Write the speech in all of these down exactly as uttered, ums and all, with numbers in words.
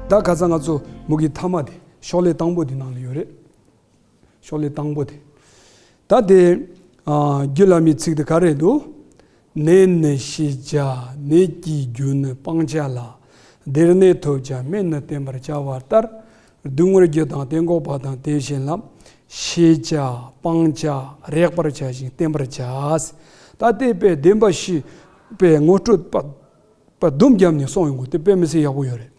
ད་ཁ་སང་ང་ཚོ་མུ་གེ་ཐ་མ་དེ་ཤོག་ལྷེ་དང་པོ་དེ་ནང་ལ་ཡོད་རེད། ཤོག་ལྷེ་དང་པོ་དེ། ད་དེ་ཨ་རྒྱུ་ལ་མི་ཚིག་དེ་ག་རེ་འདུག་ནད་ནི་ཤེས་བྱ། ནད་ཀྱི་རྒྱུ་ནི་སྤང་བྱ་ལ། དེར་གནས་ཐོབ་བྱ། སྨན་ནི་བསྟེན་པར་བྱ་བ་ལྟར། སྡུག་བསྔལ་རྒྱུ་དང་དེ་འགོག་པ་དང་དེ་བཞིན་ལ། ཤེས་བྱ། སྤང་བྱ། རེག་པར་བྱ་ཞིང་བསྟེན་པར་བྱ། ད་དེ་དཔེ་བདེན་པ་བཞི་དཔེ་ངོ་སྤྲོད་པ་པ་སྡོམ་བརྒྱབ་ནས་གསུངས་ཡོང་གི་དེ་དཔེ་མི་སྲིད་ཡག་པོ་ཡོད་རེད།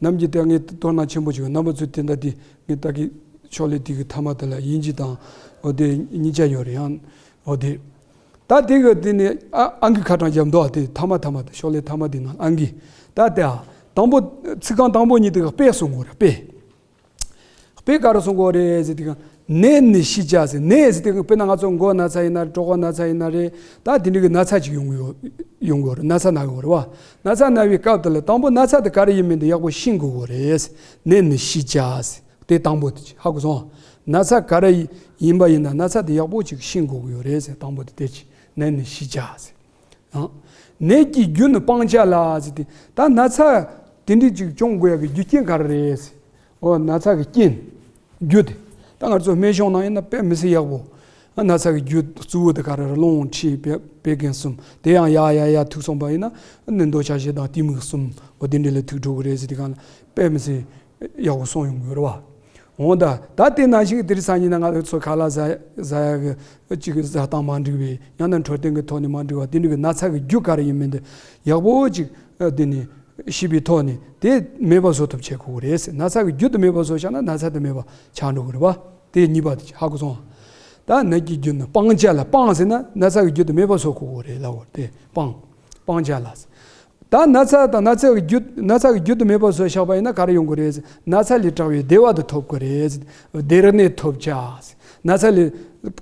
ནམ་རྒྱུན་དེ་ངས་དོ་སྣང་ཆེན་པོ་བྱེད་ཀྱི་རྣམ་པ་ཚོས་དེ་འདྲ་དེ་ངས་ད་གི་ཤོག་ལྷེ་དེ་གི་ཐ་མ་དེ་ལ་དབྱིན་ཇི་དང་འོ་དེ་གཉིས་ཆ་ཡོད་རེད་ཡང་འོ་དེ། ད་དེ་གི་དེ་ནས་ཨ་ཨང་ཀི་ཁ་གྲངས་བརྒྱབ་འདུག་དེ་ཐ་མ་ཐ་མ་དེ་ཤོག་ལྷེ་ཐ་མ་དེ་ནང་ཨང་ཀི། ད་དེ་ཨ་དང་པོ་ཚིག་རྐང་དང་པོ་གཉིས་དེ་ག་དཔེ་གསུང་དགོས་རེད་དཔེ། དཔེ་ག་རེ་གསུང་དགོས་རེད་ཟེར་དུས་ཀ་ནད་ནི་ཤེས་བྱ་ཟེར་ནད་ཟེར་དུས་ཀ་དཔེར་ན་ང་ཚོ་མགོ་ན་ཚ་ཡིན་ན་རེད་གྲོད་ཁོག་ན་ཚ་ཡིན་ན་རེད་ད་དེ་འདྲ་གི་ན་ཚ་ཅིག་ཡོང་གི་ཡོད་ཡོང་གི་ཡོད་རེད་ན་ཚ་ན་གི་ཡོད་རེད་བ། ན་ཚ་ན་བའི་སྐབས་དེ་ལ་དང་པོ་ན་ཚ་དེ་ག་རེ་ཡིན་མིན་དེ་ཡག་པོ་ཤེས་དགོས་གི་རེད། ནད་ནི་ཤེས་བྱ་ཟེར་དེ་དང་པོ་དེ་ཅིག་ཧ་གོ་སོང་། ན་ཚ་ག་རེ་ཡིན་པ་ཡིན་ན་ན་ཚ་དེ་ཡག་པོ་ཅིག་ཤེས་དགོས་གི་ཡོད་རེད་ཟེར་དང་པོ་དེ་དེ་ཅིག་ནད་ནི་ཤེས་བྱ་ཟེར། ཨང་། ནད་ཀྱི་རྒྱུ་ནི་སྤང་བྱ་ལ་ཟེར་ཏེ། ད་ན་ཚ་དེ་འདྲ་ཅིག་བྱུང་དགོས་ཡག་གི་རྒྱུ་རྐྱེན་ག་རེ་རེད་ཟེར། འོ་ན་ཚ་གི་རྐྱེན། རྒྱུ་དེ། ད་ང་ཚོ་སྨན་གཞུང་ནང་ཡིན་ན་དཔེ་མི་སྲིད་ཡག་པོ། ན་ཚ་གི་རྒྱུ་གཙོ་བོ་དེ་ག་རེ་རེད་རླུང་མཁྲིས་བད་བད་ཀན་གསུམ་དེ་ཡང་ཡ་ཡ་ཡ་ཐུག་སོང་པ་ཡིན་ན་ནི་འདོད་ཆགས་ཞེ་སྡང་གཏི་མུག་གསུམ་འོ་དེ་འདྲ་ལ་ཐུག་འགྲོ་གི་རེད་ཟེར་དེ་གང་ལ་དཔེ་མི་སྲིད་ཡག་པོ་གསུངས་ཡོང་གི་ཡོད་རེད་བ། འོ་ད་ད་དེ་ནང་བཞིན་གྱི་དེ་རིང་སང་ཉིན་ན་ང་ཚོ་ཁ་ལག་ཟ་ཟ་ཡག་གི་གཅིག་གི་ཟ་སྟངས་མ་འགྲིག་པའི་ཡང་ན་འཕྲོད་བསྟེན་གྱི་ཐོག་ནས་མ་འགྲིག་པ་དེ་འདྲ་གི་ན་ཚ་གི་རྒྱུ་ག་རེ་ཡིན་མིན་དེ་ཡག་པོ་ཅིག་དེ་ནས་ཤེས་པའི་ཐོག་ནས་དེ་མེད་པ་བཟོ་ཐབས་བྱེད་དགོས་ཀྱི་རེད་ཟེར། ན་ཚ་གི་རྒྱུ་དེ་མེད་པ་བཟོ་བཞག་ན་ན་ཚ་དེ་མེད་པ་ཆགས་འགྲོ་གི་རེད་བ། དེ་གཉིས་པ་དེ་ཧ་གོ་སོང་། ད་ནད་ཀྱི་རྒྱུ་ནི་སྤང་བྱ་ལ་སྤང་ཟེར་ན་ན་ཚ་གི་རྒྱུ་དེ་མེད་པ་བཟོ་དགོས་ཀྱི་རེད་ལབ་པ་དེ་སྤང་སྤང་བྱ་ལ་ཟེར། ད་ན་ཚ་དང་ན་ཚ་གི་རྒྱུ་ན་ཚ་གི་རྒྱུ་དེ་མེད་པ་བཟོ་བཞག་པ་ཡིན་ན་ག་རེ་ཡོང་གི་རེད། ན་ཚ་ལས་དྲག་པའི་བདེ་བ་དེ་ཐོབ་ཀྱི་རེད། བདེར་གནས་ཐོབ་བྱ། ན་ཚ་ལས་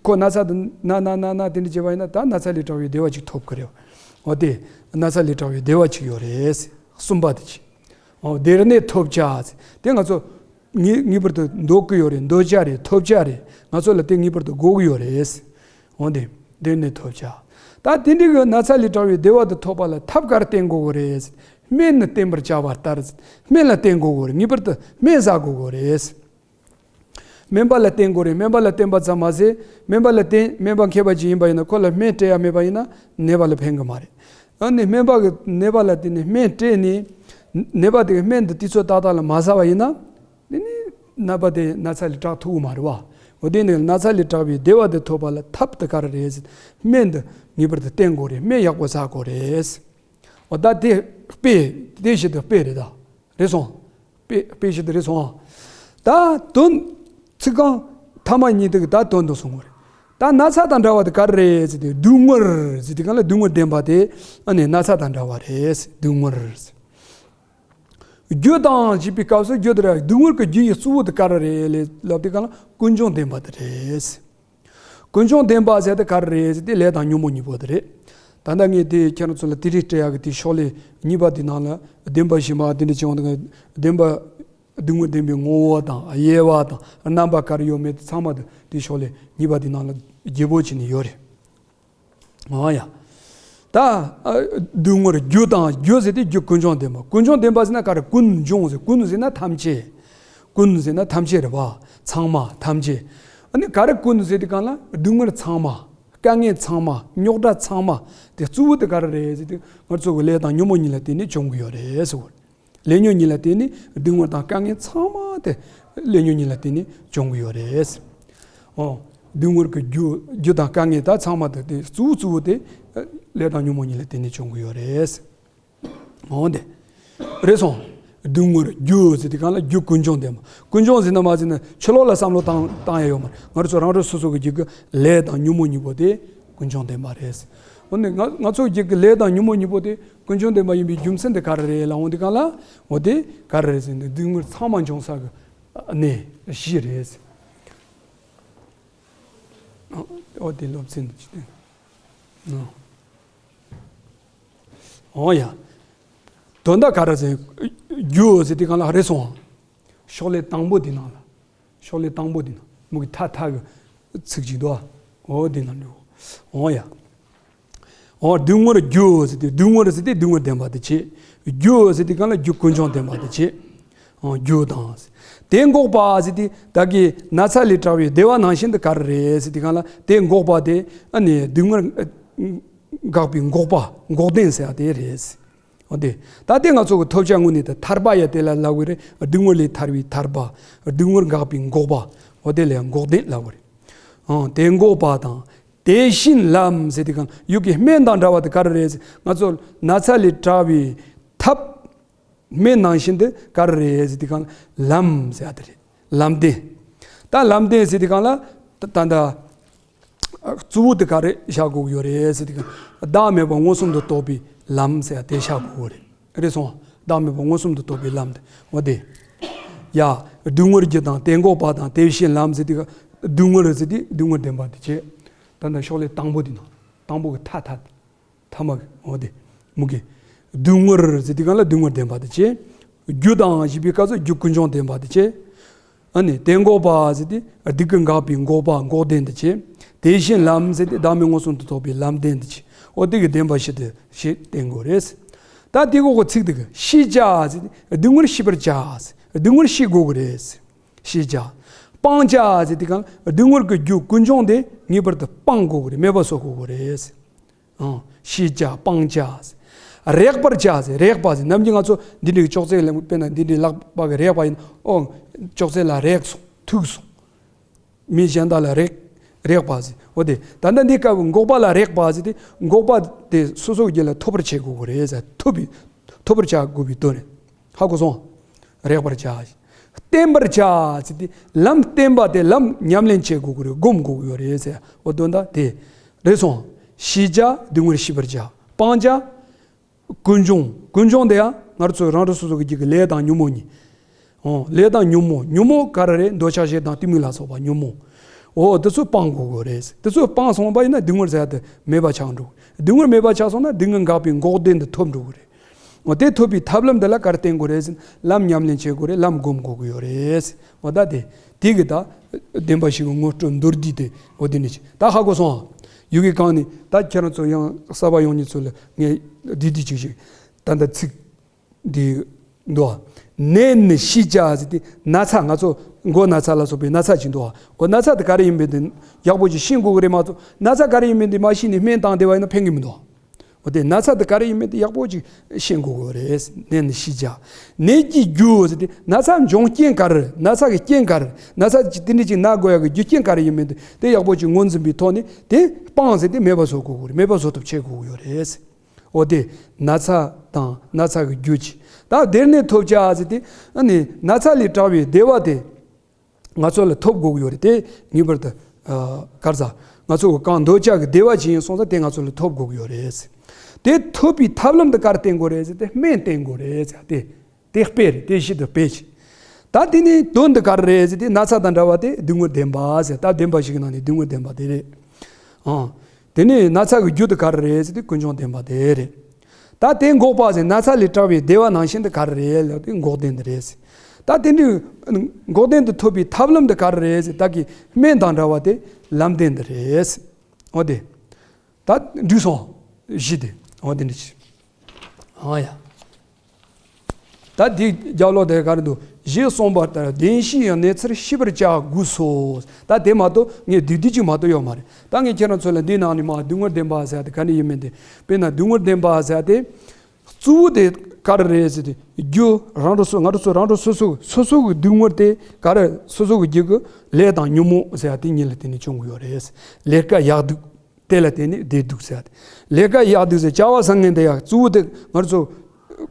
ཁོ་ན་ཚ་དེ་ན་ན་ན་ན་དེ་འདྲ་བྱས་པ་ཡིན་ན་ད་ན་ཚ་ལས་དྲག་པའི་བདེ་བ་ཅིག་ཐོབ་ཀྱི་རེད། འོ་དེ་ན་ཚ་ལས་དྲག་པའི་བདེ་བ་ཅིག་ཡོད་རེད། གསུམ་པ་དེ་ཅིག་འོ་བདེར་གནས་ཐོབ་བྱ། དེ་ང་ཚོ་ངེས་ངེས་པར་དུ་འདོད་ཀྱི་ཡོད་རེད། འདོད་བྱ་རེད། ཐོབ་བྱ་རེད། ང་ཚོ་ལ་དེ་ངེས་པར་དུ་དགོས་ཀྱི་ཡོད་རེད། འོ་དེ། དེ་ནས་ཐོབ་བྱ། ད་དེ་འདྲའི་གི་ན་ཚ་ལས་དྲག་པའི་བདེ་བ་དེ་ཐོབ་པ་ལ་ཐབས་ག་རེ་བསྟེན་དགོས་ཀྱི་རེད། སྨན་ནི་བསྟེན་པར་བྱ་བ་ལྟར། སྨན་ལ་བསྟེན་དགོས་ཀྱི་རེད། ངེས་པར་དུ་སྨན་ཟ་དགོས་ཀྱི་རེད། སྨན་པ་ལ་བསྟེན་དགོས་རེད། སྨན་པ་ལ་བསྟེན་པ་ཙམ་མ་ཟད་སྨན་པ་ལ་བསྟེན་སྨན་པ་མཁས་པ་ཅིག་ཡིན་པ་ཡིན་ན་ཁོ་ལ་སྨན་སྤྲད་ཡ་མེད་པ་ཡིན་ན་ནད་པ་ལ་ཕན་གི་མ་རེད། ཨ་ནི་སྨན་པ་གི་ནད་པ་ལ་དེ་ནི་སྨན་སྤྲད་ནས་ནད་པ་དེ་གི་སྨན་དེ་དུས་ཚོད་ཏག་ཏག་ལ་མ་ཟ་བ་ཡིན་ན། དེ་ནི་ནད་པ་དེ་ན་ཚ་ལས་དྲག་ཐུབ་ཀྱི་མ་རེད་བ། འོ་དེ་ནི་ན་ཚ་ལས་དྲག་པའི་བདེ་བ་དེ་ཐོབ་པ་ལ་ཐབས་དེ་ག་རེ་རེད་ཟེར། སྨན་དེ་ངེས་པར་དུ་བསྟེན་དགོས་རེད། སྨན་ཡག་པོ་ཟ་དགོས་རེད། འོ་ད་དེ་དཔེ་དེ་བཞིན་དུ་དཔེ་རེད་ད། རེད་སོང་། དཔེ་དཔེ་བཞིན་དུ་རེད་སོང་། ད་དོན་ཚིག་རྐང་ཐ་མ་གཉིས་དེ་གི་ད་དོན་དུ་སོང་བ་རེད། ད་ན་ཚ་དང་འདྲ་བ་དེ་ག་རེ་རེད་ཟེར་དུས་སྡུག་བསྔལ་ཟེར་དུས་གང་ལ་སྡུག་བསྔལ་བདེན་པ་དེ་ཨ་ནི་ན་ཚ་དང་འདྲ་བ་རེད། སྡུག་བསྔལ། རྒྱུ་དང་ཞེས་པའི་སྐབས་སུ་རྒྱུ་དེ་ར་སྡུག་བསྔལ་གྱི་རྒྱུ་ཡི་གཙོ་བོ་དེ་ག་རེ་རེད་ལབ་དུས་གང་ལ་ཀུན་འབྱུང་བདེན་པ་དེ་རེད། ཀུན་འབྱུང་བདེན་པ་ཟེར་དེ་ག་རེ་རེད་ཟེར་དེ་ལས་དང་ཉོན་མོངས་གཉིས་པོ་དེ་རེད། ད་ལྟ་ངས་དེ་ཁྱེད་རང་ཚོ་ལ་དེ་རིང་སྤྲད་ཡག་གི་དེ་ཤོག་ལྷེ་གཉིས་པ་དེ་ནང་ལ་བདེན་པ་བཞི་མ་དེ་འདྲ་བྱུང་དང་བདེན་པ་སྡུག་བསྔལ་བདེན་པའི་ངོ་བོ་དང་དབྱེ་བ་དང་རྣམ་པ་ག་རེ་ཡོད་མེད་དེ་ཚང་མ་དེ་དེ་ཤོག་ལྷེ་གཉིས་པ་དེ་ནང་ལ་རྒྱས་པོ་བྱས་ནས་ཡོད་རེད། འོ་ཡ། ད་ཨ་སྡུག་བསྔལ་རྒྱུ་དང་རྒྱུ་ཟེར་དེ་རྒྱུ་ཀུན་འབྱུང་བདེན་པ། ཀུན་འབྱུང་བདེན་པ་ཟེར་ན་ག་རེ་ཀུན་འབྱུང་ཟེར། ཀུན་ཟེར་ན་ཐམས་ཅད། ཀུན་ཟེར་ན་ཐམས་ཅད་རེད་བ། ཚང་མ་ཐམས་ཅད། ཨ་ནི་ག་རེ་ཀུན་ཟེར་དེ་གང་ལ་སྡུག་བསྔལ་ཚང་མ། དཀའ་ངལ་ཚང་མ། རྙོག་དྲ་ཚང་མ། དེ་གཙོ་བོ་དེ་ག་རེ་རེད་ཟེར་དེ་ང་ཚོ་གི་ལས་དང་ཉོན་མོངས་གཉིས་ལ་བརྟེན་ནས་བྱུང་གི་ཡོད་རེད་ཟེར་བ། ལས་ཉོན་གཉིས་ལ་བརྟེན་ནས་སྡུག་བསྔལ་དང་དཀའ་ངལ་ཚང་མ་དེ་ལས་ཉོན་གཉིས་ལ་བརྟེན་ནས་བྱུང་གི་ཡོད་རེད། ཨོ། སྡུག་བསྔལ་གྱི་རྒྱུ་རྒྱུ་དང་དཀའ་ངལ་དག་ཚང་མ་དེ་དེ་གཙོ་བོ་གཙོ་བོ་དེ་ལས་དང་ཉོན་མོངས་གཉིས་ལ་བརྟེན་ནས་བྱུང་གི་ཡོད་རེད། འོ་དེ། རེད་སོང་། སྡུག་བསྔལ་རྒྱུ་ཟེར་དུས་གང་ལ་རྒྱུ་ཀུན་འབྱུང་ལྡན་པ། ཀུན་འབྱུང་ཟེར་ན་མ་ཟེར་ན་ཕྱི་ལོགས་ལ་བསམ་བློ་བཏང་བཏང་ཡ་ཡོད་མ་རེད། ང་རང་ཚོ་རང་རང་སོ་སོ་གི་རྒྱུད་ཀྱི་ལས་དང་ཉོན་མོངས་གཉིས་པོ་དེ་ཀུན་འབྱུང་ལྡན་པ་རེད། འོ་ནི་ང་ང་ཚོ་རྒྱུད་ཀྱི་ལས་དང་ཉོན་མོངས་གཉིས་པོ་དེ་ཀུན་འབྱུང་ལྡན་པ་ཡིན་པའི་རྒྱུ་མཚན་དེ་ག་རེ་རེད་ལབ་འོང་དུས་གང་ལ། འོ་དེ་ག་རེ་རེད་ཟེར་ན་སྡུག་བསྔལ་ཚང་མ་འབྱུང་ས་གི་གནས་བཞི་རེད། འོ་དེ་སློབ་ཚན་དུ་ཅི་སྟེ། འོ་ཡ། དོན་དག་ག་རེ་ཟེར། རྒྱུ་ཟེར་དུས་གང་ལ་རེད་སོང་། ཤོག་ལྷེ་དང་པོ་དེ་ནང་ལ། ཤོག་ལྷེ་དང་པོ་དེ་ནང་མུ་གི་ཐ་ཐ་གི་ཚིག་ཅིག་འདུག་འོ་དེ་ནང་འགྲོ། འོ་ཡ། འོ་སྡུག་བསྔལ་རྒྱུ་ཟེར་དུས་སྡུག་བསྔལ་ཟེར་དུས་སྡུག་བསྔལ་ལྡན་པ་དེ་བྱེད། རྒྱུ་ཟེར་དུས་གང་ལ་རྒྱུ་ཀུན་འབྱུང་ལྡན་པ་དེ་བྱེད། རྒྱུ་དང་། དེ་འགོག་པ་ཟེར་དུས་ད་གི་ན་ཚ་ལས་དྲག་པའི་བདེ་བ་ནང་བཞིན་དུ་ག་རེ་རེད་ཟེར་དུས་གང་ལ་དེ་འགོག་པ་དེ་ཨ་ནི་སྡུག་བསྔལ་འགག་པའི་འགོག་པ་འགོག་བདེན་ཟེར་ཡ་དེ་རེད། འོ་དེ། ད་དེ་ང་ཚོ་གི་ཐོབ་བྱ་དངོས་གནས་དེ་ཐར་པ་ཡ་དེ་ལ་ལབ་དགོས་རེད། སྡུག་བསྔལ་ལས་ཐར་བའི་ཐར་པ། སྡུག་བསྔལ་འགག་པའི་འགོག་པ། འོ་དེ་ལ་ཡང་འགོག་བདེན་ལབ་དགོས་རེད། ཨང་། དེ་འགོག་པ་དང་། དེ་བཞིན་ལམ་ཟེར་དུས་གང་ཡུལ་གྱི་སྨན་དང་འདྲ་བ་དེ་ག་རེ་རེད་ཟེར། ང་ཚོ་ན་ཚ་ལས་དྲག་པའི་ཐབས་སྨན་ནང་བཞིན་དུ་ག་རེ་རེད་ཟེར་དུས་གང་ལམ་ཟེར་ཡ་དེ་རེད། ལམ་བདེན། ད་ལམ་བདེན་ཟེར་དུས་གང་ལ་ད་ད་ད། གཙོ་བོ་དེ་ག་རེ་བཞག་དགོས་ཀྱི་ཡོད་རེད་ཟེར་དུས་གང་། བདག་མེད་པ་མངོན་སུམ་དུ་རྟོགས་པའི་ལམ་ཟེར་ཡ་དེ་བཞག་དགོས་ཀྱི་རེད། རེད་སོང་། བདག་མེད་པ་མངོན་སུམ་དུ་རྟོགས་པའི་ལམ་དེ། འོ་དེ། ཡ། སྡུག་བསྔལ་རྒྱུ་དང་དེ་འགོག་པ་དང་དེ་བཞིན་ལམ་ཟེར་དུས་གང་། སྡུག་བསྔལ་ཟེར་དུས་སྡུག་བསྔལ་བདེན་པ་དེ་བྱས། ད་ལྟ་ཤོག་ལྷེ་དང་པོ་དེ་ནང་། དང་པོ་གི་ཐ་ཐ། ཐ་མ་གི། འོ་དེ། མུ་གེ། སྡུག་བསྔལ་ཟེར་དུས་གང་ལ་སྡུག་བསྔལ་བདེན་པ་དེ་བྱས། རྒྱུ་དང་ཞེས་པའི་སྐབས་སུ་རྒྱུ་ཀུན་འབྱུང་བདེན་པ་དེ་བྱས། ཨ་ནི་དེ་འགོག་པ་ཟེར་དུས་སྡུག་བསྔལ་འགག་པའི་འགོག་པ་འགོག་བདེན་དེ་བྱས། དེ་བཞིན་ལམ་ཟེར་དུས་བདག་མེད་མངོན་སུམ་དུ་རྟོགས་པའི་ལམ་བདེན་དེ་བྱས། འོ་དེ་གི་བདེན་པ་བཞི་དེ་ཞེས་བསྟན་དགོས་རེད། ད་དེ་འགོག་གི་ཚིག་དེ་གི་ཤེས་བྱ་ཟེར་དུས་སྡུག་བསྔལ་ཤེས་པར་བྱ། སྡུག་བསྔལ་ཤེས་དགོས་ཀྱི་རེད། ཤེས་བྱ། སྤང་བྱ་ཟེར་དུས་གང་སྡུག་བསྔལ་གྱི་རྒྱུ་ཀུན་འབྱུང་དེ་ངེས་པར་དུ་སྤང་དགོས་ཀྱི་རེད། མེད་པ་བཟོ་དགོས་ཀྱི་རེད། ཨང་། ཤེས་བྱ་སྤང་བྱ། རེག་པར་བྱ་ཟེར། རེག་པ་ཟེར། ནམ་རྒྱུན་ང་ཚོ་འདི་འདྲའི་ཅོག་ཙེ་ལ་དཔེར་ན་འདི་འདྲའི་ལག་པ་གིས་རེག་པ་ཡིན། ཨོ། ཅོག་ཙེ་ལ་རེག་སོང་། ཐུག་སོང་། མི་གཞན་དག་ལ་རེག་རེག་པ་ཟེར། འོ་དེ། ད་ལྟ་འདི་སྐབས་འགོག་པ་ལ་རེག་པ་ཟེར་དུས་འགོག་པ་དེ་སོ་སོའི་རྒྱུད་ལ་ཐོབ་པར་བྱེད་དགོས་ཀྱི་རེད་ཟེར། ཐོབ་པའི། ཐོབ་པར་བྱ་དགོས་པའི་དོན་རེད། ཧ་གོ་སོང་། རེག་པར་བྱ། བསྟེན་པར་བྱ་ཟེར་དུས་ལམ་བསྟེན་པ་དེ་ལམ་ཉམས་ལེན་བྱེད་དགོས་ཀྱི་རེད། སྒོམ་དགོས་ཀྱི་ཡོད་རེད་ཟེར། འོ་དོན་དག་དེ་རེད་སོང་། ཤེས་བྱ་སྡུག་བསྔལ་ཤེས་པར་བྱ། སྤང་བྱ། ཀུན་འབྱུང་། ཀུན་འབྱུང་དེ་ཡང་ང་ཚོ་རང་རང་སོ་སོ་གི་རྒྱུད་ཀྱི་ལས་དང་ཉོན་མོངས་གཉིས། འོ། ལས་དང་ཉོན་མོངས། ཉོན་མོངས་ག་རེ་རེད། འདོད་ཆགས་ཞེ་སྡང་གཏི་མུག་ལ་སོགས་པ་ཉོན་མོངས། འོ་དེ་ཚོ་སྤང་དགོས་ཀྱི་རེད། དེ་ཚོ་སྤངས་སོང་བ་ཡིན་ན་སྡུག་བསྔལ་ཟེར་ཡ་དེ་མེད་པ་ཆགས་འགྲོ། སྡུག་བསྔལ་མེད་པ་ཆགས་སོང་ན་སྡུག་བསྔལ་འགག་པའི་འགོག་བདེན་དེ་ཐོབ་འགྲོ་གི་རེད། འོ་དེ་ཐོབ་པའི་ཐབས་ལམ་དེ་ལ་ག་རེ་བསྟེན་དགོས་རེད་ཟེར་ན་ལམ་ཉམས་ལེན་བྱེད་དགོས་རེད། ལམ་སྒོམ་དགོས་ཀྱི་ཡོད་རེད། འོ་ད་དེ། དེ་གི་ད། བདེན་པ་བཞི་གི་ངོ་སྤྲོད་མདོར་བསྡུས་དེ་འོ་དེ་ནི་ཅི། ད་ཧ་གོ་སོང་། ཡུལ་གྱི་གང་ནི་ད་ཁྱེད་རང་ཚོ་ཡང་གསར་པ་ཡོང་མཁན་ཚོ་ལ་ངས་འདི་འདི་ཅིག་ཅིག་ད་ད་ཚིག་འདི་འདུག་ནད་ནི་ཤེས་བྱ་ཟེར་ཏེ་ན་ཚ། ང་ཚོ་མགོ་ན་ཚ་ལ་སོགས་པའི་ན་ཚ་ཅིག་འདུག་འོ་ན་ཚ་དེ་ག་རེ་ཡིན་པའི་དེ་ཡག་པོ་ཅིག་ཤེས་དགོས་ཀྱི་རེད་མ་གཏོགས། ན་ཚ་ག་རེ་ཡིན་པའི་དེ་མ་ཤེས་ནས་སྨན་བཏང་བསྡད་པ་ཡིན་ན་ཕན་གྱི་མི་འདུག་འོ་དེ་ན་ཚ་དེ་ག་རེ་ཡིན་མིན་དེ་ཡག་པོ་ཅིག་ཤེས་དགོས་ཀྱི་རེད། ནད་ནི་ཤེས་བྱ། ནད་ཀྱི་རྒྱུ་ཟེར་ཏེ་ན་ཚ་འབྱུང་རྐྱེན་ག་རེ། ན་ཚ་གི་རྐྱེན་ག་རེ། ན་ཚ་ཅིག་དེ་འདྲ་ཅིག་ན་དགོས་ཡག་གི་རྒྱུ་རྐྱེན་ག་རེ་ཡིན་མིན་དེ་དེ་ཡག་པོ་ཅིག་ངོས་འཛིན་པའི་ཐོག་ནས་དེ་སྤངས་ཟེར་ཏེ་མེད་པ་བཟོ་དགོས་ཀྱི་རེད། མེད་པ་བཟོ་ཐབས་བྱེད་དགོས་ཀྱི་ཡོད་རེད། འོ་དེ་ན་ཚ་དང་ན་ཚ་གི་རྒྱུ་ཅིག་ད་དེར་ནས་ཐོབ་བྱ་ཟེར་ཏེ་ཨ་ནི་ན་ཚ་ལས་དྲག་པའི་བདེ་བ་དེ། ང་ཚོ་ལ་ཐོབ་དགོས་ཀྱི་ཡོད་རེད། དེ་ངེས་པར་དུ་ཨ་ག་རེ་ཟ། ང་ཚོ་གི་གང་འདོད་ཆགས་ཀྱི་བདེ་བ་ཅིག་ཡིན་སོང་ཙང་དེ་ང་ཚོ་ལ་ཐོབ་དགོས་ཀྱི་ཡོད་རེད། དེ་ཐོབ་པའི་ཐབས་ལམ་དེ་ག་རེ་བསྟེན་དགོས་རེད་ཟེར་ཏེ་སྨན་བསྟེན་དགོས་རེད་ཟེར་ཏེ། དེ་དཔེ་རེད། དེ་བཞིན་དུ་དཔེ་ཅིག་ད་དེ་ནི་དོན་དེ་ག་རེ་རེད་ཟེར་ཏེ་ན་ཚ་དང་འདྲ་བ་དེ་སྡུག་བསྔལ་བདེན་པ་ཟེར། ད་བདེན་པ་བཞི་གི་ནང་ནས་སྡུག་བསྔལ་བདེན་པ་དེ་རེད། ཨང་། དེ་ནས་ན་ཚ་གི་རྒྱུ་དེ་ག་རེ་རེད་ཟེར་ཏེ་ཀུན་འབྱུང་བདེན་པ་དེ་རེད། ད་དེ་འགོག་པ་ཟེར། ན་ཚ་ལས་དྲག་པའི་བདེ་བ་ནང་བཞིན་དུ་ག་རེ་རེད་ལབ་དུས་འགོག་བདེན་དེ་རེད། ད་དེ་འདྲའི་འགོག་བདེན་དེ་ཐོབ་པའི་ཐབས་ལམ་དེ་ག་རེ་རེད་ཟེར། ད་གི་སྨན་དང་འདྲ་བ་དེ་ལམ་བདེན་དེ་རེད། འོ་དེ། ད་འགྲིག་སོང་། བཞི་དེ། འོ་དེ་འདྲ་ཅིག་ཨ་ཡ། ད་དེའི་རྒྱབ་ལོགས་དེ་ག་རེ་འདུག་ཞེས་གསུངས་པ་ལྟར་བདེན་བཞིའི་གནས་ཚུལ་ཤེས་པར་བྱ་དགོས་སོ། ད་དེ་མ་གཏོགས་ངས་བསྡུས་བསྡུས་ཅིག་མ་གཏོགས་ཡོད་མ་རེད། ད་ངས་ཁྱེད་རང་ཚོ་ལ་འདིའི་ནང་ནས་མར་སྡུག་བསྔལ་བདེན་པ་ཟེར་ཡ་དེ་ག་འདྲ་ཡིན་མིན་དེ། དཔེར་ན་སྡུག་བསྔལ་བདེན་པ་ཟེར་ཡ་དེ། གཙོ་བོ་དེ་ག་རེ་རེད་ཟེར་ཏེ། རྒྱུ་རང་འགྲོ་སོ། ང་འགྲོ་སོ། རང་འགྲོ་སོ་སོ། སོ་སོ་གི་སྡུག་བསྔལ་དེ་ག་རེ། སོ་སོ་གི་རྒྱུད་ཀྱི་ལས་དང་ཉོན་མོངས་ཟེར་ཡ་དེ་གཉིས་ལ་བརྟེན་ནས་བྱུང་གི་ཡོད་རེད། ལས་ཀ་ཡག་སྡུག་དེ་ལ་བརྟེན་ནས་བདེ་སྡུག་ཟེར་ཡ་དེ། ལས་ཀ་ཡག་སྡུག་ཟེར། བྱ་བ་བཟང་ངན་དེ་ཡང་གཙོ་བོ་དེ་ང་ཚོ་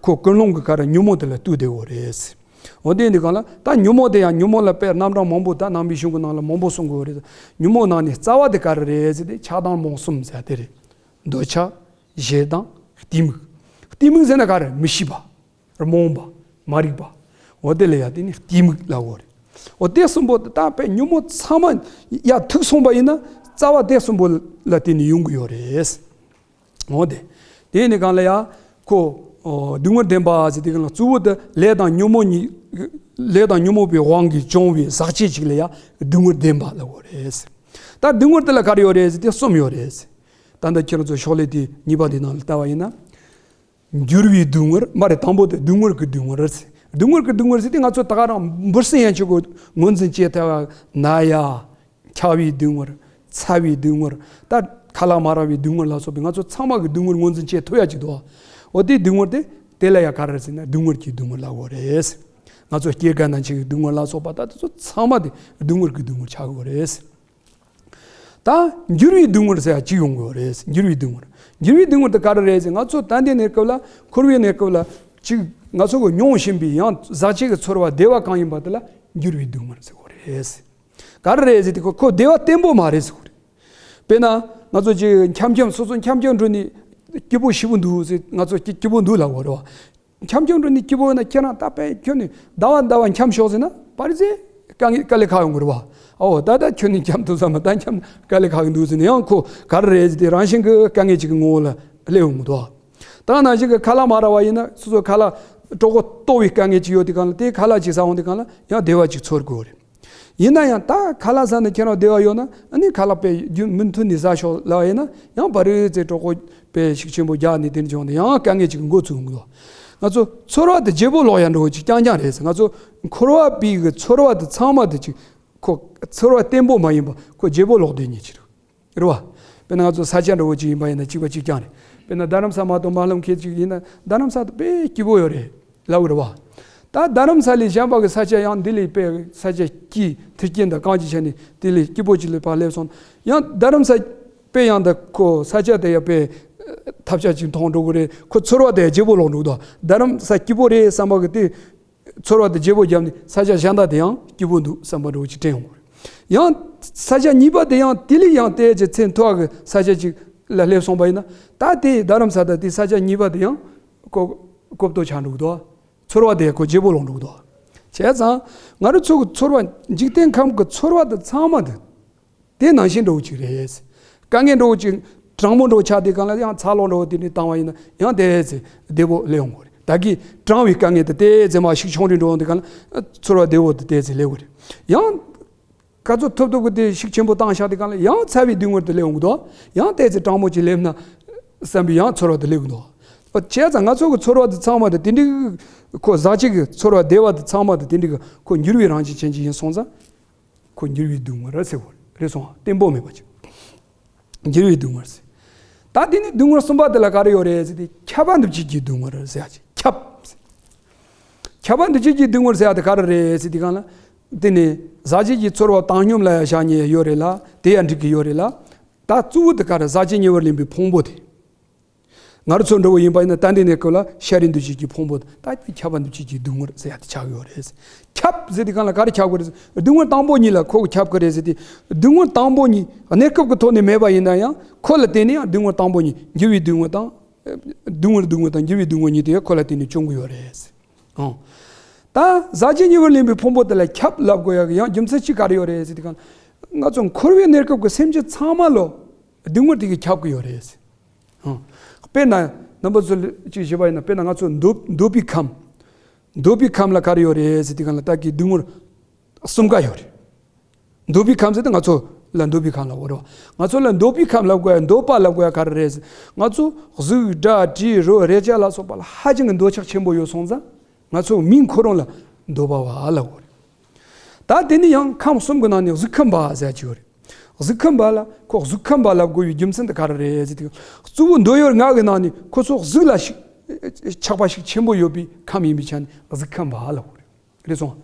ཁོ་ཀུན་སློང་གི་ག་རེ། ཉོན་མོངས་དེ་ལ་ལྟོས་བསྡད་ཡོད་རེད། འོ་དེ་འདི་གང་ལ་ད་ཉོན་མོངས་དེ་ཡང་ཉོན་མོངས་ལ་དཔེ་རྣམ་གྲངས་མང་པོ་ད་ནང་པའི་གཞུང་གི་ནང་ལ་མང་པོ་གསུང་གི་ཡོད་རེད། ཉོན་མོངས་ནང་ནས་རྩ་བ་དེ་ག་རེ་རེད་ཟེར་ཏེ་ཆགས་སྡང་རྨོངས་གསུམ་ཟེར་ཡ་དེ་རེད། འདོད་ཆགས། ཞེ་སྡང་། གཏི་མུག་གཏི་མུག་ཟེར་ན་ག་རེ། མི་ཤེས་པ། རྨོངས་པ། མ་རིག་པ། འོ་དེ་ལ་ཡ་དེ་ནི་གཏི་མུག་ལབ་ཡོད་རེད། འོ་དེ་གསུམ་པོ་དེ་དག་པའི་ཉོན་མོངས་ཚང་མ་ཡ་ཐུག་སོང་བ་ཡིན་ན་རྩ་བ་དེ་གསུམ་པོ་ལ་བརྟེན་ནས་ཡོང་གི་ཡོད་རེད། འོ་དེ། དེ་ནི་གང་ལ་ཡ། ཁོ། འོ་སྡུག་བསྔལ་བདེན་པ་ཟེར་དེ་གང་ལ་གཙོ་བོ་དེ་ལས་དང་ཉོན་མོངས་གཉིས། ལས་དང་ཉོན་མོངས་པའི་དབང་གིས་བྱུང་བའི་ཟག་བཅས་ཅིག་ལ་ཡ་སྡུག་བསྔལ་བདེན་པ་ལབ་ཡོད་རེད། ད་སྡུག་བསྔལ་དེ་ལ་ག་རེ་ཡོད་རེད་ཟེར་ཏེ་གསུམ་ཡོད་རེད། ད་ལྟ་ཁྱེད་རང་ཚོ་ཤོག་ལྷེ་དེ་གཉིས་པ་དེ་ནང་ལ་ལྟ་བ་ཡིན་ན། འགྱུར་བའི་སྡུག་བསྔལ་མ་རེད། དང་པོ་དེ་སྡུག་བསྔལ་གྱི་སྡུག་བསྔལ། སྡུག་བསྔལ་གྱི་སྡུག་བསྔལ་ཟེར་དེ་ང་ཚོ་ད་ག་རང་འབུ་སྲིན་ཡན་ཆད་ཀྱིས་ངོས་འཛིན་བྱེད་ཐུབ་པ། ན་ཡ། འཁྱག་པའི་སྡུག་བསྔལ། ཚ་བའི་སྡུག་བསྔལ། ད་ཁ་ལག་མ་རག་པའི་སྡུག་བསྔལ་ལ་སོགས་པའི་ང་ཚོ་ཚང་མ་གི་སྡུག་བསྔལ་ངོས་འཛིན་བྱེད་ཐུབ་ཡ་ཅིག་འདུག་འོ་དེའི་སྡུག་བསྔལ་དེ་དེ་ལ་ཡ་ག་རེ་ཟེར་ན་སྡུག་བསྔལ་གྱི་སྡུག་བསྔལ་ལབ་དགོས་རེད། ང་ཚོ་སྐྱེ་རྒ་ན་འཆི་གི་སྡུག་བསྔལ་ལ་སོགས་པ་ད་དེ་ཚོ་ཚང་མ་དེ་སྡུག་བསྔལ་གྱི་སྡུག་བསྔལ་ཆགས་དགོས་རེད། ད་འགྱུར་བའི་སྡུག་བསྔལ་ཟེར་ཡ་གཅིག་ཡོང་གི་རེད། འགྱུར་བའི་སྡུག་བསྔལ། འགྱུར་བའི་སྡུག་བསྔལ་དེ་ག་རེ་རེད་ཟེར། ང་ཚོ་ད་ལྟའི་གནས་སྐབས་ལ་འཁོར་བའི་གནས་སྐབས་ལ་གཅིག་ང་ཚོ་གི་མྱོང་བཞིན་པའི་ཡང་ཟག་བཅས་ཀྱི་ཚོར་བ་བདེ་བ་གང་ཡིན་པ་དེ་ལ་འགྱུར་བའི་སྡུག་བསྔལ་ཟེར་གྱི་རེད། ག་རེ་རེད་ཟེར་དུས་ཁོ་ཁོ་བདེ་བ་བརྟན་པོ་མ་རེད་ཟེར་གྱི་རེད། དཔེར་ན་ང་ཚོ་གཅིག་འཁྱམ་འཁྱམ་སོ་སོ་འཁྱམ་འཁྱམ་འགྲོ་ནས་སྐྱིད་པོ་ཞེ་པོ་འདུག་ཟེར། ང་ཚོ་སྐྱིད་སྐྱིད་པོ་འདུག་ལབ་དགོས་རེད་བ། འཁྱམ་འཁྱམ་འགྲོ་ནས་སྐྱིད་པོ་ཡོད་ན་ཁྱེད་རང་ད་དཔེ་ཁྱོད་ནི་ཟླ་བ་ཟླ་བ་འཁྱམ་ཤོག་ཟེར་ན་པར་ཟེར་དཀའ་ངལ་དཀའ་ལས་ཁག་ཡོང་གི་རེད་བ། ཨོ་ད་ལྟ་ཁྱོད་ནི་འཁྱམ་ཐུབ་ས་མ། ད་འཁྱམ་དཀའ་ལས་ཁག་གི་འདུག་ཟེར་ནས་ཡང་ཁོ་ག་རེ་རེད་ཟེར་དུས་རང་བཞིན་གྱི་དཀའ་ངལ་ཅིག་གི་ངོ་བོ་ལ་སླེབས་ཡོང་གི་འདུག་ད་ནང་བཞིན་གྱི་ཁ་ལག་མ་རག་པ་ཡིན་ན་སོ་སོ་ཁ་ལག་གྲོད་ཁོག་ལྟོགས་པའི་དཀའ་ངལ་ཅིག་ཡོད་དུས་གང་ལ་དེ་ཁ་ལག་ཅིག་ཟ་འོང་དུས་གང་ལ་ཡང་བདེ་བ་ཅིག་ཚོར་དགོས་རེད། ཡིན་ན་ཡང་ད་ཁ་ལག་ཟ་ནས་ཁྱེད་རང་བདེ་བ་ཡོད་ན་ཨ་ནི་ཁ་ལག་དཔེ་རྒྱུན་མུ་མཐུད་ནས་ཟ་ཤོག་ལབ་ཡིན་ན་ཡང་བ་རི་ཙེ་གྲོད་ཁོག་དཔེ་ཤུགས་ཆེན་པོ་རྒྱག་ནས་དེ་འདྲ་བྱུང་ན་ཡང་དཀའ་ངལ་ཅིག་འགོ་བཙུགས་འདུག་ང་ཚོ་ཚོར་བ་དེ་བརྗེ་པོ་ལོག་ཡ་འགྲོ་ཅིག་རྐྱང་རྐྱང་རེད་ཟེར། ང་ཚོ་འཁོར་བ་པའི་གི་ཚོར་བ་དེ་ཚང་མ་དེ་ཅིག་ཁོ་ཚོར་བ་བརྟན་པོ་མ་ཡིན་པ་ཁོ་བརྗེ་པོ་ལོག་བསྡད་ཉེན་ཆེ་རེད། རེད་བ། དཔེར་ན་ང་ཚོ་ས་ཆ་འདྲ་བོ་ཅིག་ཡིན་པ་ཡིན་ན་གཅིག་པ་གཅིག་རྐྱང་རེད། དཔེར་ན་རྡ་རམ་ས་མ་གཏོགས་མ་ལྷུང་མཁན་ཅིག་ཡིན་ན་རྡ་རམ་ས་དེ་དཔེ་སྐྱིད་པོ་ཡོད་རེད་ལབ་རེད་བ། ད་རྡ་རམ་ས་ལས་གཞན་པ་གི་ས་ཆ་ཡང་འདི་ལས་དཔེ་ས་ཆ་སྐྱིད་མཐུན་རྐྱེན་དང་གང་ཅི་བྱས་ནས་དེ་ལས་སྐྱིད་པོ་ཅིག་ལས་ཕར་སླེབས་སོང་ཡང་རྡ་རམ་ས་དཔེ་ཡང་ད་ཁོ་ས་ཆ་དེ་ཡང་དཔེ་ཐབས་ཆག་ཅིག་མཐོང་འགྲོ་གི་རེད། ཁོ་ཚོར་བ་དེ་བརྗེ་པོ་ལོག་འགྲོ་གི་འདུག་རྡ་རམ་ས་སྐྱིད་པོ་རེད་བསམ་པ་གི་དེ། ཚོར་བ་དེ་བརྗེ་པོ་བརྒྱབ་ནས་ས་ཆ་གཞན་དག་དེ་ཡང་སྐྱིད་པོ་འདུག་བསམ་པ་འདྲ་བོ་ཅིག་དྲན་ཡོང་གི་རེད། ཡང་ས་ཆ་གཉིས་པ་དེ་ཡང་དེ་ལས་ཡང་དེ་ཅིག་ཚད་མཐོ་བ་གི་ས་ཆ་ཅིག་ལ་སླེབས་སོང་པ་ཡིན་ན་ད་དེ་རྡ་རམ་ས་དང་དེ་ས་ཆ་གཉིས་པ་དེ་ཡང་ཀོ་ཀོབ་ཏོ་ཆགས་འགྲོ་གི་འདུག་ཚོར་བ་དེ་ཁོ་བརྗེ་པོ་ལོག་འགྲོ་གི་འདུག་བྱས་ཙང་ང་རང་ཚོ་གི་ཚོར་བ་འཇིག་རྟེན་ཁམས་ཀྱི་ཚོར་བ་དེ་ཚང་མ་དེ། དེ་ནང་བཞིན་འདྲ་བོ་ཅིག་རེད། དཀའ་ངལ་འདྲ་བོ་ཅིག་གྲང་མོ་འདྲ་བོ་ཆགས་དུས་གང་ལ་ཡང་ཚ་གློག་འདྲ་བོ་དེ་འདྲ་བཏང་བ་ཡིན་ན་ཡང་དེ་ཙི་བདེ་པོ་སླེབས་ཡོང་གི་རེད། ད་གི་གྲང་བའི་དཀའ་ངལ་དེ་དེ་ཙི་མ་ཤུགས་ཆུང་རུ་འགྲོ་ཡོང་དུས་གང་ལ་ཚོར་བ་བདེ་པོ་དེ་དེ་ཙི་སླེབས་ཀྱི་རེད། ཡང་ག་ཚོད་ཐུབ་ཐུབ་ཀྱི་དེ་ཤུགས་ཆེན་པོ་བཏང་བཞག་དུས་གང་ལ་ཡང་ཚ་བའི་སྡུག་བསྔལ་དེ་སླེབས་ཡོང་གི་འདུག་ཡང་དེ་ཙི་གྲང་མོ་ཅིག་སླེབས་ན་བསམ་པའི་ཡང་ཚོར་བ་དེ་སླེབས་ཀྱི་འདུག་བྱས་ཙང་ང་ཚོ་གི་ཚོར་བ་དེ་ཚང་མ་དེ་དེ་འདྲའི་ཁོ་ཟག་བཅས་ཀྱི་ཚོར་བ་བདེ་བ་དེ་ཚང་མ་དེ་དེ་འདྲའི་ཁོ་འགྱུར་བའི་རང་བཞིན་ཅན་ཅིག་ཡིན་སོང་ཙང་། ཁོ་འགྱུར་བའི་སྡུག་བསྔལ་ཟེར་བ་རེད་སོང་བ། བརྟན་པོ་མེད་པ་ཅིག་འགྱུར་བའི་སྡུག་བསྔལ་ཟེར། ད་དེ་ནས་སྡུག་བསྔལ་གསུམ་པ་དེ་ལ་ག་རེ་ཡོད་རེད་ཟེར་དུས་ཁྱབ་པ་འདུ་བྱེད་ཀྱི་སྡུག་བསྔལ་ཟེར་ཡ་ཅིག་ཁྱབ་ཟེར། ཁྱབ་པ་འདུ་བྱེད་ཀྱི་སྡུག་བསྔལ་ཟེར་ཡ་དེ་ག་རེ་རེད་ཟེར་དུས་གང་ལ། དེ་ནས་ཟག་བཅས་ཀྱི་ཚོར་བ་བཏང་སྙོམས་ལ་ཡ་བཞག་ཉེན་ཡོད་རེད་ལ་དེ་ཡ་འགྲིག་གི་ཡོད་རེད་ལ། ད་གཙོ་བོ་དེ་ག་རེ་ཟག་བཅས་ཉེ་བར་ལེན་པའི་ཕུང་པོ་དེ། ང་རང་ཚོ་འདྲ་བོ་ཡིན་པ་ཡིན་ན་ད་འདི་ནས་ཀོ་ལ་ཤ་རི་འདུ་བྱེད་ཀྱི་ཕུང་པོ་ད་ཁྱབ་པ་འདུ་བྱེད་ཀྱི་སྡུག་བསྔལ་ཟེར་ཡ་དེ་ཆགས་ཡོད་རེད། ཁྱབ་ཟེར་དུས་གང་ལ་ག་རེ་ཁྱབ་དགོས་རེད། སྡུག་བསྔལ་དང་པོ་གཉིས་ལ་ཁོ་ཁྱབ་ཀྱི་རེད་ཟེར་དུས། སྡུག་བསྔལ་དང་པོ་གཉིས་གནས་སྐབས་ཀྱི་ཐོག་ནས་མེད་པ་ཡིན་ན་ཡང་ཁོ་ལ་བརྟེན་ནས་ཡང་སྡུག་བསྔལ་དང་པོ་གཉིས་འགྱུར་བའི་སྡུག་བསྔལ་དང་། སྡུག་བསྔལ་སྡུག་བསྔལ་དང་འགྱུར་བའི་སྡུག་བསྔལ་གཉིས་དེ་ཁོ་ལ་བརྟེན་ནས་བྱུང་གི་ཡོད་རེད། ཨང་། ད་ཟག་བཅས་ཉེ་བར་ལེན་པའི་ཕུང་པོ་དེ་ལ་ཁྱབ་ལབ་དགོས་ཡ་གི་ཡང་རྒྱུ་མཚན་གཅིག་ག་རེ་ཡོད་རེད་ཟེར་དུས་གང་། ང་ཚོ་འཁོར་བའི་གནས་སྐབས་ཀྱི་སེམས་ཅན་ཚང་མ་ལོ་སྡུག་བསྔལ་དེ་གིས་ཁྱབ་ཀྱི་ཡོད་རེད། ཨང་། དཔེར་ན་རྣམ་པ་ཚོ་ཅིག་ཞུས་པ་ཡིན་ན་དཔེར་ན་ང་ཚོ་འདོད་འདོད་པའི་ཁམས། འདོད་པའི་ཁམས་ལ་ག་རེ་ཡོད་རེད་ཟེར་དུས་གང་ལ་ད་གི་སྡུག་བསྔལ་གསུམ་ཀ་ཡོད་རེད། འདོད་པའི་ཁམས་ཟེར་དུས་ང་ཚོ་ལ་འདོད་པའི་ཁམས་ལབ་དགོས་རེད་བ། ང་ཚོ་ལ་འདོད་པའི་ཁམས་ལབ་དགོས་ཡ་འདོད་པ་ལབ་དགོས་ཡ་ག་རེ་རེད་ཟེར། ང་ཚོ་གཟུགས་སྒྲ་དྲི་རོ་རེག་བྱ་ལ་སོགས་པ་ལ་ཧ་ཅང་གི་འདོད་ཆགས་ཆེན་པོ་ཡོད་སོང་ཙང་ང་ཚོ་མིང་ཁོ་རང་ལ་འདོད་པ་བ་ལབ་དགོས་རེད། ད་དེ་ནི་ཡང་ཁམས་གསུམ་གྱི་ནང་ནས་གཟུགས་ཁམས་པ་ཟེར་གྱི་ཡོད་རེད། གཟུགས་ཁམས་པ་ལ་ཁོ་གཟུགས་ཁམས་པ་ལབ་དགོས་པའི་རྒྱུ་མཚན་དེ་ག་རེ་རེད་ཟེར་དུས། གཙོ་བོ་འདོད་ཡོད་ལྔ་གི་ནང་ནས་ཁོ་ཚོ་གཟུགས་ལ་ཤུགས་ཆགས་པ་ཤུགས་ཆེན་པོ་ཡོད་པའི་ཁམས་ཡིན་པའི་ཆ་ནས་གཟུགས་ཁམས་པ་ལབ་དགོས་རེད། རེད་སོང་།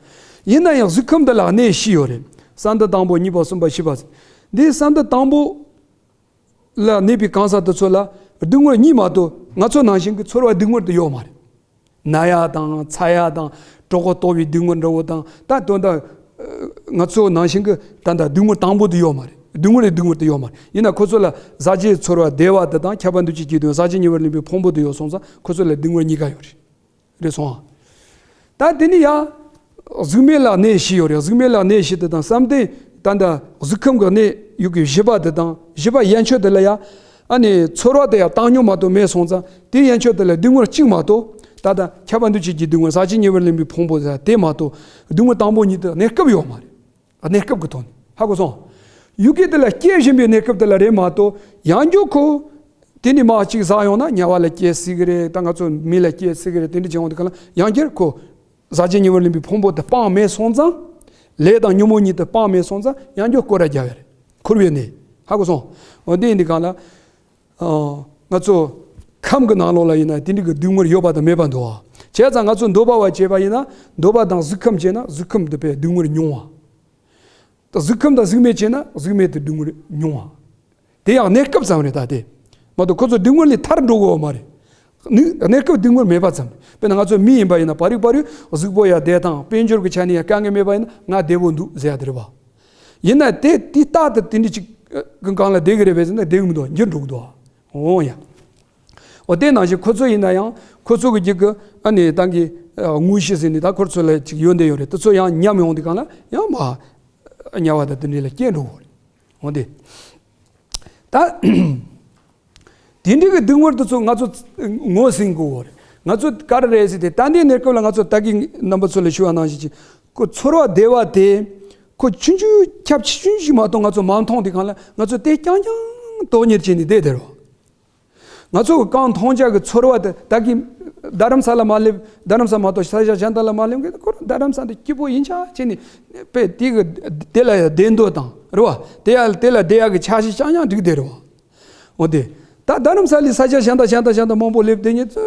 ཡིན་ན་ཡང་གཟུགས་ཁམས་འདི་ལ་གནས་བཞི་ཡོད་རེད། ས་འདི་དང་པོ་གཉིས་པ་གསུམ་པ་བཞི་པ་ཟེར། འདི་ས་འདི་དང་པོ་ལ་གནས་པའི་གང་ཟག་དེ་ཚོ་ལ་སྡུག་བསྔལ་གཉིས་མ་གཏོགས་ང་ཚོ་ནང་བཞིན་གྱི་ཚོར་བ་སྡུག་བསྔལ་དེ་ཡོད་མ་རེད། ན་ཡ་དང་ཚ་ཡ་དང་གྲོད་ཁོག་ལྟོགས་པའི་སྡུག་བསྔལ་འདྲ་བོ་དང་ད་དོན་དག་ང་ཚོ་ནང་བཞིན་གྱི་ད་ལྟ་སྡུག་བསྔལ་དང་པོ་དེ་ཡོད་མ་རེད། སྡུག་བསྔལ་རེད་སྡུག་བསྔལ་དེ་ཡོད་མ་རེད། ཡིན་ན་ཁོ་ཚོ་ལ་ཟག་བཅས་ཚོར་བ་བདེ་བ་དེ་དང་ཁྱབ་པ་འདུ་བྱེད་ཀྱི་དོན་ཟག་བཅས་ཉེ་བར་ལེན་པའི་ཕུང་པོ་དེ་ཡོད་སོང་ཙང་ཁོ་ཚོ་ལ་སྡུག་བསྔལ་གཉིས་ཀ་ཡོད་རེད། རེད་སོང་ཨ། ད་དེ་ནི་ཡ། གཟུགས་མེད་ལ་གནས་བཞི་ཡོད་རེད། གཟུགས་མེད་ལ་གནས་བཞི་དེ་དང་བསམ་གཏན་ད་ལྟ་གཟུགས་ཁམས་ཀྱི་གནས་ཡུལ་གྱི་བཞི་པ་དེ་དང་བཞི་པ་ཡན་ཆོད་དེ་ལ་ཡ། ཨ་ནི་ཚོར་བ་དེ་ཡང་བཏང་སྙོམས་མ་གཏོགས་མེད་སོང་ཙང་དེ་ཡན་ཆོད་དེ་ལ་སྡུག་བསྔལ་གཅིག་མ་གཏོགས་ད་ལྟ་ཁྱབ་པ་འདུ་བྱེད་ཀྱི་སྡུག་བསྔལ་ཟག་བཅས་ཉེ་བར་ལེན་པའི་ཕུང་པོ་ཟེར་དེ་མ་གཏོགས་སྡུག་བསྔལ་དང་པོ་གཉིས་དེ་གནས་སྐབས་ཡོད་མ་རེད། གནས་སྐབས་ཀྱི་ཐོག་ནས་ཧ་གོ་སོང་། ཡུལ་སྐད་དེ་ལ་སྐྱེ་བཞིན་པའི་གནས་སྐབས་དེ་ལ་རེད་མ་གཏོགས་ཡང་རྒྱུ་ཁོ། དེ་ནི་མ་གཅིག་ཟག་ཡོང་ན་དམྱལ་བ་ལ་སྐྱེ་སྲིད་ཀྱི་རེད། ད་ང་ཚོ་མི་ལ་སྐྱེ་སྲིད་ཀྱི་རེད། དེ་འདྲ་བྱུང་དུས་ག་ལ་ཡང་བསྐྱར་ཁོ། ཟག་བཅས་ཉེ་བར་ལེན་པའི་ཕུང་པོ་དེ་སྤངས་མེད་སོང་ཙང་། ལས་དང་ཉོན་མོངས་གཉིས་དེ་སྤངས་མེད་སོང་ཙང་ཡང་བསྐྱར་སྐོར་ར་རྒྱབ་ཡ་རེད། འཁོར་བའི་གནས། ཧ་གོ་སོང་། འོ་དེ་ཡིན་དུས་གང་ལ། ཨ། ང་ཚོ་ཁམས་ཀྱི་ནང་ལོགས་ལ་ཡིན་ན་དེ་འདྲའི་གི་སྡུག་བསྔལ་ཡོད་པ་དང་མེད་པ་འདུག་བ། བྱས་ཙང་ང་ཚོ་འདོད་པ་བ་བྱས་པ་ཡིན་ན། འདོད་པ་དང་གཟུགས་ཁམས་བྱས་ན་གཟུགས་ཁམས་དེ་དཔེ་སྡུག་བསྔལ་མྱོང་བ། ད་གཟུགས་ཁམས་དང་གཟུགས་མེད་བྱས་ན་གཟུགས་མེད་དུ་སྡུག་བསྔལ་མྱོང་བ། དེ་ཡང་གནས་སྐབས་ཙམ་རེད། ད་དེ་མ་གཏོགས་ཁོ་ཚོ་སྡུག་བསྔལ་ལས་ཐར་འགྲོ་གི་ཡོད་མ་རེད། ནི་གནས་སྐབས་སྡུག་བསྔལ་མེད་པ་ཙམ་རེད། དཔེར་ན་ང་ཚོ་མི་ཡིན་པ་ཡིན་ན། བར་རིག་བར་རིག་གཟུགས་པོ་ཡང་བདེ་ཐང་། དཔལ་འབྱོར་གྱི་ཆ་ནས་ཡང་དཀའ་ངལ་མེད་པ་ཡིན་ན་ང་བདེ་པོ་འདུག་ཟེར་ཡ་དེ་རེད་བ། ཡིན་ན་དེ་དེ་རྟག་ཏུ་དེ་འདྲ་ཅིག་གི་སྒང་ལ་བསྡད་ཀྱི་རེད་པས་ཟེར་ན་བསྡད་ཀྱི་མི་འདུག་འགྱུར་འགྲོ་གི་འདུག་འོང་ཡ། འོ་དེ་ནང་བཞིན་ཁོ་ཚོ་ཡིན་ན་ཡང་ཁོ་ཚོ་གི་རྒྱུད་ཀྱི་ཨ་ནི་ཏང་གི་དངོས་གཞི་ཟེར་ནི་ད་ཁོ་ཚོ་ལ་ཅིག་ཡོན་ཏན་ཡོད་རེད། དེ་ཚོ་ཡང་ཉམས་ཡོང་དུས་སྒང་ལ་ཡང་མ་དམྱལ་བ་དང་དེ་འདྲ་ལ་སྐྱེ་འགྲོ་གི་རེད། འོ་དེ། ད། དེ་འདྲའི་གི་སྡུག་བསྔལ་དེ་ཚོ་ང་ཚོ་ངོས་ཟིན་དགོས་པ་རེད། ང་ཚོ་ག་རེ་རེད་ཟེར་ཏེ། ད་ལྟའི་གནས་སྐབས་ལ་ང་ཚོ་ད་གིན་རྣམ་པ་ཚོ་ལ་ཞུ་བ་ནང་བཞིན་གྱི་ཁོ་ཚོར་བ་བདེ་བ་དེ་ཁོ་ཆུང་ཆུང་ཁྱབ་ཆེ་ཆུང་ཞིག་མ་གཏོགས་ང་ཚོ་མ་མཐོང་དུས་སྒང་ལ་ང་ཚོ་དེ་རྐྱང་རྐྱང་དོགས་གཉེར་བྱས་ནས་བསྡད་དེ་རེད། ང་ཚོ་གི་རྐང་མཐོང་རྒྱ་གི་ཚོར་བ་དེ་ད་གིན་རྡ་རམ་ས་ལ་མ་སླེབས། རྡ་རམ་ས་མ་གཏོགས་ས་ཆ་གཞན་དག་ལ་མ་སླེབས་གི་ཁོ་རང་རྡ་རམ་ས་འདི་སྐྱིད་པོ་ཡིན་ཆ་བྱས་ནས་དཔེ་དེ་གི་དེ་ལ་ཡང་བདེ་འདོད་དང་རེད་བ། དེ་ཡ་དེ་ལ་བསྡད་ཡག་གི་འཆར་གཞི་རྐྱང་རྐྱང་སྒྲིག་བསྡད་རེད་བ། འོ་དེ། ད་རྡ་རམ་ས་ལའི་ས་ཆ་གཞན་དང་གཞན་དང་གཞན་དང་མང་པོ་སླེབས་དེ་ཉིད་དུ་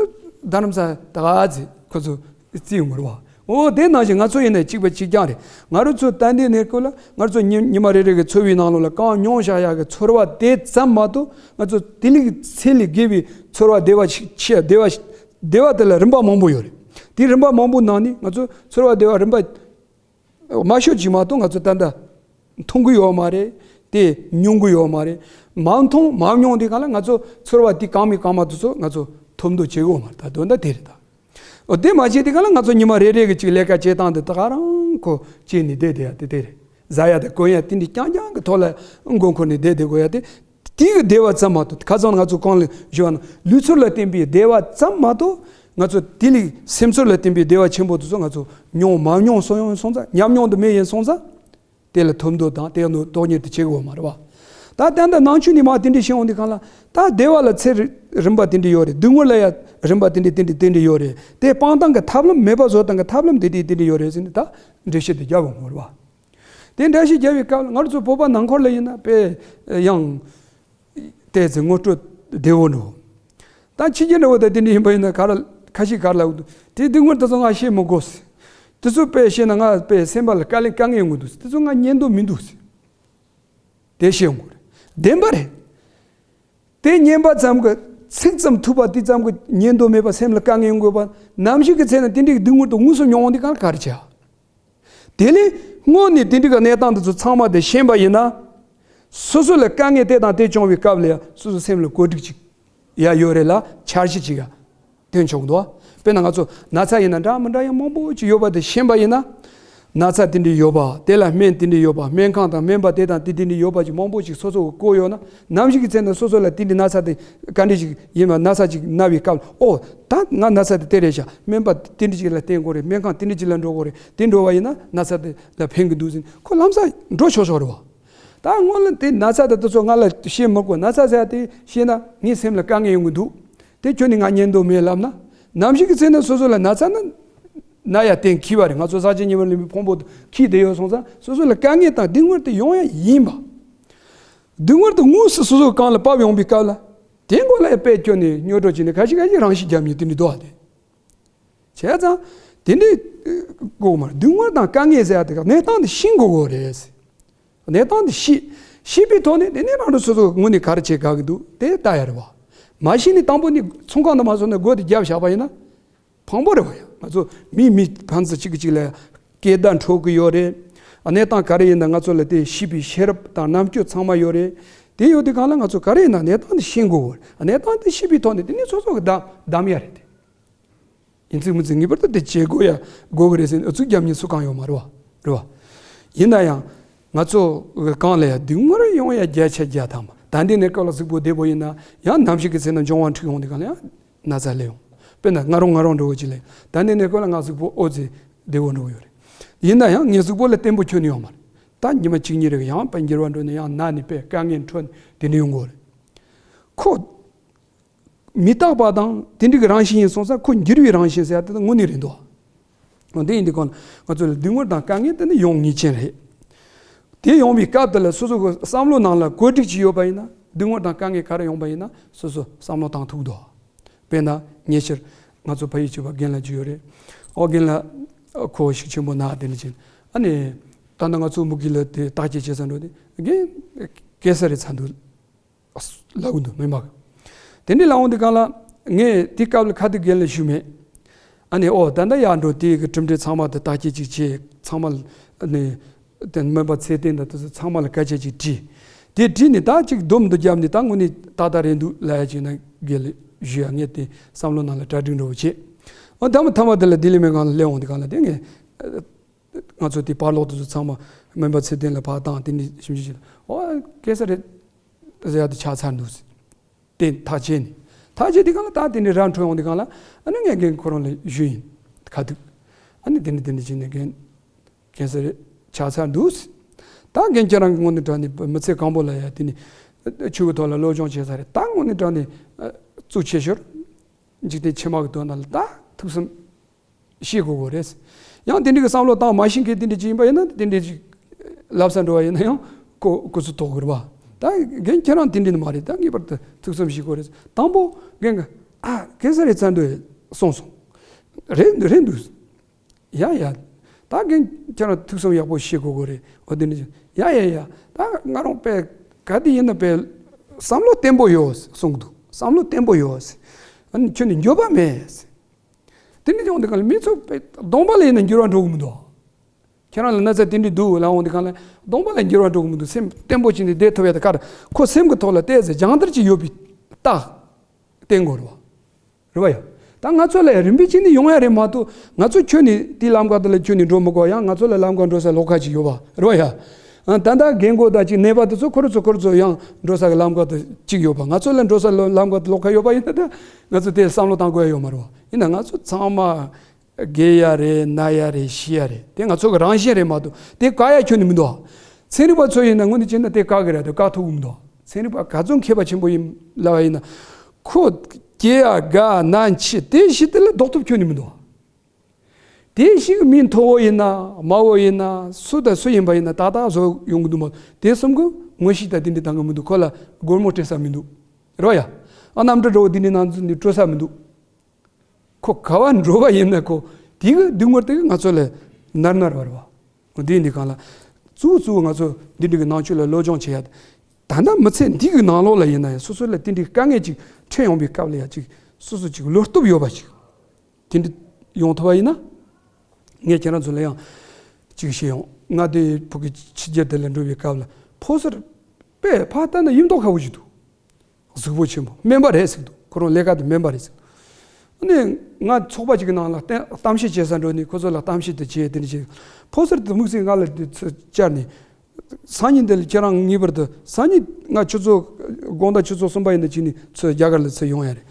རྡ་རམ་ས་ད་ག་ཚེ་ཁོ་ཚོ་རྩིས་ཡོང་གི་རེད་བ། འོ་དེ་ནང་བཞིན་ང་ཚོ་ཡིན་ན་གཅིག་པ་གཅིག་རྐྱང་རེད། ང་རང་ཚོ་ད་ལྟའི་གནས་སྐབས་ལ་ང་ཚོ་ཉི་ཉི་མ་རེ་རེ་གི་འཚོ་བའི་ནང་ལོགས་ལ་གང་མྱོང་བཞག་ཡག་གི་ཚོར་བ་དེ་ཙམ་མ་གཏོགས་ང་ཚོ་དེ་ལས་ཚད་ལས་བརྒལ་བའི་ཚོར་བ་བདེ་བ་ཞིག་ཆེ། བདེ་བ་བདེ་བ་དེ་ལ་རིམ་པ་མང་པོ་ཡོད་རེད། དེ་རིམ་པ་མང་པོ་ནང་ནས་ང་ཚོ་ཚོར་བ་བདེ་བ་རིམ་པ་མ་ཤོད་ཅིག་མ་གཏོགས་ང་ཚོ་ད་ལྟ་མཐོང་གི་ཡོད་མ་རེད། དེ་མྱོང་གི་ཡོད་མ་རེད། མ་མཐོང་མ་མྱོང་དུས་སྒང་ལ་ང་ཚོ་ཚོར་བ་དེ་གང་མིན་གང་མ་དེ་ཚོ་ང་ཚོ་ཐོབ་འདོད་བྱེད་ཀྱི་ཡོད་མ་རེད། ད་དོན་དག་དེ་རེད་ད། འོ་དེ་མ་བྱས་དུས་སྒང་ལ་ང་ཚོ་ཉི་མ་རེ་རེ་གི་གཅིག་ལས་ཀ་བྱེད་སྟངས་དེ་ད་ག་རང་ཁོ་བྱས་ནས་བསྡད་བསྡད་ཡ་དེ་དེ་རེད། ཟ་ཡ་དང་གོན་ཡ་དེ་འདྲའི་རྐྱང་རྐྱང་གི་ཐོག་ལ་མགོ་འཁོར་ནས་བསྡད་བསྡད་དགོས་ཡ་དེ། དེ་གི་བདེ་བ་ཙམ་མ་གཏོགས། ཁ་སང་ང་ཚོ་གོང་ལ་ཞུས་པ་ན་ལུས་ཚོར་ལ་བརྟེན་པའི་བདེ་བ་ཙམ་མ་གཏོགས། ང་ཚོ་དེ་ལས་སེམས་ཚོར་ལ་བརྟེན་པའི་བདེ་བ་ཆེན་པོ་དེ་ཚོ་ང་ཚོ་མྱོང་མ་མྱོང་སོང་ཡོང་སོང་ཙང་། ཉམས་མྱོང་དུ་མེད་ཡིན་སོང་ཙང་། དེ་ལ་ཐོབ་འདོད་དང་དེ་ནི་དོགས་གཉེར་དེ་བྱེད་དགོས་མ་རེད་བ། ད་ད་ལྟ་ནང་ཆོས་ནས་མ་དེ་འདྲ་བཤད་ཡོང་དུས་སྒང་ལ། ད་བདེ་བ་ལ་ཚད་རི་རིམ་པ་དེ་འདྲ་ཡོད་རེད། སྡུག་བསྔལ་ལ་ཡང་རིམ་པ་དེ་འདྲ་དེ་འདྲ་དེ་འདྲ་ཡོད་རེད། དེ་སྤང་སྟངས་ཀྱི་ཐབས་ལམ། མེད་པ་བཟོ་སྟངས་ཀྱི་ཐབས་ལམ་དེ་དེ་དེ་འདྲ་ཡོད་རེད་ཟེར་ནས་ད་འགྲེལ་བཤད་དེ་རྒྱབ་ཡོང་གི་རེད་བ། དེ་འགྲེལ་བཤད་རྒྱབ་པའི་སྐབས་ལ་ང་རང་ཚོ་བོད་པ་ནང་ཁུལ་ལ་ཡིན་ན་དཔེ་ཡང་། བལྟས་ཚེ་ངོ་སྤྲོད་བདེ་བོ་འདུག་ད་ཕྱི་རྒྱལ་འདྲ་བོ་དང་དེ་འདྲ་ཡིན་པ་ཡིན་ན་ག་རེ་ཁ་ཤས་ག་རེ་ལབ་འདུག་དེ་སྡུག་བསྔལ་དེ་ཚོ་ང་བཤད་མི་དགོས་ཟེར། དེ་ཚོ་དཔེ་བཤད་ན་ང་དཔེ་སེམས་པ་ལ་དཀའ་ལས་དཀའ་ངལ་ཡོང་གི་འདུག་དེ་ཚོ་ང་ཉན་འདོད་མི་འདུག་ཟེར། དེ་བཤད་ཡོང་གི་རེད། བདེན་པ་རེད། དེ་ཉན་པ་ཙམ་གྱིས། ཚིག་ཙམ་ཐོས་པ་དེ་ཙམ་གྱིས་ཉན་འདོད་མེད་པ། སེམས་ལ་དཀའ་ངལ་ཡོང་དགོས་པ། ནམ་ཞིག་གི་ཚེ་ན་དེ་འདྲའི་སྡུག་བསྔལ་དེ་དངོས་སུ་མྱོང་འོང་དུས་སྒང་ལ་ག་རེ་བྱ། དེ་ལས་སྔོན་ནས་དེ་འདྲའི་གི་གནས་སྟངས་དེ་ཚོ་ཚང་མ་དེ་ཤེས་པ་ཡིན་ན། སོ་སོ་ལ་དཀའ་ངལ་དེ་དང་དེ་བྱུང་བའི་སྐབས་ལ་ཡང་སོ་སོ་སེམས་ལ་གོ་སྒྲིག་ཅིག་ཡ་ཡོད་རེད་ལ། འཆར་གཞི་ཅིག་ཡ་སྟོན་ཆོག་འདུག་དཔེར་ན་ང་ཚོ་ན་ཚ་ཡིན་ན་འདྲ་མི་འདྲ་ཡང་མང་པོ་ཅིག་ཡོད་པ་དེ་ཤེས་པ་ཡིན་ན། ན་ཚ་དེ་འདྲ་ཡོད་པ། དེ་ལ་སྨན་དེ་འདྲ་ཡོད་པ། སྨན་ཁང་དང་སྨན་པ་དེ་དང་དེ་དེ་འདྲ་ཡོད་པ་ཅིག་མང་པོ་ཅིག་སོ་སོ་གི་གོ་ཡོད་ན། ནམ་ཞིག་གི་ཚེ་ན་སོ་སོ་ལ་དེ་འདྲའི་ན་ཚ་དེ་ག་འདྲ་ཞིག་ཡིན་པ། ན་ཚ་ཅིག་ན་བའི་སྐབས། ཨོ། ད་ང་ན་ཚ་དེ་དེ་རེད་ཤག་སྨན་པ་དེ་འདྲ་ཅིག་ལ་བསྟེན་དགོས་རེད། སྨན་ཁང་དེ་འདྲ་ཅིག་ལ་འགྲོ་དགོས་རེད། དེ་འགྲོ་བ་ཡིན་ན་ན་ཚ་དེ་ལ་ཕན་གི་འདུག་ཟེར་ཁོ་ལམ་སང་འགྲོ་ཆོག་ཆོག་རེད་བ། ད་སྔོན་ལ་དེ་ན་ཚ་དེ་དེ་ཚོ་ང་ལ་བཤད་མི་དགོས། ན་ཚ་ཟེར་ཡ་དེ་བཤད་ན་ངའི་སེམས་ལ་དཀའ་ངལ་ཡོང་གི་འདུག་དེ་ཁྱོན་ནས་ང་ཉན་འདོད་མེད་ལབ་ན། ནམ་ཞིག་གི་ཚེ་ན་སོ་སོ་ལ་ན་ཚ་ན། ན་ཡ་གཏན་འཁེལ་བ་རེད། ང་ཚོ་ཟག་བཅས་ཉེ་བར་ལེན་པའི་ཕུང་པོ་འཁེལ་བསྡད་ཡོད་སོང་ཙང་། སོ་སོ་ལ་དཀའ་ངལ་དང་སྡུག་བསྔལ་དེ་ཡོང་ཡ་ཡིན་པ། སྡུག་བསྔལ་དེ་དངོས་སུ་སོ་སོའི་རྐང་ལ་བབས་ཡོང་པའི་སྐབས་ལ། དེ་མགོ་ལ་ཡ་དཔེ་ཁྱོན་ནས་སྨྱོ་སྒྲོག་བྱས་ནས་ཁ་ཤས་ཁ་ཤས་རང་ཤི་རྒྱབ་མཁན་དེ་འདྲ་འདུག་ཨ། དེ་བྱས་ཙང་དེ་འདྲའི་དགོས་མ་རེད། སྡུག་བསྔལ་དང་དཀའ་ངལ་ཟེར་ཡ་དེ་ག་གནས་སྟངས་དེ་ཤེས་དགོས་གོ་རེད། གནས་སྟངས་དེ་ཤེས། ཤེས་པའི་ཐོག་ནས་དེ་ནས་རང་གི་སོ་སོ་ངོས་ནས་ག་རེ་བྱེད་དགོས་ཀྱི་འདུག་དེ་ལྟ་ཡ་རེད་བ། མ་ཤེས་ནས་དང་པོ་ནས་ཚོང་ཁང་དུ་མ་སོང་ནས་སྒོ་དེ་བརྒྱབ་བཞག་པ་ཡིན་ན། ཕངས་པོ་རེད་བ་ཡ། ང་ཚོ་མི་མི་ཕན་ཚུན་གཅིག་གིས་གཅིག་ལ་སྐད་བརྡ་འཕྲོད་ཀྱི་ཡོད་རེད། གནས་སྟངས་ག་རེ་ཡིན་ན་ང་ཚོ་ལ་དེ་ཤེས་པའི་ཤེས་རབ་དང་རྣམ་དཔྱོད་ཚང་མ་ཡོད་རེད། དེ་ཡོད་དུས་སྒང་ལ་ང་ཚོ་ག་རེ་ཡིན་ན་གནས་སྟངས་དེ་ཤེས་དགོས་གོ། གནས་སྟངས་དེ་ཤེས་པའི་ཐོག་ནས་དེ་ནས་སོ་སོ་གི་བདམ་བདམ་ཡ་རེད་དེ། ཡིན་ཚིག་མིན་ཚིག་ངེས་པར་དུ་དེ་བྱེད་དགོས་ཡ་དགོས་ཀྱི་རེད་ཟེར་ནས་ཨུ་ཚུགས་རྒྱབ་མཁན་སུ་གང་ཡོད་མ་རེད་བ། རེད་བ། ཡིན་ན་ཡང་། ང་ཚོ་གང་ལ་ཡང་སྡུག་བསྔལ་ཡོང་ཡ་བརྒྱ་ཆ་བརྒྱ་ཐམ་པ། ད་འདི་ནས་སྐབས་ལ་གཟུགས་པོ་བདེ་པོ་ཡིན་ན་ཡང་ནམ་ཞིག་གི་ཚེ་ན་འབྱུང་བ་འཁྲུག་ཡོང་དུས་གང་ལ་ཡང་ན་ཚ་སླེབས་ཡོང་། དཔེར་ན་ང་རང་ང་རང་འདྲ་བོ་ཅིག་ལ་ད་འདི་ནས་སྐབས་ལ་ང་གཟུགས་པོ་ཨོ་ཙི་བདེ་པོ་འདྲ་བོ་ཡོད་རེད། ཡིན་ན་ཡང་ངའི་གཟུགས་པོ་ལ་བརྟན་པོ་ཁྱོན་ནས་ཡོད་མ་རེད། ད་ཉི་མ་གཅིག་གཉིས་རེ་གི་ཡང་དཔེ་འགྱུར་བ་འགྲོ་ནས་ཡང་ན་ནས་དཔེ་དཀའ་ངལ་འཕྲད་ནས་དེ་འདྲ་ཡོང་གི་ཡོད་རེད། ཁོ། མི་རྟག་པ་དང་དེ་འདྲ་གི་རང་བཞིན་ཡིན་སོང་ཙང་ཁོ་འགྱུར་བའི་རང་བཞིན་ཟེར་ཡ་དེ་དངོས་གནས་རེད་འདུག་འོ་དེ་ཡིན་དུས་གང་ལ་ང་ཚོ་ལ་སྡུག་བསྔལ་དང་དཀའ་ངལ་དེ་ནི་ཡོང་ངེས་ཅན་རེད། དེ་ཡོང་བའི་སྐབས་དེ་ལ་སོ་སོ་གི་བསམ་བློ་ནང་ལ་བཀོད་སྒྲིག་ཅིག་ཡོད་པ་ཡིན་ན། སྡུག་བསྔལ་དང་དཀའ་ངལ་ག་རེ་ཡོང་པ་ཡིན་ན་སོ་སོ་བསམ་བློ་བཏང་ཐུབ་འདུག་དཔེར་ན་ཉེ་ཆར་ང་ཚོ་ཕ་ཡུལ་གཅིག་པ་རྒན་ལགས་ཅིག་ཡོད་རེད། ཨོ་རྒན་ལགས་ཁོ་ཤུགས་ཆེན་པོ་ན་དེ་འདྲ་ཅིག་ཨ་ནི་ད་ལྟ་ང་ཚོ་མུ་གེ་ལ་དེ་བརྟག་དཔྱད་བྱེད་ས་འགྲོ་དེ་རྒན་གེ་སར་རེད་ཚར་འདུག་ལབ་འདུག་མི་མང་། དེ་འདྲ་ལབ་འོང་དུས་གང་ལ་ངས་དེ་སྐབས་ལ་ཁ་ཐུག་རྒན་ལ་ཞུས་མེད། ཨ་ནི་ཨོ་ད་ལྟ་ཡར་འགྲོ་དེ་གི་གྲུབ་འབྲས་ཚང་མ་དེ་བརྟག་དཔྱད་ཅིག་བྱས། ཚང་མ་ལ་ཨ་ནི་དེ་སྨན་པ་ཚད་ལྡན་དང་དེ་ཚོ་ཚང་མ་ལ་སྐད་ཆ་ཅིག་དྲིས། དེ་དྲིས་ནས་ད་ཅིག་སྡོམ་འདི་བརྒྱབ་ནས་ད་དངོས་གནས་ཏག་ཏག་རེད་འདུག་ལབ་ཡ་ཅིག་ན་རྒན་ལ་ཞུས་ཡ། ངས་དེ་བསམ་བློ་ནང་ལ་གྲ་སྒྲིག་འདྲ་བོ་བྱས། ཨོ་མཐའ་མ་མཐའ་མ་དེ་ལ་ལྡི་ལི་སྨན་ཁང་ལ་སླེབས་འོང་དུས་གང་ལ་དེ་ངས་ང་ཚོ་དེ་བར་ལོག་དེ་ཚོ་ཚང་མ་སྨན་པ་ཚད་ལྡན་ལ་ཕར་བཏང་། དེ་ནས་ཞིབ་འཇུག་བྱས། ཨོ་གེ་སར་རེད་ཟེར་ཡ་དེ་ཆགས་ཚར་འདུག་དེ་ཐག་བཅད་ནས། ཐག་བཅད་དེ་གང་ལ་ད་དེ་ནས་ར་འཕྲོད་འོང་དེ་གང་ལ་ཨ་ནི་ངས་རྒན་ཁོ་རང་ལ་ཞུས་ཡིན་ཁ་ཐུག་ཨ་ནི་དེ་ནས་དེ་ནས་བྱས་ནས་རྒན་གེ་སར་རེད་ཆགས་ཚར་འདུག་ད་རྒན་ཁྱེད་རང་གི་དངོས་གནས་དྲང་གནས་མི་ཚེ་གང་པོ་ལ་ཡ་དེ་ནས་ཆོས་ཀྱི་ཐོག་ལ་སློབ་སྦྱོང་བྱས་ཚར་རེད། ད་དངོས་གནས་དྲང་གནས་གཙོ་ཆེ་ཤོས་འཇིག་རྟེན་ཕྱི་མ་གི་དོན་དག་ལ་ད་ཐུགས་བསམ་བཞེས་དགོས་དགོས་རེད། ཡང་དེ་འདྲ་གི་བསམ་བློ་བཏང་མ་ཤེས་མཁན་དེ་འདྲ་ཅིག་ཡིན་པ་ཡིན་ན་དེ་འདྲ་ཅིག་ལབ་ས་འགྲོ་བ་ཡིན་ན་ཡང་ཁོ་སྐུ་གཟུགས་དོག་གི་རེད་པ། ད་རྒན་ཁྱེད་རང་དེ་འདྲ་ནི་མ་རེད། ད་ངེས་པར་དུ་ཐུགས་བསམ་བཞེས་དགོས་རེད། དང་པོ་རྒན་གྱིས་ཨ་གེ་སར་རེད་ཚར་འདུག་གསུངས་སོང་། རེད་འདུག་རེད་འདུག་ཡ་ཡ། ད་རྒན་ཁྱེད་རང་ཐུགས་བསམ་ཡག་པོ་བཞེས་དགོས་དགོས་རེད། འོ་དེ་འདྲ་ཅིག་ཡ་ཡ་ཡ། ད་ང་རང་དཔེ་ག་དེ་ཡིན་ན་དཔེ་བསམ་བློ་བརྟན་པོ་ཡོད་གསུངས་འདུག་བསམ་བློ་བརྟན་པོ་ཡོད། ཨ་ནི་ཁྱོད་ནི་འགྱོད་པ་མེད། དེ་འདྲ་ཡོང་དུས་གང་ལ་མི་ཚོ་དཔེ་གདོང་པ་ལ་ཡིན་ན་འགྱུར་བ་འགྲོ་གི་མི་འདུག་ཁྱེད་རང་ལ་ན་ཚ་དེ་འདྲ་འདུག་ལབ་འོང་དུས་གང་ལ་གདོང་པ་ལ་འགྱུར་བ་འགྲོ་གི་མི་འདུག་སེམས་བརྟན་པོ་བྱས་ནས་བསྡད་ཐུབ་ཡ་དེ་ག་རེ། ཁོ་སེམས་ཀྱི་ཐོག་ལ་ཏོག་ཙམ་སྦྱང་བརྡར་ཅིག་ཡོད་པའི་རྟགས་བསྟན་དགོས་རེད་བ། རེད་བ་ཡ། ད་ང་ཚོ་ལ་ཡ་རིམ་པས་བྱས་ནས་ཡོང་ཡ་རེད་མ་གཏོགས་ང་ཚོ་ཁྱོན་ནས་དེའི་ལམ་ཁ་དེ་ལ་ཁྱོན་ནས་འགྲོ་མི་དགོས། ཡང་ང་ཚོ་ལ་ལམ་ཁ་འགྲོ་ས་ལོགས་ཁ་ཅིག་ཡོད་པ་རེད་བ་ཡ། ཨ་ད་ལྟ་རྒན་རྒོན་དང་ཅིག་ནད་པ་དེ་ཚོ་ཁོ་རང་ཚོ་ཁོ་རང་ཚོ་ཡང་འགྲོ་ས་གི་ལམ་ཁ་དེ་ཅིག་ཡོད་པ། ང་ཚོ་ལ་འགྲོ་ས་ལམ་ཁ་དེ་ལོགས་ཁ་ཡོད་པ་ཡིན་ན་ད་ང་ཚོ་དེ་བསམ་བློ་བཏང་དགོས་ཡ་ཡོད་མ་རེད་བ། ཡིན་ན་ང་ཚོ་ཚང་མ་རྒས་ཡ་རེད། ན་ཡ་རེད། ཤི་ཡ་རེད། དེ་ང་ཚོ་གི་རང་བཞིན་རེད་མ་གཏོགས་དེ་བཀག་ཡ་ཁྱོན་ནས་མི་འདུག་ཚན་རིག་པ་ཚོ་ཡིན་ན་དངོས་གནས་བྱས་ན་དེ་བཀག་གི་རེད་དེ་བཀག་ཐུབ་ཀྱི་མི་འདུག་ཚན་རིག་པ་ག་ཚོད་མཁས་པ་ཆེན་པོ་ཡིན་ལབ་པ་ཡིན་ན། ཁོ་སྐྱེ་ཡ་རྒ་ན་འཆི་དེ་བཞི་དེ་ལ་ཟློག་ཐུབ་ཁྱོན་ནས་མི་འདུག་དེ་བཞི་གི་མི་མཐོ་བོ་ཡིན་ན་དམའ་བོ་ཡིན་ན་སུ་དང་སུ་ཡིན་པ་ཡིན་ན་ཏག་ཏག་བཟོ་ཡོང་གི་འདུག་མ་གཏོགས་དེ་གསུམ་གི་ངོ་ཤེས་དང་དེ་འདྲ་བཏང་གི་མི་འདུག་ཁོ་ལ་སྒོར་མོ་སྤྲད་ས་མི་འདུག་རེད་བ་ཡ། ཨ་གནམ་གྲུ་འདྲ་བོ་དེ་འདྲའི་ནང་ཚུད་ནས་སྤྲོད་ས་མི་འདུག་ཁོ་ག་བ་འགྲོ་བ་ཡིན་ན་ཁོ་དེ་གི་སྡུག་བསྔལ་དེ་གི་ང་ཚོ་ལ་ནར་ནར་བ་རེད་བ། འདི་འདི་གང་ལ་གཙོ་བོ་གཙོ་བོ་ང་ཚོ་འདི་འདྲ་གི་ནང་ཆོས་ལ་སློབ་སྦྱོང་བྱེད་ཡ། ད་ལྟ་མི་ཚེ་འདི་གི་ནང་ལོགས་ལ་ཡིན་ན་ཡང་སོ་སོ་ལ་དེ་འདྲའི་དཀའ་ངལ་ཅིག་འཕྲད་ཡོང་བའི་སྐབས་ལ་ཡ་ཅིག་སོ་སོ་ཅིག་བློ་སྟོབས་ཡོད་པ་ཅིག་དེ་འདྲ་ཡོང་ཐུབ་པ་ཡིན་ན། ངས་ཁྱེད་རང་ཚོ་ལ་ཡང་ཅིག་བཤད་ཡོང་། ང་དེ་ཕ་གི་ཕྱི་རྒྱལ་དེ་ལ་འགྲོ་བའི་སྐབས་ལ་ཕོ་གསར་དཔེ་ཕར་ལྟ་ན་ཡིན་མདོག་ཁ་པོ་ཞིག་འདུག་གཟུགས་པོ་ཆེན་པོ་སྨན་པ་རེད་ཟེར་གི་འདུག་ཁོ་རང་ལས་ཀ་དེ་སྨན་པ་རེད་ཟེར། ཨ་ནི་ང་ཚོགས་པ་ཅིག་གི་ནང་ལ་གཏམ་གཏམ་བཤད་བྱེད་ས་འགྲོ་ནས་ཁོ་ཚོ་ལ་གཏམ་བཤད་དེ་བྱས་དེ་འདྲ་བྱས། ཕོ་གསར་དེ་དམིགས་བསལ་ང་ལ་དེ་ཚོ་བཅར་ནས། སང་ཉིན་དེ་ལ་ཁྱེད་རང་ངེས་པར་དུ་སང་ཉིན་ང་ཆུ་ཚོད་དགོང་དག་ཆུ་ཚོད་གསུམ་པ་ཡིན་ན་ཅིག་ནས་ཚུར་རྒྱ་གར་ལ་ཚུར་ཡོང་ཡ་རེད།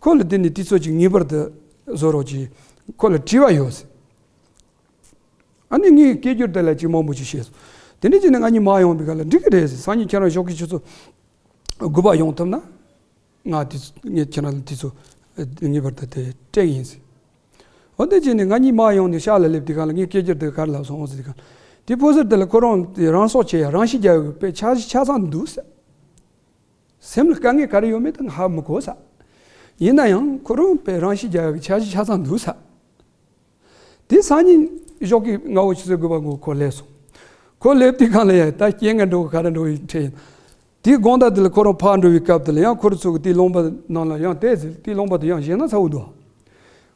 ཁོ་ལ་དེ་ནས་དུས་ཚོད་ཅིག་ངེས་པར་དུ་བཟོ་རོགས་གྱིས། ཁོ་ལ་དྲི་བ་ཡོད་ཟེར། ཨ་ནི་ངས་སྐད་སྒྱུར་དེ་ལ་ཅིག་མང་པོ་ཅིག་བཤད་སོང་། དེ་ནས་ཅིག་ནས་ང་གཉིས་མར་ཡོང་བའི་སྐབས་ལ་འགྲིག་གི་རེད་ཟེར། སང་ཉིན་ཁྱེད་རང་ཞོགས་ཀྱི་ཆུ་ཚོད་དགུ་པ་ཡོང་ཐུབ་ན། ང་དེ་ངས་ཁྱེད་རང་ལ་དུས་ཚོད་ངེས་པར་དུ་དེ་སྤྲད་ཡིན་ཟེར། འོ་དེ་བྱས་ནས་ང་གཉིས་མར་ཡོང་ནས་ཤག་ལ་སླེབས་དུས་གང་ལ་ངས་སྐད་སྒྱུར་དེ་ག་རེ་ལབ་སོང་ཟེར་དུས་གང་། དེ་ཕོ་གསར་དེ་ལ་ཁོ་རང་དེ་རང་སྲོག་བཅད་ཡ་རང་ཤི་རྒྱག་ཡ་གི་དཔེ་འཆར་གཞི་ཆ་ཚང་འདུག་ཟེར། སེམས་ལ་དཀའ་ངལ་ག་རེ་ཡོད་མེད་དེ་ཧ་མི་གོ་ས། ཡིན་ན་ཡང་ཁོ་རང་དཔེ་རང་ཤི་རྒྱག་ཡ་གི་འཆར་གཞི་ཆ་ཚང་འདུག་ས། དེ་སང་ཉིན་ཞོགས་ཀྱི་སྔ་པོ་ཆུ་ཚོད་དགུ་པ་ངོ་ཁོ་སླེབས་སོང་། ཁོ་སླེབས་དུས་གང་ལ་ཡ་ད་རྐྱེན་ངན་འགྲོ་གི་ག་རེ་འགྲོ་གི་འཕྲད་ཡིན། དེའི་དགོང་དག་དེ་ལ་ཁོ་རང་ཕར་འགྲོ་བའི་སྐབས་དེ་ལ་ཡང་ཁོ་རང་ཚོ་གི་དེའི་ལུང་པ་ནང་ལ་ཡང་བལྟས་ཟེར། དེའི་ལུང་པ་དེ་ཡང་ཞེད་སྣང་ཚ་པོ་འདུག་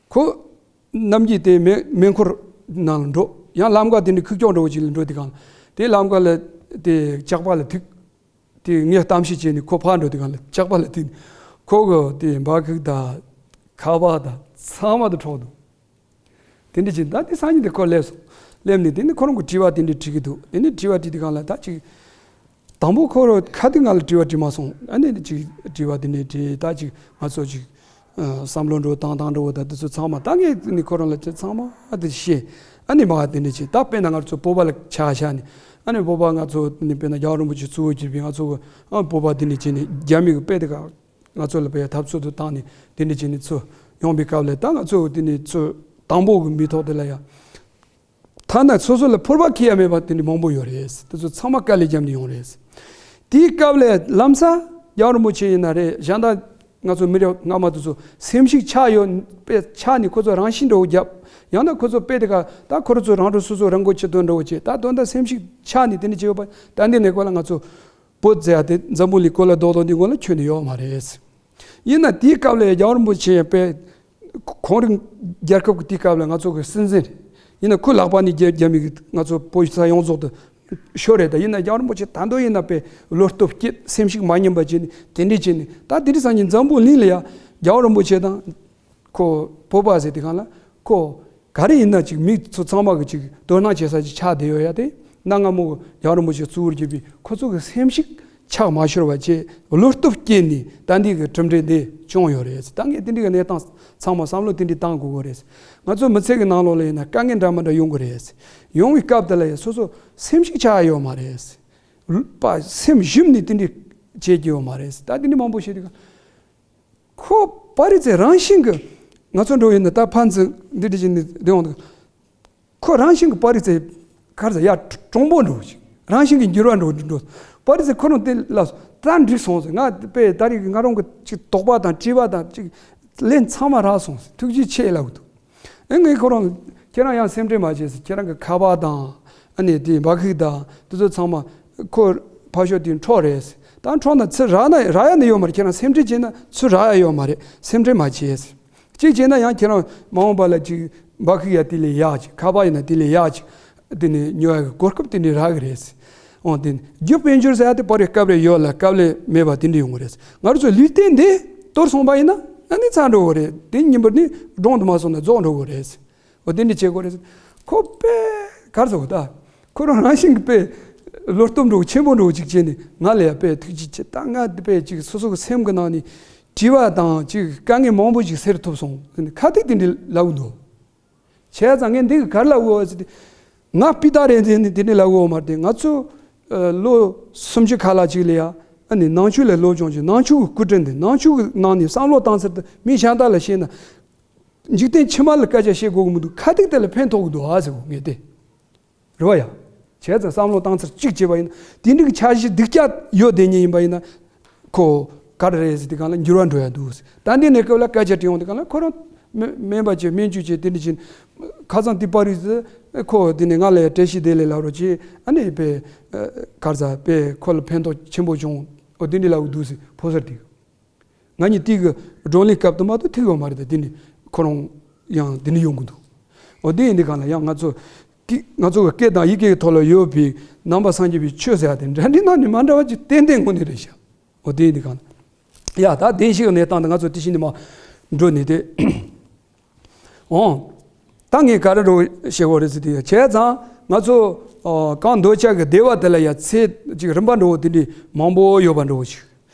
ཁོ་གནམ་གྱི་དེ་མེ་མེ་འཁོར་ནང་ལ་འགྲོ། ཡང་ལམ་ཁ་དེ་འདྲ་ཁུག་ཀྱོག་འདྲ་བོ་ཅིག་ལ་འགྲོ་དུས་གང་ལ་དེའི་ལམ་ཁ་ལ་དེ་ཇག་པ་ལ་ཐུག་དེ་ངས་གཏམ་བཤད་བྱས་ནས་ཁོ་ཕར་འགྲོ་དུས་གང་ལ་ཇག་པ་ལ་ཐུག་ཁོ་གི་དེ་འབའ་ཁུག་དང་ཁ་པར་དང་ཚང་མ་དེ་འཕྲོག་འདུག་དེ་འདྲ་བྱས་ད་དེ་སང་ཉིན་དེ་ཁོ་སླེབས་སོང་། སླེབས་ནས་དེ་ནི་ཁོ་རང་གི་དྲི་བ་དེ་འདྲ་དྲི་གི་འདུག་དེ་ནི་དྲི་བ་དྲིས་དུས་གང་ལ་ད་ཅིག་དང་པོ་ཁོ་རང་ཁ་ཐུག་ང་ལ་དྲི་བ་དྲིས་མ་སོང་། ཨ་ནི་ཅིག་དྲི་བ་དེ་འདྲ་དྲིས། ད་ཅིག་ང་ཚོ་ཅིག་ཨ་བསམ་བློ་འགྲོ་སྟངས་སྟངས་འགྲོ་བ་དང་དེ་ཚོ་ཚང་མ་ད་ངས་ནི་ཁོ་རང་ལ་དེ་ཚང་མ་དེ་བཤད། ཨ་ནི་མ་དེ་འདྲ་བྱས་ད་དཔེར་ན་ང་ཚོ་བོད་པ་ལ་ཆ་བཞག་ནས་ཨ་ནི་བོད་པ་ང་ཚོ་ནི་དཔེར་ན་རྒྱལ་བ་རིན་པོ་ཆེ་གཙོ་བོ་གྱུར་པའི་ང་ཚོ་གི་ཨ་བོད་པ་དེ་འདྲ་བྱས་ནས་རྒྱ་མི་གི་དཔེ་དེ་ག་ང་ཚོ་ལ་བས་འཐབ་རྩོད་དུ་བཏང་ནས་དེ་འདྲ་བྱས་ནས་ཚུར་ཡོང་བའི་སྐབས་ལ་ད་ང་ཚོ་དེ་ནས་ཚུར་ དང་པོ་གི་མི་ཐོག་དེ་ལ་ཡ། ཐ་ན་སོ་སོ་ལ་ཕོར་པ་འཁྱེར་ཡ་མེད་པ་དེ་འདྲ་མང་པོ་ཡོད་རེད། དེ་ཚོ་ཚང་མ་དཀའ་ལས་བརྒྱབ་ནས་ཡོང་རེད། དེའི་སྐབས་ལ་ལམ་སང་རྒྱལ་བ་རིན་པོ་ཆེ་ཡིན་ན་རེད། གཞན་དག་ང་ཚོ་མི་རབས་སྔ་མ་དེ་ཚོ་སེམས་ཤུགས་ཆག་ཡོད་པས་ཆག་ནས་ཁོ་ཚོ་རང་བཞིན་འདྲ་བོ་བརྒྱབ། ཡང་ན་ཁོ་ཚོ་དཔེ་དེ་ག་ད་ཁོ་རང་ཚོ་རང་འགྲོ་སོ་སོ་རང་མགོ་ཆེ་དོན་འདྲ་བོ་བྱས། ད་དོན་དག་སེམས་ཤུགས་ཆག་ནས་དེ་འདྲ་བྱས་ཡོད་པ། ད་འདི་ནས་ཁོ་ལ་ང་ཚོ་བོད་ཟེར་ཡ་དེ་འཛམ་བུ་གླིང་གོ་ལ་རྡོག་རྡོག་འདི་ངོ་ལ་ཁྱོན་ནས་ཡོད་མ་རེད། ཡིན་ན་དེའི་སྐབས་ལ་རྒྱལ་བ་རིན་པོ་ཆེ་དཔེ་གོང་རིམ་རྒྱལ་ཁབ་ཀྱི་དེའི་སྐབས་ལ་ང་ཚོ་གི་སྲིད་འཛིན་ཡིན་ན་ཁོ་ལག་པ་ནས་རྒྱལ་རྒྱལ་མི་གི་ང་ཚོ་བོད་ས་ཡོངས་རྫོགས་དུ་ཤོར་རེད། ད་ཡིན་ན་རྒྱལ་བ་རིན་པོ་ཆེ་ད་དུང་ཡིན་ན་དཔེ་བློ་སྟོབས་སྐྱེད་སེམས་ཤུགས་མ་ཉམས་པ་བྱས་ནས་དེ་འདྲས་བྱས་ནས། ད་དེ་འདྲས་སང་ཉིན་འཛམ་བུ་གླིང་ལ་ཡ་རྒྱལ་བ་རིན་པོ་ཆེ་དང་ཁོ་བོད་པ་ཟེར་དེ་གང་ལ་ཁོ་ག་རེ་ཡིན་ན་ཅིག་མི་ཚོ་ཚང་མ་གི་ཅིག་དོ་སྣང་བྱེད་ས་ཅིག་ཆགས་བསྡད་ཡོད་ཡ། དེ་གནའ་སྔ་མོ་གི་རྒྱལ་བ་རིན་པོ་ཆེ་གཙོ་བོར་གྱུར་པའི་ཁོ་ཚོ་གི་སེམས་ཤུགས་ཆག་མ་ཤོར་བ་བྱས། བློ་སྟོབས་སྐྱེད་ནས་ད་འདི་གི་གྲུབ་འབྲས་འདི་བྱུང་ཡོད་རེད། ད་ངས་དེ་འདྲི་གི་གནས་སྟངས་ཚང་མ་བསམ་བློ་དེ་འདྲི་བཏང་དགོས་གི་རེད། ང་ཚོ་མི་ཚེ་གི་ནང་ལོགས་ལ་ཡིན་ན་དཀའ་ངལ་འདྲ་མི་འདྲ་ཡོང་གི་རེད། ཡོང་བའི་སྐབས་དེ་ལ་ཡང་སོ་སོ་སེམས་ཤུགས་ཆག་ཡོད་མ་རེད། པ་སེམས་ཞུམ་ནས་དེ་འདྲི་བྱེད་ཀྱི་ཡོད་མ་རེད། ད་དེ་འདྲི་མང་པོ་བཤད་དུས། ཁོ་པ་རི་ཙེ་རང་བཞིན་གྱི་ང་ཚོ་འགྲོ་ཡིན་ན་ད་ཕན་ཚུན་འདི་འདྲི་བྱེད་ནས་བསྡད་འོང་དུས། ཁོ་རང་བཞིན་གྱི་པ་རི་ཙེ་གར་ཟ་ཡ་གྲོང་པོ་འགྲོ་ཞིག་རང་བཞིན་གྱི་འགྱུར་བ་འགྲོ་འགྲོ། པ་རི་ཙེ་ཁོ་རང་དེ་ལ་ད་འགྲིག་སོང་ཟེར། ང་དཔེ་ད་རེས་ང་རང་གི་ཅིག་དོགས་པ་དང་དྲི་བ་དང་ཅིག་ལན་ཚང་མ་རག་སོང་ཟེར། ཐུགས་རྗེ་ཆེ་ལབ་འདུག་ཨེ་ངས་ཁོ་རང་ཁྱེད་རང་ཡང་སེམས་ཁྲལ་མ་བྱེད་ཟེར། ཁྱེད་རང་གི་ཁ་པར་དང་ཨ་ནི་དེ་འབའ་ཁུག་དང་དེ་ཚོ་ཚང་མ་ཁོ་ཕར་ཞོག་དེ་འཕྲོག་རེད་ཟེར། ད་འཕྲོག་ན་ཚུར་རག་ན་རག་ཡ་ནི་ཡོད་མ་རེད། ཁྱེད་རང་སེམས་ཁྲལ་བྱས་ན་ཚུར་རག་ཡ་ཡོད་མ་རེད། སེམས་ཁྲལ་མ་བྱེད་ཟེར། གཅིག་བྱས་ན་ཡང་ཁྱེད་རང་མ་འོངས་པ་ལ་ཅིག་འབའ་ཁུག་ཡ་དེ་ལས་ཡག་ཅིག་ཁ་པར་ཡིན་ན་དེ་ལས་ཡག་ཅིག་དེ་ནས་ཉོ་ཡ་གི་གོ་སྐབས་དེ་འདྲ་རག་གི་རེད་ཟེར། འོ་དེ་ནས་རྒྱུ་དཔལ་འབྱོར་ཟེར་ཡ་དེ་པར་རེ་སྐབས་རེ་ཡོད་ལ་སྐབས་རེ་མེད་པ་དེ་འདྲ་ཡོང་གི་རེད་ཟེར། ང་རང་ཚོ་ལུས་རྟེན་འདི་གཏོར་སོང་པ་ཡིན་ན་ཨ་ནི་ཚར་འགྲོ་གི་རེད། དེ་ཉིན་པར་ནི་སྒྲུང་དུ་མ་སོང་ན་རྫོགས་འགྲོ་གི་རེད་ཟེར། འོ་དེ་འདྲ་བྱེད་དགོས་རེད། ཁོ་དཔེ་གར་སོང་ད། ཁོ་རང་རང་བཞིན་གྱི་དཔེ་བློ་སྟོབས་འགྲོ་ཆེན་པོ་འགྲོ་ཅིག་བྱས་ནས་ང་ལ་ཡ་དཔེ་ཐུགས་རྗེ་ཆེ། ད་ང་དཔེ་ཅིག་སོ་སོ་གི་སེམས་ཀྱི་ནང་ནས་དྲི་བ་དང་ཅིག་དཀའ་ངལ་མང་པོ་ཅིག་སེལ་ཐུབ་སོང་ཟེར་ནས་ཁ་ཐུག་དེ་འདྲ་ལབ་འདུག་བྱས་ཙང་ངས་འདི་གི་གར་ལབ་འོ་ཟེར་ཏེ། ང་སྤུས་དག་རེད་ཟེར་ནས་དེ་འདྲ་ལབ་འོ་མ་རེད། ང་ཚོ་ཨ་ལོ་སུམ་ཅུ་ཁ་ལྷག་ཅིག་ལ་ཡ་ཨ་ནི་ནང་ཆོས་ལ་སློབ་སྦྱོང་བྱས། ནང་ཆོས་ཀྱི་སྐུ་དྲིན་དེ་ནང་ཆོས་ཀྱི་ནང་ནས་བསམ་བློ་བཏང་ཚུལ་དེ་མི་གཞན་དག་ལ་བཤད་ན། འཇིག་རྟེན་ཕྱི་མ་ལ་སྐད་ཆ་བཤད་དགོས་ཀྱི་མི་འདུག་ཁ་ཐུག་དེ་ལ་ཕན་ཐོགས་ཀྱི་འདུག་ཨ་ཟེར་གོ་ངས་དེ། རེད་བ་ཡ། བྱས་ཙང་བསམ་བློ་བཏང་ཚུལ་གཅིག་བྱས་པ་ཡིན་ན་དེ་འདྲའི་གི་འཆར་གཞི་སྡུག་ཅག་ཡོད་བསྡད་མཁན་ཡིན་པ་ཡིན་ན། ཁོ་ག་རེ་རེད་ཟེར་དུས་སྒང་ལ་འགྱུར་བ་འགྲོ་ཡ་འདུག་ཟེར། ད་འདི་ནས་སྐབས་ལ་སྐད་ཆ་དྲི་ཡོང་དུས་སྒང་ལ་ཁོ་རང་སྨན་སྨན་པ་བྱས་སྨན་བཅོས་བྱས་དེ་འདྲ་བྱས། ཁ་སང་དེ་པར་རིས་ཟེར་ཁོ་དེ་ནས་ང་ལ་ཡ་བཀྲ་ཤིས་བདེ་ལེགས་ལབ་རོགས་བྱས། ཨ་ནི་པས་གར་ཟ་པས་ཁོ་ལ་ཕན་ཐོགས་ཆེན་པོ་བྱུང་། འོ་དེ་འདྲ་ལབ་འདུག་ཟེར་ཕོ་གསར་དེ། ང་གཉིས་དེ་གི་བགྲོ་གླེང་སྐབས་དུ་མ་གཏོགས་ཐུག་ཡོད་མ་རེད། ད་དེ་ནི་ཁོ་རང་ཡང་དེ་ནི་ཡོང་གི་འདུག་འོ་དེ་ཡིན་དུས་སྒང་ལ་ཡང་ང་ཚོ་སྐད་ང་ཚོ་གི་སྐད་དང་ཡི་གེ་གི་ཐོག་ལ་ཡོད་པའི་ནང་པ་སངས་རྒྱས་པའི་ཆོས་ཟེར་ཡ་དེ་འདྲ་འདྲའི་ནང་ནས་མ་འདྲ་བ་ཅིག་ཏན་ཏན་དངོས་གནས་རེད་ཤག་འོ་དེ་ཡིན་དུས་སྒང་ལ་ཡ་ད་བདེན་བཞི་གི་གནས་སྟངས་དེ་ང་ཚོ་དེ་བཞིན་ནས་མ་འགྲོ་ནས་དེ། འོང་། ད་ངས་ག་རེ་རོ་བཤད་དགོས་རེད་ཟེར་དུས། བྱས་ཙང་ང་ཚོ་ཨ་གང་འདོད་ཆགས་ཀྱི་བདེ་བ་དེ་ལ་ཡ་ཚེ་ཅིག་རིམ་པ་འགྲོ་བོ་དེ་འདྲའི་མང་པོ་ཡོད་པ་འགྲོ་བོ་ཞིག་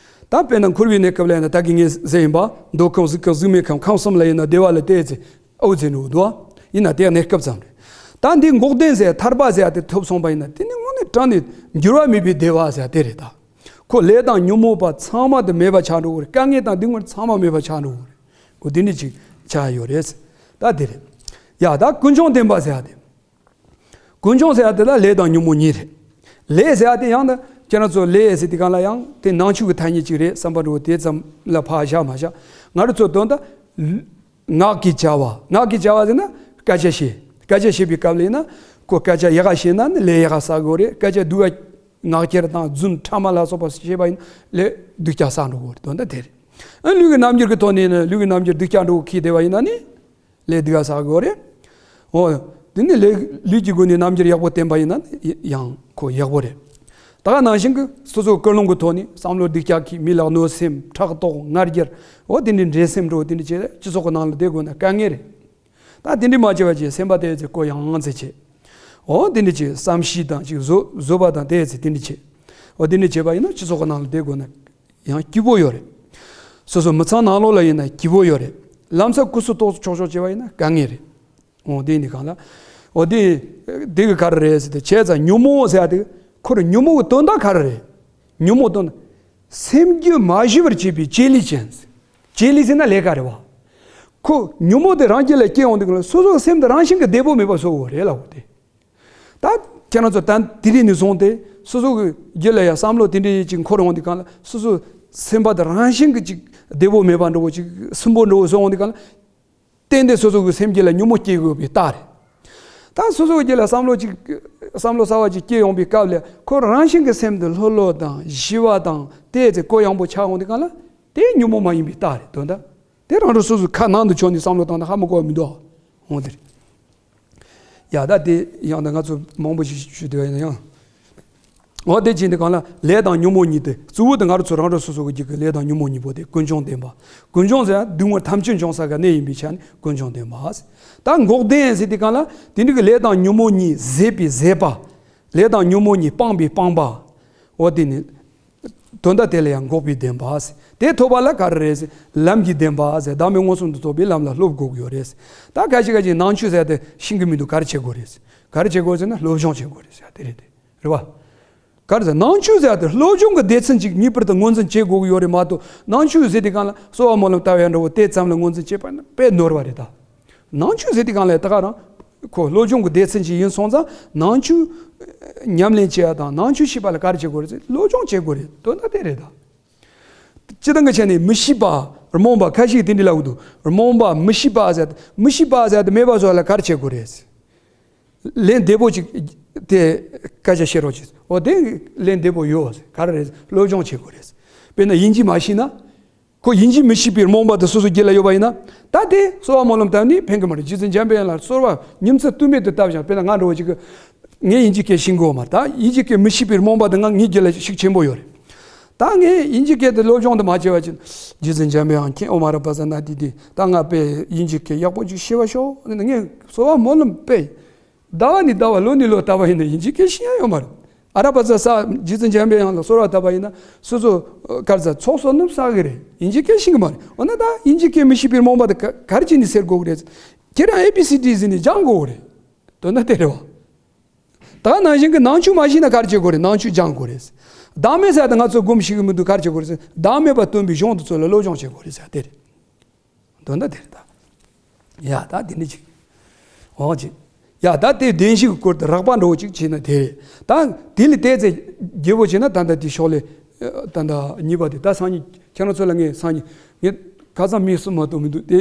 ད་དཔེར་ན་འཁོར་བའི་གནས་སྐབས་ལ་ཡིན་ན་ད་གིན་ངས་ཟེར་ཡིན་པ། མདོ་ཁམས་གཟུགས་ཁམས་གཟུགས་མེད་ཁམས་ཁམས་གསུམ་ལ་ཡིན་ན་བདེ་བ་ལ་བལྟས་ཚེ་ཨོ་ཟེར་འགྲོ་འདུག་བ། ཡིན་ན་དེ་གནས་སྐབས་ཙམ་རེད། ད་འདི་འགོག་བདེན་ཟེར་ཐར་པ་ཟེར་ཡ་དེ་ཐོབ་སོང་པ་ཡིན་ན་དེ་ནི་དངོས་གནས་དྲང་ནས་འགྱུར་བ་མེད་པའི་བདེ་བ་ཟེར་ཡ་དེ་རེད་ད། ཁོ་ལས་དང་ཉོན་མོངས་པ་ཚང་མ་དེ་མེད་པ་ཆགས་འགྲོ་གི་རེད། དཀའ་ངལ་དང་སྡུག་བསྔལ་ཚང་མ་མེད་པ་ཆགས་འགྲོ་གི་རེད། འོ་དེ་འདྲ་ཅིག་ཆགས་ཡོད་རེད། ད་དེ་རེད། ཡ་ད་ཀུན་འབྱུང་བདེན་པ་ཟེར་ཡ་དེ། ཀུན་འབྱུང་ཟེར་ཡ་དེ་ལ་ལས་དང་ཉོན་མོངས་གཉིས་རེད། ལས་ཟེར་ཡ་དེ་ཡང་ད་ཁྱེད་རང་ཚོ་ལས་ཟེར་དུས་སྒང་ལ་ཡང་དེ་ནང་ཆོས་ཀྱི་ཐ་སྙད་ཅིག་རེད་བསམ་པ་འགྲོ་དེ་ཙམ་ལ་ཕར་བཞག་མ་བཞག་ང་རང་ཚོ་དོན་དག་ངག་གི་བྱ་བ། ངག་གི་བྱ་བ་ཟེར་ན་སྐད་ཆ་བཤད། སྐད་ཆ་བཤད་པའི་སྐབས་ལ་ཡིན་ན་ཁོ་སྐད་ཆ་ཡག་ག་བཤད་ན་ནི་ལས་ཡག་ག་བསགས་དགོས་རེད། སྐད་ཆ་སྡུག་ག་ངག་འཁྱལ་དང་རྫུན་ཕྲ་མ་ལ་སོགས་པ་བཤད་པ་ཡིན་ན་ལས་སྡུག་ཅག་བསགས་འགྲོ་གི་རེད། དོན་དག་དེ་རེད། ཨ་ལུས་ཀྱི་རྣམ་འགྱུར་གྱི་ཐོག་ནས་ནི་ལུས་ཀྱི་རྣམ་འགྱུར་སྡུག་ཅག་འགྲོ་གི་ཁྱེར་བསྡད་པ་ཡིན་ན་ནི་ལས་སྡུག་ག་བསགས་དགོས་རེད། འོ། དེ་ནི་ལས་ལུས་ཀྱི་སྒོ་ནས་རྣམ་འགྱུར་ཡག་པོ་བསྟན་པ་ཡིན་ན་ནི་ཡང་ཁོ་ཡག་པོ་རེད། ད་ག་ནང་བཞིན་གྱི་སོ་སོའི་ཀུན་སློང་གི་ཐོག་ནས་བསམ་བློ་སྡུག་ཅག་གིས་མི་ལ་གནོད་སེམས་ཕྲག་དོག་ང་རྒྱལ་འོ་དེ་འདྲའི་འགྲན་སེམས་འགྲོ་དེ་འདྲ་བྱས་སྤྱི་ཚོགས་ཀྱི་ནང་ལ་བསྡད་དགོས་ན་དཀའ་ངལ་རེད། ད་དེ་འདྲ་མ་བྱས་པ་བྱས་སེམས་པ་དེ་ཚེ་ཀོ་ཡང་ཚེ་བྱས། འོ་དེ་འདྲ་བྱས་བསམ་ཤེས་དང་ཅིག་བཟོ་བཟོད་པ་དང་དེ་ཚེ་དེ་འདྲ་བྱས། འོ་དེ་འདྲ་བྱས་པ་ཡིན་ན་སྤྱི་ཚོགས་ཀྱི་ནང་ལ་བསྡད་དགོས་ན་ཡང་སྐྱིད་པོ་ཡོད་རེད། སོ་སོ་མི་ཚང་ནང་ལོགས་ལ་ཡིན་ན་སྐྱིད་པོ་ཡོད་རེད། ལམ་སང་སྐུ་གཟུགས་ཏོག་ཙམ་ཆོག་ཆོག་བྱས་པ་ཡིན་ན་དཀའ་ངལ་རེད། འོ་དེ་ཡིན་དུས་སྒང་ལ། འོ་དེ་དེ་གི་ག་རེ་རེད་ཟེར་ཏེ་བྱས་ཙང་ཉོན་མོངས་ཟེར་ཡ་དེ་ཁོ་རང་ཉོན་མོངས་ཀྱི་དོན་དག་ག་རེ་རེད། ཉོན་མོངས་དོན་དག་སེམས་རྒྱུད་མ་ཞི་བར་བྱེད་པའི་བྱེད་ལས་ཅན། བྱེད་ལས་ཟེར་ན་ལས་ཀ་རེད་བ། ཁོ་ཉོན་མོངས་དེ་རང་རྒྱུད་ལ་སྐྱེ་ཡོང་དུས་སྐབས་ལ་སོ་སོའི་སེམས་དེ་རང་བཞིན་གྱིས་བདེ་པོ་མེད་པ་བཟོ་དགོས་རེད་ལབ་དགོས་ཏེ། ད་ཁྱེད་རང་ཚོ་ད་དེ་རིང་ནས་བཟུང་སྟེ་སོ་སོ་གི་རྒྱུད་ལ་ཡང་བསམ་བློ་དེ་འདྲའི་ཅིག་འཁོར་ཡོང་དུས་སྐབས་ལ་སོ་སོའི་སེམས་པ་དེ་རང་བཞིན་གྱིས་ཅིག་བདེ་པོ་མེད་པ་འདྲ་བོ་ཅིག་སུན་པོ་འདྲ་བོ་བཟོ་ཡོང་དུས་སྐབས་ལ། ཏན་ཏན་སོ་སོ་གི་སེམས་རྒྱུད་ལ་ཉོན་མོངས་སྐྱེ་དགོས་པའི་རྟགས་རེད། ད་སོ་སོ་གི་རྒྱུད་ལ་བསམ་བློ་ཅིག་བསམ་བློ་གསར་བ་ཅིག་སྐྱེ་ཡོང་པའི་སྐབས་ལ་ཁོ་རང་བཞིན་གྱི་སེམས་དེ་ལྷོད་ལྷོད་དང་ཞི་བ་དང་དེ་ཚེ་གུ་ཡངས་པོ་ཆགས་ཡོང་དུས་སྐབས་ལ་དེ་ཉོན་མོངས་མ་ཡིན་པའི་རྟགས་རེད། དོན་དག་དེ་རང་རང་སོ་སོའི་ཁ་ནང་དུ་ཕྱོགས་ནས་བསམ་བློ་བཏང་ན་ཧ་མ་གོ་བ་མི་འདུག་འོང་དེ་རེད། ཡ་ད་དེ་ཡང་ད་ང་ཚོ་མང་པོ་ཞིག་ཞུ་བསྡད་ཡིན་ན་ཡང་། འོ་དེ་བྱས་འདི་གང་ལ་ལས་དང་ཉོན་མོངས་གཉིས་ཏེ། གཙོ་བོ་དེ་ང་རང་ཚོ་རང་རང་སོ་སོ་གི་རྒྱུད་ཀྱི་ལས་དང་ཉོན་མོངས་གཉིས་པོ་དེ་ཀུན་འབྱུང་བདེན་པ། ཀུན་འབྱུང་ཟེར་ཡང་སྡུག་བསྔལ་ཐམས་ཅད་འབྱུང་ས་གི་གནས་ཡིན་པའི་ཆ་ནས་ཀུན་འབྱུང་བདེན་པ། ད་འགོག་བདེན་ཟེར་དེ་གང་ལ་དེ་འདྲ་གི་ལས་དང་ཉོན་མོངས་གཉིས་ཟད་པའི་ཟད་པ། ལས་དང་ཉོན་མོངས་གཉིས་སྤངས་པའི་སྤངས་པ། འོ་དེ་ནི། དོན་དག་དེ་ལ་ཡང་འགོག་པའི་བདེན་པ་ཟེར། དེ་ཐོབ་པ་ལ་ག་རེ་རེད་ཟེར། ལམ་གྱི་བདེན་པ་ཟེར། བདག་མེད་མངོན་སུམ་དུ་རྟོགས་པའི་ལམ་ལ་སློབ་དགོས་ཀྱི་ཡོད་རེད་ཟེར། ད་ཁ་ཅིག་ཁ་ཅིག་ནང་ཆོས་ཟེར་དེ་ཤེས་ཀྱི་མི་འདུག་ག་རེ་བྱེད་དགོས་རེད་ཟེར། ག་རེ་བྱེད་དགོས་ཟེར་ན་སློབ་སྦྱོང་བྱེད་དགོས་རེད་ཟེར་དེ་རེད་དེ། རེད་བ། ག་རེ་ཟེར། ནང་ཆོས་ཟེར་དེ་སློབ་སྦྱོང་གི་སྡེ་ཚན་ཅིག་ངེས་པར་དུ་ངོས་འཛིན་བྱེད་དགོས་ཀྱི་ཡོད་རེད་མ་གཏོགས། ནང་ཆོས་ཟེར་དེ་གང་ལ་གསོ་བ་སྨོན་ལམ་ལྟ་བའི་འདྲ་བོ་དེ་ཙམ་ལ་ངོས་འཛིན་བྱེད་པ་ན་དཔེ་ནོར་བ་རེད་ད། ནང་ཆོས་ཟེར་དེ་གང་ལ་ད་ག་རང་ཁོ་སློབ་སྦྱོང་གི་སྡེ་ཚན་ཅིག་ཡིན་སོང་ཙང་། ནང་ཆོས་ཉམས་ལེན་བྱེད་ཡ་དང་ནང་ཆོས་ཤེས་པ་ལ་ག་རེ་བྱེད་དགོས་རེད་ཟེར། སློབ་སྦྱོང་བྱེད་དགོས་རེད། དོན་དག་དེ་རེད་ད། སྤྱིར་བཏང་གི་ཆ་ནས་མི་ཤེས་པ་རྨོངས་པ་ཁ་ཤས་ཀྱིས་དེ་འདྲ་ལབ་ཀྱི་འདུག་རྨོངས་པ་མི་ཤེས་པ་ཟེར་དེ་མི་ཤེས་པ་ཟེར་དེ་མེད་པ་བཟོ་ཡ་ལ་ག་རེ་བྱེད་དགོས་རེད་ཟེར། ལན་བདེ་པོ་ཅིག་དེ་སྐད་ཆ་བཤད་རོགས་གྱིས། འོ་དེ་ལན་བདེ་པོ་ཡོད་ཟེར། ག་རེ་རེད་ཟེར། སློབ་སྦྱོང་བྱེད་དགོས་རེད་ཟེར། དཔེར་ན་དབྱིན་ཇི་མ་ཤེས་ན། ཁོ་དབྱིན་ཇི་མི་ཤེས་པའི་རྨོངས་པ་དེ་སོ་སོ་རྒྱུད་ལ་ཡོད་པ་ཡིན་ན། ད་དེ་གསོ་བ་སྨོན་ལམ་བཏབ་ནས་ཕན་གི་མ་རེད། རྗེ་བཙུན་འཇམ་པའི་དབྱངས་ལ་གསོལ་བ་ཉིན་མཚན་ལྟོས་མེད་དུ་བཏབ་ཀྱང་། དཔེར་ན་ང་འདྲ་བོ་ཅིག་གིས་ངས་དབྱིན་ཇི་སྐད་ཤེས་གི་ཡོད་མ་རེད། ད་དབྱིན་ཇི་སྐད་མི་ཤེས་པའི་རྨོངས་པ་དེ་ང་ངའི་རྒྱུད་ལ་ཤུགས་ཆེན་པོ་ཡོད་རེད། ད་ངས་དབྱིན་ཇི་སྐད་དེ་སློབ་སྦྱོང་དེ་མ་བྱས་པ་ཅིག་རྗེ་བཙུན་འཇམ་པའི་དབྱངས་མཁྱེན། ཨོཾ་ཨ་ར་པ་ཙ་ན་དྷཱིཿ་དྷཱིཿ་ད་ང་དཔེ་དབྱིན་ཇི་སྐད་ཡག་པོ་ཅིག་ཤེས་པ་ཤོག་ངས་གསོལ་བ་སྨོན་ལམ་དཔེ། ཟླ་བ་ནས་ཟླ་བ་ལོ་ནས་ལོ་ལྟ་བ་ཡིན་ན་དབྱིན་ཇི་སྐད་ཤེས་ཡ་ཡོད་མ་རེད། ཨ་ར་པ་ཙ་ས་རྗེ་བཙུན་འཇམ་པའི་དབྱངས་ལ་གསོལ་བ་བཏབ་པ་ཡིན་ན་སོ་སོ་ག་རེ་ཟ་ཚོགས་བསོད་ནམས་བསགས་གི་རེད། དབྱིན་ཇི་སྐད་ཤེས་གི་མ་རེད། འོ་ན་ད་དབྱིན་ཇི་སྐད་མི་ཤེས་པའི་རྨོངས་པ་དེ་ག་ག་རེ་བྱས་ནས་སེལ་དགོས་གི་རེད། ཁྱེད་རང་ཨེ་བི་སི་ཌི་ཟེར་ནས་སྦྱང་དགོས་གི་རེད། དོན་དག་དེ་རེད་བ། ད་ནང་བཞིན་གི་ནང་ཆོས་མ་ཤེས་ན་ག་རེ་བྱེད་དགོས་རེད། ནང་ཆོས་སྦྱང་དགོས་རེད། བདག་མེད་ཟེར་ཡ་དེ་ང་ཚོ་སྒོམ་ཤེས་གི་མི་འདུག་ག་རེ་བྱེད་དགོས་རེད་ཟེར། བདག་མེད་པ་སྟོན་པའི་གཞུང་དེ་ཚོ་ལ་སློབ་སྦྱོང་བྱེད་དགོས་རེད་ཟེར་དེ་རེད། དོན་དག་དེ་རེད་ད། ཡ་ད་དེ་འདྲ་ཅིག་འོང་ཅིག་ཡ་ད་དེ་བདེན་བཞི་གི་སྐོར་དུ་རགས་པ་འདྲ་བོ་ཅིག་བྱས་ན་དེ་རེད། ད་དེ་ལས་ཏོག་ཙམ་རྒྱས་པོ་བྱས་ན་ད་ལྟ་དེ་ཕྱོགས་ལས། ད་ལྟ་གཉིས་པ་དེ་ད་སང་ཉིན་ཁྱེད་རང་ཚོ་ལ་ངས་སང་ཉིན་ངས་ཁ་སང་མི་གསུམ་མ་གཏོགས་མི་འདུག་དེ་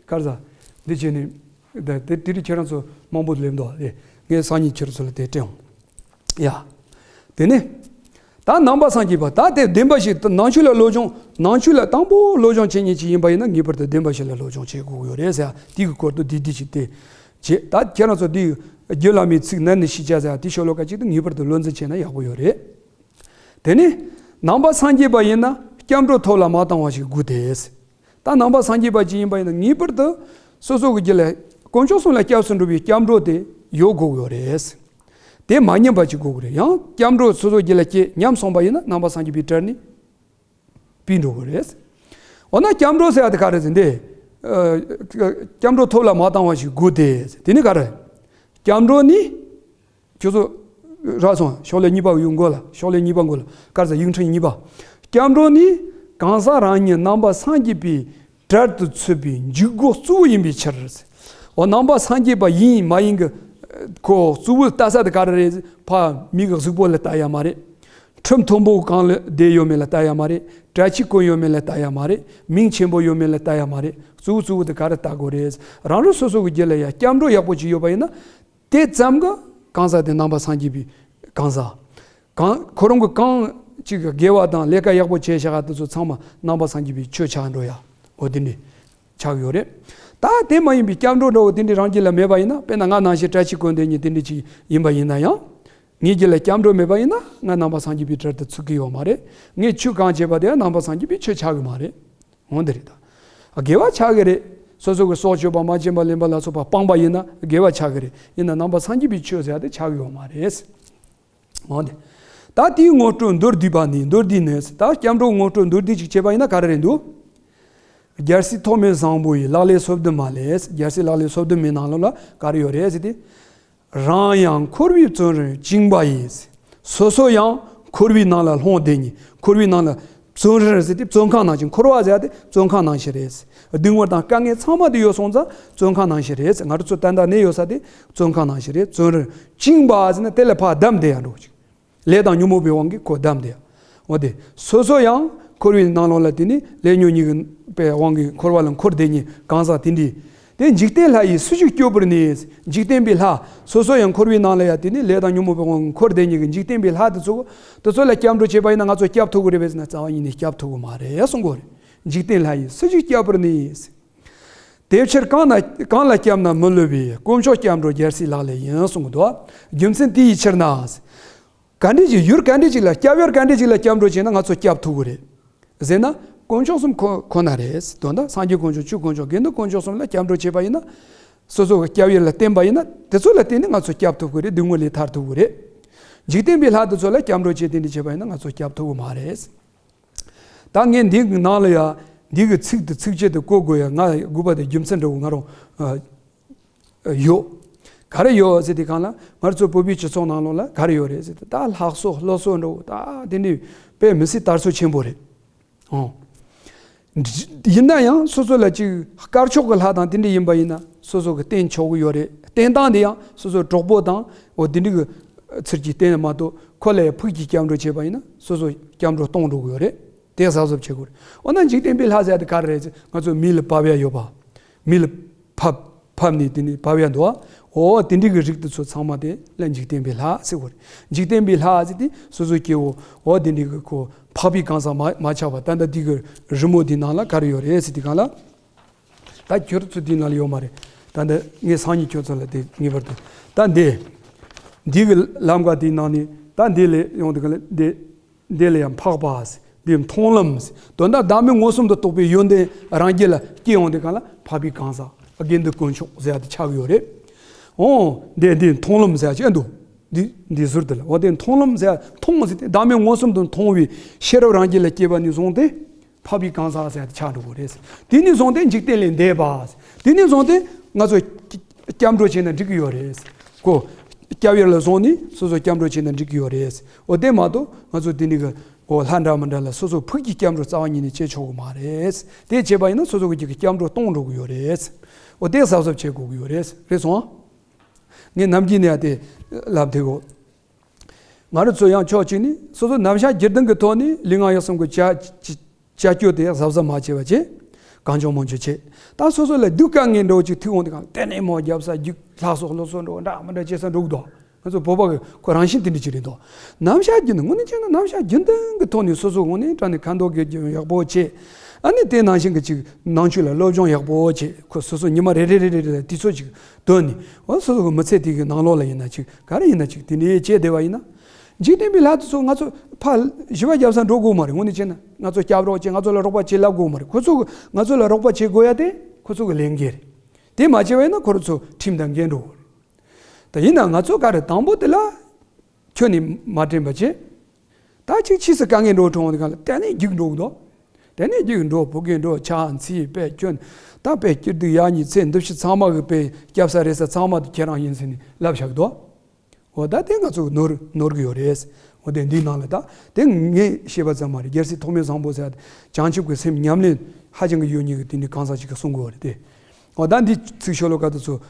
ག་རེ་ཟ་འདི་བྱས་ནས་ད་དེ་དེ་རིང་ཁྱེད་རང་ཚོ་མང་པོ་སླེབས་འདུག་དེ་ངས་སང་ཉིན་ཁྱེད་རང་ཚོ་ལ་དེ་སྤྲད་འོང་། ཡ། དེ་ནས། ད་ནང་པ་སངས་རྒྱས་པ་ད་དེ་བདེན་པ་བཞི་ནང་ཆོས་ལ་སློབ་སྦྱོང་ནང་ཆོས་ལ་དང་པོ་སློབ་སྦྱོང་བྱེད་མཁན་ཅིག་ཡིན་པ་ཡིན་ན་ངེས་པར་དུ་བདེན་པ་བཞི་ལ་སློབ་སྦྱོང་བྱེད་དགོས་ཀྱི་ཡོད་རེད་ཟེར་ཡ་དེ་གི་སྐོར་དུ་དེ་དེ་ཅིག་དེ་བྱེད། ད་ཁྱེད་རང་ཚོ་དེ་རྒྱུད་བླ་མའི་ཚིག་ནད་ནི་ཤེས་བྱ་ཟེར་ཡ་དེ་ཤོ་ལོ་ཀ་གཅིག་ཏུ་ངེས་པར་དུ་བློ་འཛིན་བྱས་ན་ཡག་པོ་ཡོད་རེད། དེ་ནས་ནང་པ་སངས་རྒྱས་པ་ཡིན་ན་སྐྱབས་འགྲོ་ཐོག་ལ་མ་བཏང་བ་ཞིག་དགོས་ཏེ། ད་ནང་པ་སངས་རྒྱས་པ་ཅིག་ཡིན་པ་ཡིན་ན་ངེས་པར་དུ་སོ་སོ་གི་རྒྱུད་ལ་དཀོན་མཆོག་གསུམ་ལ་སྐྱབས་སུ་འགྲོ་བའི་སྐྱབས་འགྲོ་དེ་ཡོད་དགོས་ཀྱི་ཡོད་རེད། དེ་མ་ཉམས་པ་ཅིག་དགོས་ཀྱི་རེད། ཡང་སྐྱབས་འགྲོ་སོ་སོ་རྒྱུད་ལ་སྐྱེས་ཉམས་སོང་པ་ཡིན་ན་ནང་པ་སངས་རྒྱས་པའི་གྲལ་ནས་ཕུད་འགྲོ་གི་རེད། འོ་ན་སྐྱབས་འགྲོ་ཟེར་ཡ་དེ་ག་རེ་ཟེར་འདི། ཨ་སྐྱབས་འགྲོ་ཐོག་ལ་མ་བཏང་བ་ཞིག་དགོས་ཏེ། དེ་ནི་ག་རེ། སྐྱབས་འགྲོ་ནི། ཁྱོད་ཚོ་རག་སོང་། ཤོག་ལྷེ་གཉིས་པ་ཡོད་མགོ་ལ། ཤོག་ལྷེ་གཉིས་པ་མགོ་ལ། ག་རེ་ཟེར། ཡིག་ཕྲེང་གཉིས་པ། སྐྱབས་འགྲོ་ནི་གང་ཟག་རང་ཉིད་ནང་པ་སངས་རྒྱས་པའི་གྲལ་དུ་ཚུད་པའི་འཇུག་སྒོ་གཙོ་བོ་ཡིན་པའི་ཕྱིར། འོ་ནང་པ་སངས་རྒྱས་པ་ཡིན་མ་ཡིན་གྱི་ཁོ་གཙོ་བོ་ལྟ་ས་དེ་ག་རེ་རེད། ཕ་མིག་གི་གཟུགས་པོ་ལ་ལྟ་ཡ་མ་རེད། ཁྲིམས་མཐོན་པོ་གང་ལ་བསྡད་ཡོད་མེད་ལ་ལྟ་ཡ་མ་རེད། གྲྭ་ཆས་གོན་ཡོད་མེད་ལ་ལྟ་ཡ་མ་རེད། མིང་ཆེན་པོ་ཡོད་མེད་ལ་ལྟ་ཡ་མ་རེད། གཙོ་བོ་གཙོ་བོ་དེ་ག་རེ་ལྟ་དགོས་རེད། རང་རང་སོ་སོ་གི་རྒྱུད་ལ་ཡ་སྐྱབས་འགྲོ་ཡག་པོ་ཅིག་ཡོད་པ་ཡིན་ན། དེ་ཙམ་གྱིས་གང་ཟག་དེ་ནང་པ་སངས་རྒྱས་པའི་གང་ཟག་གང་ཁོ་རང་གི་གང་ཅིག་དགེ་བ་དང་ལས་ཀ་ཡག་པོ་བྱས་བཞག་པ་དེ་ཚོ་ཚང་མ་ནང་པ་སངས་རྒྱས་པའི་ཆོས་ཆགས་འགྲོ་ཡ། འོ་དེ་འདྲ་ཆགས་ཡོད་རེད། ད་དེ་མ་ཡིན་པའི་སྐྱབས་འགྲོ་འདྲ་བོ་དེ་འདྲ་རང་རྒྱུད་ལ་མེད་པ་ཡིན་ན། དཔེར་ན་ང་ནང་བཞིན་གྲྭ་ཆས་གོན་བསྡད་མཁན་དེ་འདྲ་ཅིག་ཡིན་པ་ཡིན་ན་ཡང་། ངའི་རྒྱུད་ལ་སྐྱབས་འགྲོ་མེད་པ་ཡིན་ན་ང་ནང་པ་སངས་རྒྱས་པའི་གྲལ་དུ་ཚུད་ཀྱི་ཡོད་མ་རེད། ངས་ཆོས་གང་བྱས་པ་དེ་ཡང་ནང་པ་སངས་རྒྱས་པའི་ཆོས་ཆགས་ཀྱི་མ་རེད། འོ་འདི་རེད་ད། དགེ་བ་ཆགས་ཀྱི་རེད། སོ་སོ་གི་སྲོག་གཅོད་པ་མ་བྱིན་པ་ལེན་པ་ལ་སོགས་པ་སྤངས་པ་ཡིན་ན་དགེ་བ་ཆགས་ཀྱི་རེད། ཡིན་ན་ནང་པ་སངས་རྒྱས་པའི་ཆོས་ཟེར་ཡ་དེ་ཆགས་ཀྱི་ཡོད་མ་རེད། འོ་འདི། ད་དེའི་ངོ་སྤྲོད་མདོར་བསྡུས་པ་ནི། མདོར་བསྡུས་ནི། ད་སྐྱབས་འགྲོ་ངོ་སྤྲོད་མདོར་བསྡུས་ཅིག་བྱས་པ་ཡིན་ན་ག་རེ་རེད་འདུག་རྒྱལ་སྲས་ཐོགས་མེད་བཟང་པོ་ཡི་ལག་ལེན་སོ་བདུན་མ་ལས། རྒྱལ་སྲས་ལག་ལེན་སོ་བདུན་མའི་ནང་ལོགས་ལ་ག་རེ་ཡོད་རེད་ཟེར་ཏེ། རང་ཡང་འཁོར་བའི་བཙོན་རར་བཅིངས་པ་ཡིས། སོ་སོ་ཡང་འཁོར་བའི་ནང་ལ་ལྷུང་བསྡད་ནས། འཁོར་བའི་ནང་ལ་ བཙོན་རར་ཟེར་ཏེ་བཙོན་ཁང་ནང་བཞིན། འཁོར་བ་ཟེར་ཏེ་བཙོན་ཁང་ནང་བཞིན་རེད། སྡུག་བསྔལ་དང་དཀའ་ངལ་ཚང་མ་དེ་ཡོད་སོང་ཙང་བཙོན་ཁང་ནང་བཞིན་རེད། ང་རང་ཚོ་ད་ལྟ་གནས་ཡོད་ས་དེ་བཙོན་ཁང་ནང་བཞིན་རེད། བཙོན་རར་བཅིངས་པ་ཟེར་ན་དེ་ལ་ཕར་བསྡམས་བསྡད་ཡ་འདྲ་བོ་ཅིག་ལས་དང་ཉོན་མོངས་པའི་དབང་གིས་ཁོ་བསྡམས་བསྡད་ཡ། འོ་དེ་སོ་སོ་ཡང་འཁོར་བའི་ནང་ལོགས་ལ་དེ་ནི་ལས་ཉོན་གཉིས་ཀྱི་དབང་གིས་འཁོར་བ་ལ་འཁོར་བསྡད་མཁན་གང་ཟག་དེ་འདྲས། དེ་འཇིག་རྟེན་ལྷ་ཡིས་སུ་ཞིག་སྐྱོབ་པར་ནུས། འཇིག་རྟེན་པའི་ལྷ། སོ་སོ་ཡང་འཁོར་བའི་ནང་ལ་ཡ་དེ་ནི་ལས་དང་ཉོན་མོངས་པའི་དབང་གིས་འཁོར་བསྡད་མཁན་གྱི་འཇིག་རྟེན་པའི་ལྷ་དེ་ཚོ། དེ་ཚོ་ལ་སྐྱབས་འགྲོ་བྱས་པ་ཡིན་ན་ང་ཚོ་སྐྱོབ་ཐུབ་ཀྱི་རེད་པས་ཟེར་ན། རྩ་བ་ཉིད་ནས་སྐྱོབ་ཐུབ་ཀྱི་མ་རེད་གསུང་གི་ཡོད་རེད། འཇིག་རྟེན་ལྷ་ཡིས་སུ་ཞིག་སྐྱོབ་པར་ནུས། དེ་ཕྱིར་གང་ན་གང་ལ་སྐྱབས་ན་མི་བསླུ་བའི། དཀོན་མཆོག་སྐྱབས་འགྲོ་རྒྱལ་སྲས་ལག་ལེན་ཡིན་གསུང་གི་འདུག་རྒྱུ་མཚན་དེ་ཡི་ཕྱིར་ན། ག་འདྲས་ཅིག་ཡུལ་ག་འདྲས་ཅིག་ལ། སྐྱབས་ཡུལ་ག་འདྲས་ཅིག་ལ་སྐྱབས་འགྲོ་བྱས་ན་ང་ཚོ་སྐྱོབ་ཐུབ་ཀྱི་རེད་ཟེར་ན། དཀོན་མཆོག་གསུམ་ཁོ་ཁོ་ན་རེད། དོན་དག་སངས་རྒྱས་དཀོན་མཆོག་ཆོས་དཀོན་མཆོག་དགེ་འདུན་དཀོན་མཆོག་གསུམ་ལ་སྐྱབས་འགྲོ་བྱས་པ་ཡིན་ན། སོ་སོ་གི་སྐྱབས་ཡུལ་ལ་བརྟེན་པ་ཡིན་ན། དེ་ཚོ་ལ་བརྟེན་ནས་ང་ཚོ་སྐྱོབ་ཐུབ་ཀྱི་རེད། སྡུག་བསྔལ་ལས་ཐར་ཐུབ་ཀྱི་རེད། འཇིག་རྟེན་པའི་ལྷ་དེ་ཚོ་ལ་སྐྱབས་འགྲོ་བྱས་དེ་འདྲས་བྱས་པ་ཡིན་ན་ང་ཚོ་སྐྱོབ་ཐུབ་ཀྱི་མ་རེད། ད་ངས་འདི་གི་ནང་ལ་ཡ་འདི་གི་ཚིག་དེ་ཚིགས་བཅད་དེ་བཀོད་དགོས་ཡ་ང་དགོས་པ་དེ་རྒྱུ་མཚན་འདྲ་བོ་ང་རང་ཨ། ཡོད། ག་རེ་ཡོད་ཟེར་དུས་སྒང་ལ། ང་ཚོ་བོད་པའི་སྤྱི་ཚོགས་ནང་ལོགས་ལ་ག་རེ་ཡོད་རེད་ཟེར་དུས། ད་ལྷ་གསོལ་ཀླུ་གསོལ་འདྲ་བོ་ད་དེ་འདྲའི་དཔེ་མི་སྲིད་དར་སྲོལ་ཆེན་པོ་རེད། ཨོ། ཡིན་ན་ཡང་སོ་སོ་ལ་ཅིག་དཀར་ཕྱོགས་ཀྱི་ལྷ་དང་དེ་འདྲ་ཡིན་པ་ཡིན་ན་སོ་སོ་གི་བརྟེན་ཆོག་གི་ཡོད་རེད། བརྟེན་སྟངས་དེ་ཡང་སོ་སོའི་གྲོགས་པོ་དང་འོ་དེ་འདྲ་གི་ཚུལ་གྱིས་བརྟེན་མ་གཏོགས། ཁོ་ལ་ཕུགས་ཀྱི་སྐྱབས་འགྲོ་བྱས་པ་ཡིན་ན་སོ་སོ་སྐྱབས་འགྲོ་གཏོང་འགྲོ་གི་ཡོད་རེད། དེ་གཟབ་གཟབ་བྱེད་དགོས་རེད། འོ་ན་འཇིག་རྟེན་པའི་ལྷ་ཟེར་ཡ་དེ་ག་རེ་རེད་ཟེར། ང་ཚོ་མི་ལ་བབས་ཡ་ཡོད་པ། མི་ལ་ཕབ་ཕབ་ནས་དེ་ནས་བབས་ཡ་འདུག་བ། འོ་དེ་འདྲའི་གི་རིགས་དེ་ཚོ་ཚང་མ་དེ་ལ་འཇིག་རྟེན་པའི་ལྷ་ཟེར་བ་རེད། འཇིག་རྟེན་པའི་ལྷ་ཟེར་དེ་སོ་སོའི་སྐྱེ་བོ། འོ་དེ་འདྲའི་གི་ཁོ་འཕགས་པའི་གང་ཟག་མ་མ་ཆགས་པ། ད་ལྟ་དེ་གི་རི་མོ་དེའི་ནང་ལ་ག་རེ་ཡོད་རེད་ཟེར་དུས་སྒང་ལ། ད་ཁྱོད་ཚོ་དེའི་ནང་ལ་ཡོད་མ་རེད། ད་འདི་ངས་སང་ཉིན་ཁྱོད་ཚོ་ལ་དེ་ངེས་པར་དུ། ད་འདི་འདི་གི་ལམ་ཀ་དེའི་ནང་ནས་ད་འདི་ལས་ཡོང་དུས་སྒང་ལ་འདི། འདི་ལ་ཡང་འཕགས་པ་ཟེར། འདི་མཐོང་ལམ་ཟེར། དོན་དག་བདག་མེད་མངོན་སུམ་དུ་རྟོགས་པའི་ཡོན་ཏན་རང་རྒྱུད་ལ་སྐྱེ་ཡོང་དུས་སྒང་ལ་འཕགས་པའི་གང་ཟག་དགེ་འདུན་དཀོན་མཆོག་ཟེར་ཡ་དེ་ཆགས་ཀྱི་ཡོད་རེད། འོ། འདི་འདི་མཐོང་ལམ་ཟེར་ཡ་ཅིག་འདུག་འདི་འདི་ཟུར་དུ་ལ། འོ་དེ་མཐོང་ལམ་ཟེར་ཡ། མཐོང་ཟེར་ཏེ་བདག་མེད་མངོན་སུམ་དུ་མཐོང་བའི་ཤེས་རབ་རང་རྒྱུད་ལ་སྐྱེས་པ་ནས་བཟུང་སྟེ། འཕགས་པའི་གང་ཟག་ཟེར་ཡ་དེ་ཆགས་འགྲོ་གི་རེད། དེ་ནས་བཟུང་སྟེ་འཇིག་རྟེན་ལས་འདས་པ། དེ་ནས་བཟུང་སྟེ་ང་ཚོ་སྐྱབས་འགྲོ་བྱས་ན་འགྲིག་གི་ཡོད་རེད། ཁོ་སྐྱབས་ཡུལ་ལ་བཟུང་ནས་སོ་སོ་སྐྱབས་འགྲོ་བྱས་ན་འགྲིག་གི་ཡོད་རེད། འོ་དེ་མ་གཏོགས་ང་ཚོ་དེ་ནས་གི་འོ་ལྷ་འདྲ་མི་འདྲ་ལ་སོ་སོ་ཕུགས་ཀྱི་སྐྱབས་འགྲོ་རྩ་བ་ཉིད་ནས་བྱེད་ཆོག་གི་མ་རེད། དེ་བྱས་པ་ཡིན་ན་སོ་སོ་གི་སྐྱབས་འགྲོ་གཏོང་འགྲོ་གི་ཡོད་རེད། འོ་དེ་གཟབ་གཟབ་བྱེད་དགོས་ཀྱི་ཡོད་རེད། རེད་སོང་ཨ། ངས་ནམ་རྒྱུན་ནས་ཡ་དེ་ལབ་བསྡད་གོ། ང་རང་ཚོ་ཡང་ཕྱོགས་གཅིག་ནས་སོ་སོ་རྣམ་གཞག་བརྒྱུད་ལྡན་གྱི་ཐོག་ནས་ལུས་ངག་ཡིད་གསུམ་གྱི་བྱ་བྱ་བྱ་སྤྱོད་དེ་གཟབ་གཟབ་མ་བྱས་པ་བྱས། གང་བྱུང་མང་བྱུང་བྱས། ད་སོ་སོ་ལ་སྡུག་དཀའ་ངལ་འདྲ་བོ་ཅིག་ཐུག་འོང་དུས་སྒང་ལ་དེ་ནས་མོ་རྒྱབ་ས་རྒྱུག་ལྷ་གསོལ་ཀླུ་གསོལ་འདྲ་བོ་འདྲ་མི་འདྲ་བྱེད་ས་འགྲོ་གི་འདུག་ང་ཚོ་བོད་པ་གི་ཁོ་རང་བཞིན་དེ་འདྲ་ཅིག་རེད་འདུག་རྣམ་གཞག་བརྒྱུད་ནས་དངོས་གནས་བྱས་ན་རྣམ་གཞག་རྒྱུན་ལྡན་གྱི་ཐོག་ནས་སོ་སོ་དངོས་གནས་དྲང་གནས་ཁ་མདོག་དགེ་རྒན་ཡག་པོ་བྱས། ཨ་ནི་དེ་ནང་བཞིན་གྱི་ཅིག་ནང་ཆོས་ལ་སློབ་སྦྱོང་ཡག་པོ་བྱས། ཁོ་སོ་སོ་ཉི་མ་རེ་རེ་རེ་རེ་ལ་དུས་ཚོད་ཅིག་བཏོན་ནས། འོ་སོ་སོ་གི་མི་ཚེ་དེ་གི་ནང་ལོགས་ལ་ཡིན་ན་ཅིག་ག་རེ་ཡིན་ན་ཅིག་དེ་འདྲའི་བྱས་བསྡད་པ་ཡིན་ན། འཇིག་རྟེན་པའི་ལྷ་དེ་ཚོ་ང་ཚོ་ཕར་ཞི་བ་རྒྱབ་ས་འགྲོ་དགོས་མ་རེད། དངོས་གནས་བྱས་ན་ང་ཚོ་སྐྱབས་རོགས་བྱེད། ང་ཚོ་ལ་རོགས་པ་བྱེད་ལབ་དགོས་མ་རེད། ཁོ་ཚོ་གི་ང་ཚོ་ལ་རོགས་པ་བྱེད་དགོས་ཡ་དེ་ཁོ་ཚོ་གི་ལས་འགན་རེད། དེ་མ་བྱས་པ་ཡིན་ན་ཁོ་རང་ཚོ་ཁྲིམས་དང་འགལ་འགྲོ་གི་རེད། ད་ཡིན་ན་ང་ཚོ་ག་རེ་དང་པོ་དེ་ལ་ཁྱོན་ནས་མ་དྲན་པ་བྱས། ད་ཅིག་ཕྱིས་སུ་དཀའ་ངལ་འགྲོ་གྲོངས་དུས་སྒང་ལ་དེ་ནས་རྒྱུག་འགྲོ་གི་འདུག་དེ་ནས་རྒྱུག་འགྲོ་བུ་གས་འགྲོ་ཕྱག་འཚལ་དཔེ་སྐྱོན། ད་དཔེ་སྐྱིད་སྡུག་ཡག་ཉེས་ཚེ་འདི་ཕྱི་ཚང་མ་གི་དཔེ་སྐྱབས་ས་རེད་ས་ཚང་མ་དེ་ཁྱེད་རང་ཡིན་ཟེར་ནས་ལབ་བཞག་གི་འདུག་འོ་ད་དེ་ང་ཚོ་ནོར་ནོར་གི་ཡོད་རེད། འོ་དེ་འདིའི་ནང་ལ་ད་དེ་ངས་ཤེས་པ་ཙམ་མ་རེད། རྒྱལ་སྲས་ཐོགས་མེད་བཟང་པོ་ཟེར་ཡ་དེ་བྱང་ཆུབ་ཀྱི་སེམས་ཉམས་ལེན་ཧ་ཅང་གི་ཡོད་མཁན་གྱི་དེ་འདྲའི་གང་ཟག་ཅིག་གིས་གསུང་གི་ཡོད་རེད་དེ། འོ་ད་འདི་ཚིག་ཤོ་ལོ་ཀ་དེ་ཚོ་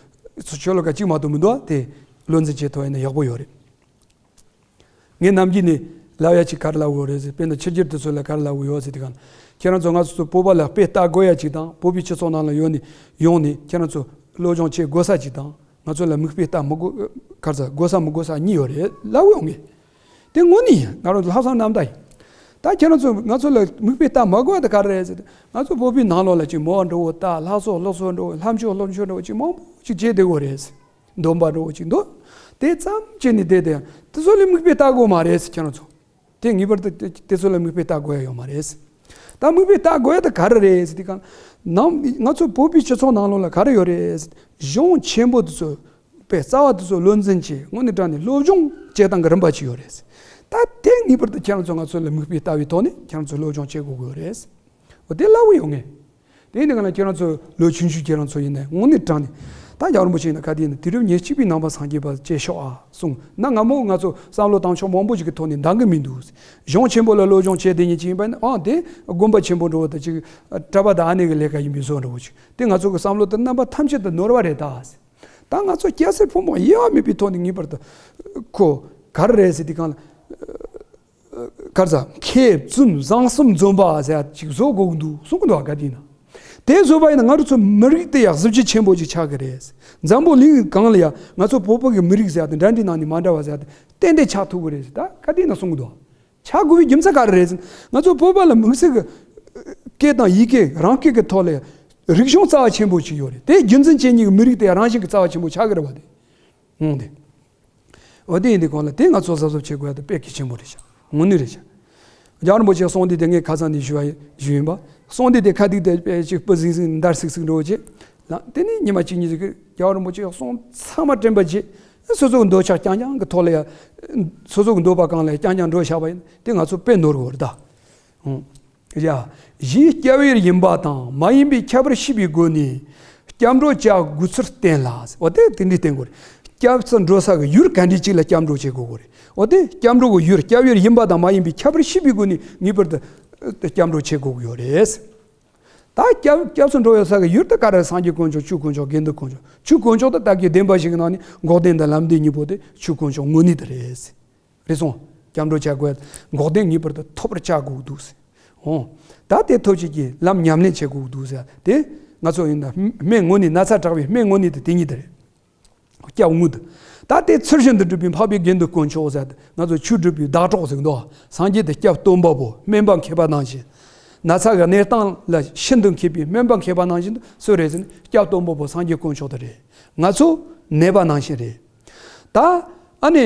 ཤོ་ལོ་ཀ་གཅིག་མ་གཏོགས་མི་འདུག་དེ་བློ་འཛིན་བྱེད་ཐུབ་ཡིན་ན་ཡག་པོ་ཡོད་རེད། ངས་ནམ་རྒྱུན་ནས་ལབ་ཡ་ཅིག་ག་རེ་ལབ་དགོས་རེད་ཟེར། དཔེར་ན་ཕྱི་རྒྱལ་དེ་ཚོ་ལ་ག་རེ་ལབ་དགོས་ཡོད་ཟེར་དུས་སྒང་ལ། ཁྱེད་རང་ཚོ་ང་ཚོ་བོད་པ་ལ་དཔེ་ལྟ་དགོས་ཡ་ཅིག་དང་། བོད་པའི་སྤྱི་ཚོགས་ནང་ལ་ཡོང་ནས་ཡོང་ནས་ཁྱེད་རང་ཚོ་སློབ་སྦྱོང་བྱེད་དགོས་ས་ཅིག་དང་། ང་ཚོ་ལ་མིག་དཔེ་ལྟ་མི་དགོས། ག་རེ་ཟེར། དགོས་ས་མི་དགོས་ས་གཉིས་ཡོད་རེད་ལབ་ཡོང་ངས། དེ་དངོས་གནས་ཡིན། ང་རང་ཚོ་ལྷག་བསམ་རྣམ་དག་ཡིན། ད་ཁྱེད་རང་ཚོ་ང་ཚོ་ལ་མིག་དཔེ་ལྟ་མ་དགོས་པ་དེ་ག་རེ་རེད་ཟེར་ཏེ། ང་ཚོ་བོད་པའི་ནང་ལོགས་ལ་ཅིག་མོ་འདྲ་བོ་ལྟ། ལྷ་གསོལ་ཀླུ་གསོལ་འདྲ་བོ། ལྷ་མཆོད་ཀླུ་མཆོད་འདྲ་བོ་ཅིག་མང་པོ་ཅིག་བྱེད་བསྡད་ཡོད་རེད། འདོན་པ་འདྲ་བོ་ཅིག་འདུག་དེ་ཙམ་བྱས་ནས་བསྡད་དེ་དེ་ཚོ་ལ་མིག་དཔེ་ལྟ་དགོས་མ་རེད་ཟེར། ཁྱེད་རང་ཚོ་དེ་ངེས་པར་དུ་དེ་ཚོ་ལ་མིག་དཔེ་ལྟ་དགོས་ཡ་ཡོད་མ་རེད། ད་མིག་དཔེ་ལྟ་དགོས་ཡ་དེ་ག་རེ་རེད་ཟེར་དུས་སྒང་ལ། ནམ་ང་ཚོ་བོད་པའི་སྤྱི་ཚོགས་ནང་ལོགས་ལ་ག་རེ་ཡོད་རེད་ཟེར། གཞུང་ཆེན་པོ་དེ་ཚོ་དཔེ་རྩ་བ་དེ་ཚོ་བློ་འཛིན་བྱས། དངོས་གནས་དྲང་གནས་སློབ་སྦྱོང་བྱེད་སྟངས་ཀྱི་རིམ་པ་ཅིག་ཡོད་རེད། ད་དེ་ངེས་པར་དུ་ཁྱེད་རང་ཚོ་ང་ཚོ་ལ་མིག་དཔེ་ལྟ་བའི་ཐོག་ནས་ཁྱེད་རང་ཚོ་སློབ་སྦྱོང་བྱེད་དགོས་ཀྱི་ཡོད་རེད། འོ་དེ་ལབ་ཡོང་ངས། དེ་ཡིན་དུས་སྒང་ལ་ཁྱེད་རང་ཚོ་ལོ་ཆུང་ཆུང་ཁྱེད་རང་ཚོ་ཡིན་ན་དངོས་གནས་དྲང་གནས་ ད་རྒྱལ་བ་རིན་པོ་ཆེ་ཡིན་ན་ག་དུས་ཡིན་ན་དུས་རབས་ཉེར་གཅིག་པའི་ནང་པ་སངས་རྒྱས་པ་བཅས་ཤོག་ཨ་གསུངས་ན། སྔ་མོ་ང་ཚོ་བསམ་བློ་བཏང་ཕྱོགས་མང་པོ་ཞིག་གི་ཐོག་ནས་འདང་གི་མི་འདུག། གཞུང་ཆེན་པོ་ལ་བློ་སྦྱོང་བྱས་བསྡད་མཁན་ཅིག་ཡིན་པ་ཡིན་ན། ཨང་དེ་དགོན་པ་ཆེན་པོ་འགྲོ་བ་དང་ཅིག་གྲྭ་པ་དང་ཨ་ནེ་གི་ལས་ཀ་ཡིན་པའི་བཟོ་འདྲ་བོ་ཅིག། དེ་ང་ཚོ་གི་བསམ་བློ་དེ་རྣམ་པ་ཐམས་ཅད་དུ་ནོར་བ་རེད་ད། ད་ང་ཚོ་སྐྱ་སེར་ཕོ་མོ་དབྱེ་བ་མེད་པའི་ཐོག་ནས་ངེས་པར་དུ་ཁོ་ག་རེ་རེད་ཟེར་དུས་སྒང་ལ། ག་རེ་ཟ། མཁས་བཙུན་བཟང་གསུམ་འཛོམས་པ་ཟེར་ཡ་ཅིག་བཟོ་དགོས་ཀྱི་འདུག་གསུང་གི་འདུག་བ། ག་དུས་ན་དེ་བཟོས་པ་ཡིན་ན་ང་རང་ཚོ་མི་རིགས་དེ་ཡང་གཟི་བརྗིད་ཆེན་པོ་ཅིག་ཆགས་ཀྱི་རེད། འཛམ་བུ་གླིང་གང་ལ་ཡང་ང་ཚོ་བོད་པ་གི་མི་རིགས་ཟེར་ཡ་དེ་འདྲ་འདྲའི་ནང་ནས་མ་འདྲ་བ་ཟེར་ཡ་དེ་ཏན་ཏན་ཆགས་ཐུབ་ཀྱི་རེད་ཟེར། ད་ག་དུས་ན་གསུང་གི་འདུག་བ། ཆགས་དགོས་པའི་རྒྱུ་མཚན་ག་རེ་རེད་ཟེར་ན། ང་ཚོ་བོད་པ་ལ་དམིགས་བསལ་གྱི་སྐད་དང་ཡི་གེ་རང་སྐད་ཀྱི་ཐོག་ལ་རིག་གཞུང་རྩ་བ་ཆེན་པོ་ཞིག་ཡོད་རེད། དེ་རྒྱུན་འཛིན་བྱེད་མཁན་གྱི་མི་རིགས་དེ་རང་བཞིན་གྱི་རྩ་བ་ཆེན་པོ་ཆགས་ཀྱི་རེད་བ། དེ་འོང་དེ། འོ་དེ་ཡིན་དུས་སྒང་ལ་དེ་ང་ཚོ་གཟབ་གཟབ་བྱེད་དགོས་ཡ་དེ་དཔེ་གལ་ཆེན་པོ་རེད་ཤག། དངོས་གནས་རེད་ཤག། རྒྱལ་བ་རིན་པོ་ཆེའི་གསུང་དེ་དེ་ངས་ཁ་སང་ནས་ཞུ་བ་ཞུ་ཡིན་པ། གསུང་དེ་དེ་ཁ་ཐུག་དེ་དཔེ་ཅིག་སྤུ་ཟིང་ཟིང་འདར་སིག་སིག་འགྲོ་བྱེད་ལ། དེ་ནས་ཉི་མ་གཅིག་གཉིས་ཟིག་གི་རྒྱལ་བ་རིན་པོ་ཆེའི་གསུང་ཚང་མ་དྲན་པ་བརྗེད། སོ་སོ་གི་འདོད་ཆགས་རྐྱང་རྐྱང་གི་ཐོག་ལ་ཡ། སོ་སོ་གི་འདོད་པ་སྒང་ལ་ཡ་རྐྱང་རྐྱང་འགྲོ་བཞག་པ་ཡིན་དེ་ང་ཚོ་དཔེ་ནོར་གི་ཡོད་རེད་ད། ཨང་། ཡ། གཞི་སྐྱབས་ཡུལ་ཡིན་པ་དང་མ་ཡིན་པའི་ཁྱད་པར་ཤེས་པའི་སྒོ་ནས་སྐྱབས་འགྲོ་བྱ་དགོས་ཚུལ་བསྟན་ལ། འོ་དེ་དེ་འདྲའི་བསྟན་དགོས་རེད། སྐྱབས་སུ་འགྲོ་ས་གི་ཡུལ་ག་འདྲའི་ཅིག་ལ་སྐྱབས་འགྲོ་བྱེད་དགོས་དགོས་རེད། འོ་དེ་སྐྱབས་འགྲོ་གི་ཡུལ་སྐྱབས་ཡུལ་ཡིན་པ་དང་མ་ཡིན་པའི་ཁྱད་པར་ཤེས་པའི་སྒོ་ནས་ངེས་པར་དུ་སྐྱབས་འགྲོ་བྱེད་དགོས་ཀྱི་ཡོད་རེད། ད་སྐྱབས་སྐྱབས་སུ་འགྲོ་ཡོད་ས་གི་ཡུལ་དེ་ག་རེ། སངས་རྒྱས་དཀོན་མཆོག། ཆོས་དཀོན་མཆོག། དགེ་འདུན་དཀོན་མཆོག། ཆོས་དཀོན་མཆོག་དེ་བདག་གི་བདེན་པ་བཞི་གི་ནང་ནས་འགོག་བདེན་དང་ལམ་བདེན་གཉིས་པོ་དེ་ཆོས་དཀོན་མཆོག་དངོས་གནས་དེ་རེད། རེད་སོང་། སྐྱབས་འགྲོ་བྱ་དགོས། འགོག་བདེན་ངེས་པར་དུ་ཐོབ་པར་བྱ་དགོས་འདུག་ཟེར། འོང་། ད་དེ་ཐོབ་བྱེད་ཀྱི་ལམ་ཉམས་ལེན་བྱེད་དགོས་འདུག་ཟེར། དེ་ང་ཚོ་ཡིན་ན་སྨན་དངོས་གནས། ན་ཚ་དྲག་པའི་སྨན་དངོས་གནས་དེ་དེ་ཉིད་དེ་རེད། སྐྱབས་དངོས་དེ། ད་དེ་ཚུལ་བཞིན་དུ་སྒྲུབ་པའི་འཕགས་པའི་དགེ་འདུན་དཀོན་མཆོག་ཟེར་ཏེ། ང་ཚོ་ཆོས་སྒྲུབ་པའི་ཟླ་གྲོགས་ཟེར་གི་འདུག། སངས་རྒྱས་དེ་སྐྱབས་སྟོན་པ་པོ་སྨན་པ་མཁས་པ་ནང་བཞིན། ན་ཚ་གི་གནས་སྟངས་ལ་ཤིན་ཏུ་མཁས་པའི་སྨན་པ་མཁས་པ་ནང་བཞིན་དུ་སུ་རེད་ཟེར་ན། སྐྱབས་སྟོན་པ་པོ་སངས་རྒྱས་དཀོན་མཆོག་དེ་རེད། ང་ཚོ་ནད་པ་ནང་བཞིན་རེད། ད་ཨ་ནི་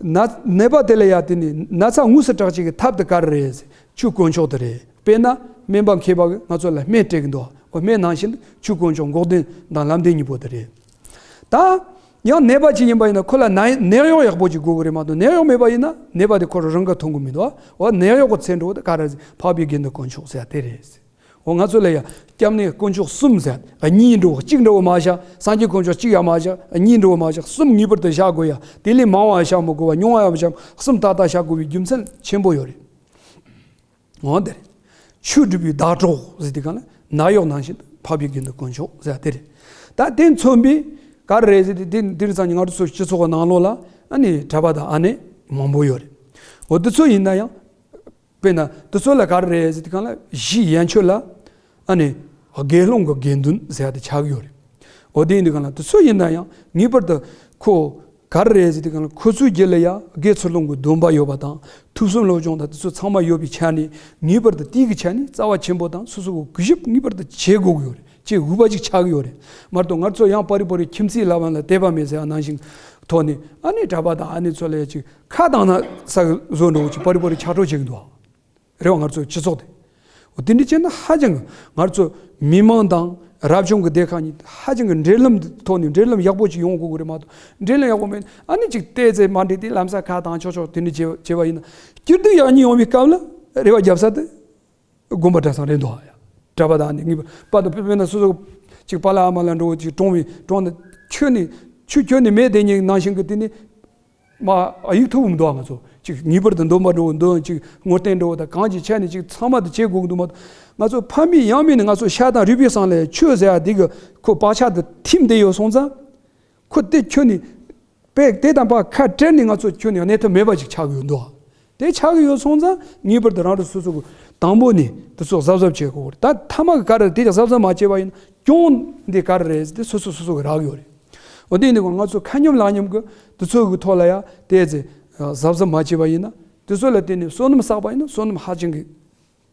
ན་ནད་པ་དེ་ལ་ཡ་དེ་ནི་ན་ཚ་དངོས་སུ་དྲག་བྱེད་ཀྱི་ཐབས་དེ་ག་རེ་རེད་ཟེར། ཆོས་དཀོན་མཆོག་དེ་རེད། དཔེར་ན་སྨན་པ་མཁས་པ་གིས་ང་ཚོ་ལ་སྨན་སྤྲད་གི་འདུག། འོ་སྨན་ནང་བཞིན་དུ་ཆོས་དཀོན་མཆོག་འགོག་བདེན་དང་ལམ་བདེན་གཉིས་པོ་དེ་རེད། ད་ཡང་ནད་པ་ཅིག་ཡིན་པ་ཡིན་ན་ཁོ་ལ་ན་ནད་གཡོག་ཡག་པོ་ཅིག་དགོས་གི་རེད་མ་གཏོགས། ནད་གཡོག་མེད་པ་ཡིན་ན་ནད་པ་དེ་ཁོ་རང་རང་གིས་མཐོང་གི་མི་འདུག། འོ་ནད་གཡོག་གི་ཚེ་འགྲོ་དེ་ག་རེ་ཟེར། འཕགས་པའི་དགེ་འདུན་དཀོན་མཆོག་ཟེར་དེ་རེད། འོ་ང་ཚོ་ལ་ཡ་སྐྱབས་གནས་དཀོན་མཆོག་གསུམ་ཟེར། གཉིས་འགྲོ་གཅིག་འདྲ་བོ་མ་བཞག། སངས་རྒྱས་དཀོན་མཆོག་གཅིག་ཡང་མ་བཞག། གཉིས་འདྲ་བོ་མ་བཞག། གསུམ་ངེས་པར་དུ་བཞག་དགོས་ཡ། དེ་ལས་མང་བ་བཞག་མི་དགོས་པ། ཉུང་བ་ཡང་བཞག། གསུམ་ཏག་ཏག་བཞག་དགོས་པའི་རྒྱུ་མཚན་ཆེན་པོ་ཡོད་རེད། འོ་དེ་རེད། ཆོས་སྒྲུབ་པའི་ཟླ་གྲོགས་ཟེར་དུས་སྒང་ལ་ནད་གཡོག་ནང་བཞིན་དུ་འཕགས་པའི་དགེ་འདུན་དཀོན་མཆོག་ཟེར་དེ་རེད། ད་དེ་མཚོན་པའི་ག་རེ་རེད་ཟེར་དུས། དེ་དེ་རིང་སང་ཉིན་ང་ཚོ་སྤྱི་ཚོགས་ནང་ལོགས་ལ་ཨ་ནི་གྲྭ་པ་དང་ཨ་ནེ་མང་པོ་ཡོད་རེད། འོ་དེ་ཚོ་ཡིན་ན་ཡང་། དཔེར་ན་དེ་ཚོ་ལ་ག་རེ་རེད་ཟེར་དུས་སྒང་ལ་གཞི་ཡན་ཆོད་ལ་ཨ་ནི་དགེ་སློང་གི་དགེ་འདུན་ཟེར་ཡ་དེ་ཆགས་ཀྱི་ཡོད་རེད། འོ་དེ་ཡིན་དུས་སྒང་ལ་དེ་ཚོ་ཡིན་ན་ཡང་ངེས་པར་དུ་ཁོ་ག་རེ་རེད་ཟེར་དུས་སྒང་ལ་ཁོ་ཚོའི་རྒྱུད་ལ་ཡ་དགེ་ཚུལ་སློང་གི་སྡོམ་པ་ཡོད་པ་དང་། ཐོས་བསམ་སློབ་སྦྱོང་དང་དེ་ཚོ་ཚང་མ་ཡོད་པའི་ཆ་ནས། ངེས་པར་དུ་དེའི་གི་ཆ་ནས་རྩ་བ་ཆེན་པོ་དང་སོ་སོ་གི་གུས་ཞབས་ངེས་པར་དུ་བྱེད་དགོས་ཀྱི་ཡོད་རེད། བྱེད་དགོས་པ་ཅིག་ཆགས་ཀྱི་ཡོད་རེད། མ་གཏོགས་ང་ཚོ་ཡང་པ་རི་པ་རི་ཁྱིམ་མཚེས་ལབ་པ་ལ་དད་པ་མེད་ཟེར་ཡ་ནང་བཞིན་ཐོག་ནས་ཨ་ནི་གྲྭ་པ་དང་ཨ་ནེ་ཚོ་ལ་ཡ་ཅིག་ཁ་གདངས་ན་ས་གི་བཟོ་འདྲ་བོ་ཅིག་པ་རི་པ་རི་ཆགས་འགྲོ་བྱེད་ཀྱི་འདུག་ཨ། རེད་བ། ང་ཚོའི་སྤྱི་ཚོགས་དེ། འོ་དེ་འདྲ་བྱས་ན་ཧ་ཅང་གི་ང་ཚོ་མི་མང་དང་རབ་བྱུང་གི་སྡེ་ཁག་གཉིས་ཧ་ཅང་གི་འབྲེལ་ལམ་ཐོག་ནས་འབྲེལ་ལམ་ཡག་པོ་ཅིག་ཡོང་དགོས་ཀྱི་རེད་མ་གཏོགས། འབྲེལ་ལམ་ཡག་པོ་མེད་ན་ཨ་ནི་ཅིག་བལྟས་ཚེ་མ་འགྲིག་དེ་ལམ་སང་ཁ་གདངས་ཆོག་ཆོག་དེ་འདྲ་བྱས་བྱས་པ་ཡིན་ན། སྤྱིར་བཏང་ཡག་ཉེས་ཡོང་བའི་སྐབས་ལ་རེ་བ་རྒྱབ་ས་དེ་དགོན་པ་གྲྭ་ཚང་རེད་འདུག་ཨ། ཡ་གྲྭ་པ་དང་ཨ་ནེ་ངེས་པར་དུ། དཔེར་ན་སོ་སོ་ཅིག་པཱ་ལགས་ཨ་མ་ལགས་འདྲ་བོ་ཅིག་གྲོངས་པའི་གྲོངས་ན་ཁྱོན་ནས་ཆོས་ཁྱོན་ནས་མེད་དེ་ཉིད་ནང་བཞིན་གྱི་དེ་ནི། མ་ཨ་ཡིག་ཐོག་མི་འདུག་ང་ཚོ་ཅིག་ངེས་པར་དུ་འདོན་པ་འགྲོ་འདོན་ཅིག་ངོ་བསྟན་འགྲོ་དང་གང་ཅིག་བྱས་ནས་ཅིག་ཚང་མ་དུ་བྱེད་དགོས་ཀྱི་འདུག་མ་གཏོགས། ང་ཚོ་ཕ་མེས་ཡང་མེས་ནས་ང་ཚོ་ཤ་དང་རུས་པའི་གསེང་ལ་ཆོས་ཟེར་ཡ་འདི་གི་ཁོ་བག་ཆགས་དུ་ཐིམ་བསྡད་ཡོད་སོང་ཙང་། ཁོ་དེ་ཁྱོན་ནས་པས་དེ་དང་པ་ཁ་བྲལ་ནས་ང་ཚོ་ཁྱོན་ནས་གནས་ཐབས་མེད་པ་ཅིག་ཆགས་ཀྱི་ཡོད་འདུག་དེ་ཆགས་ཀྱི་ཡོད་སོང་ཙང་ངེས་པར་དུ་རང་རང་སོ་སོ་གི་དང་པོ་ནས་དེ་ཚོ་གཟབ་གཟབ་བྱེད་དགོས་རེད། ད་མཐའ་མ་གི་ག་རེ་དེ་ཀྱང་གཟབ་གཟབ་མ་བྱས་པ་ཡིན་ན་གྱོང་འདི་ག་རེ་རེད་ཟེར་དེ་སོ་སོ་སོ་སོ་གི་རག་ཡོད་རེད། འོ་དེ་ཡིན་དུས་ང་ཚོ་ཁ་སྙོམས་ལག་སྙོམས་ཀྱི་དེ་ཚོ་གི་ཐོག་ལ་ཡ་དེ་ཚེ་གཟབ་གཟབ་མ་བྱས་པ་ཡིན་ན། དེ་ཚོ་ལ་བརྟེན་ནས་བསོད་ནམས་བསགས་པ་ཡིན་ན་བསོད་ནམས་ཧ་ཅང་གི་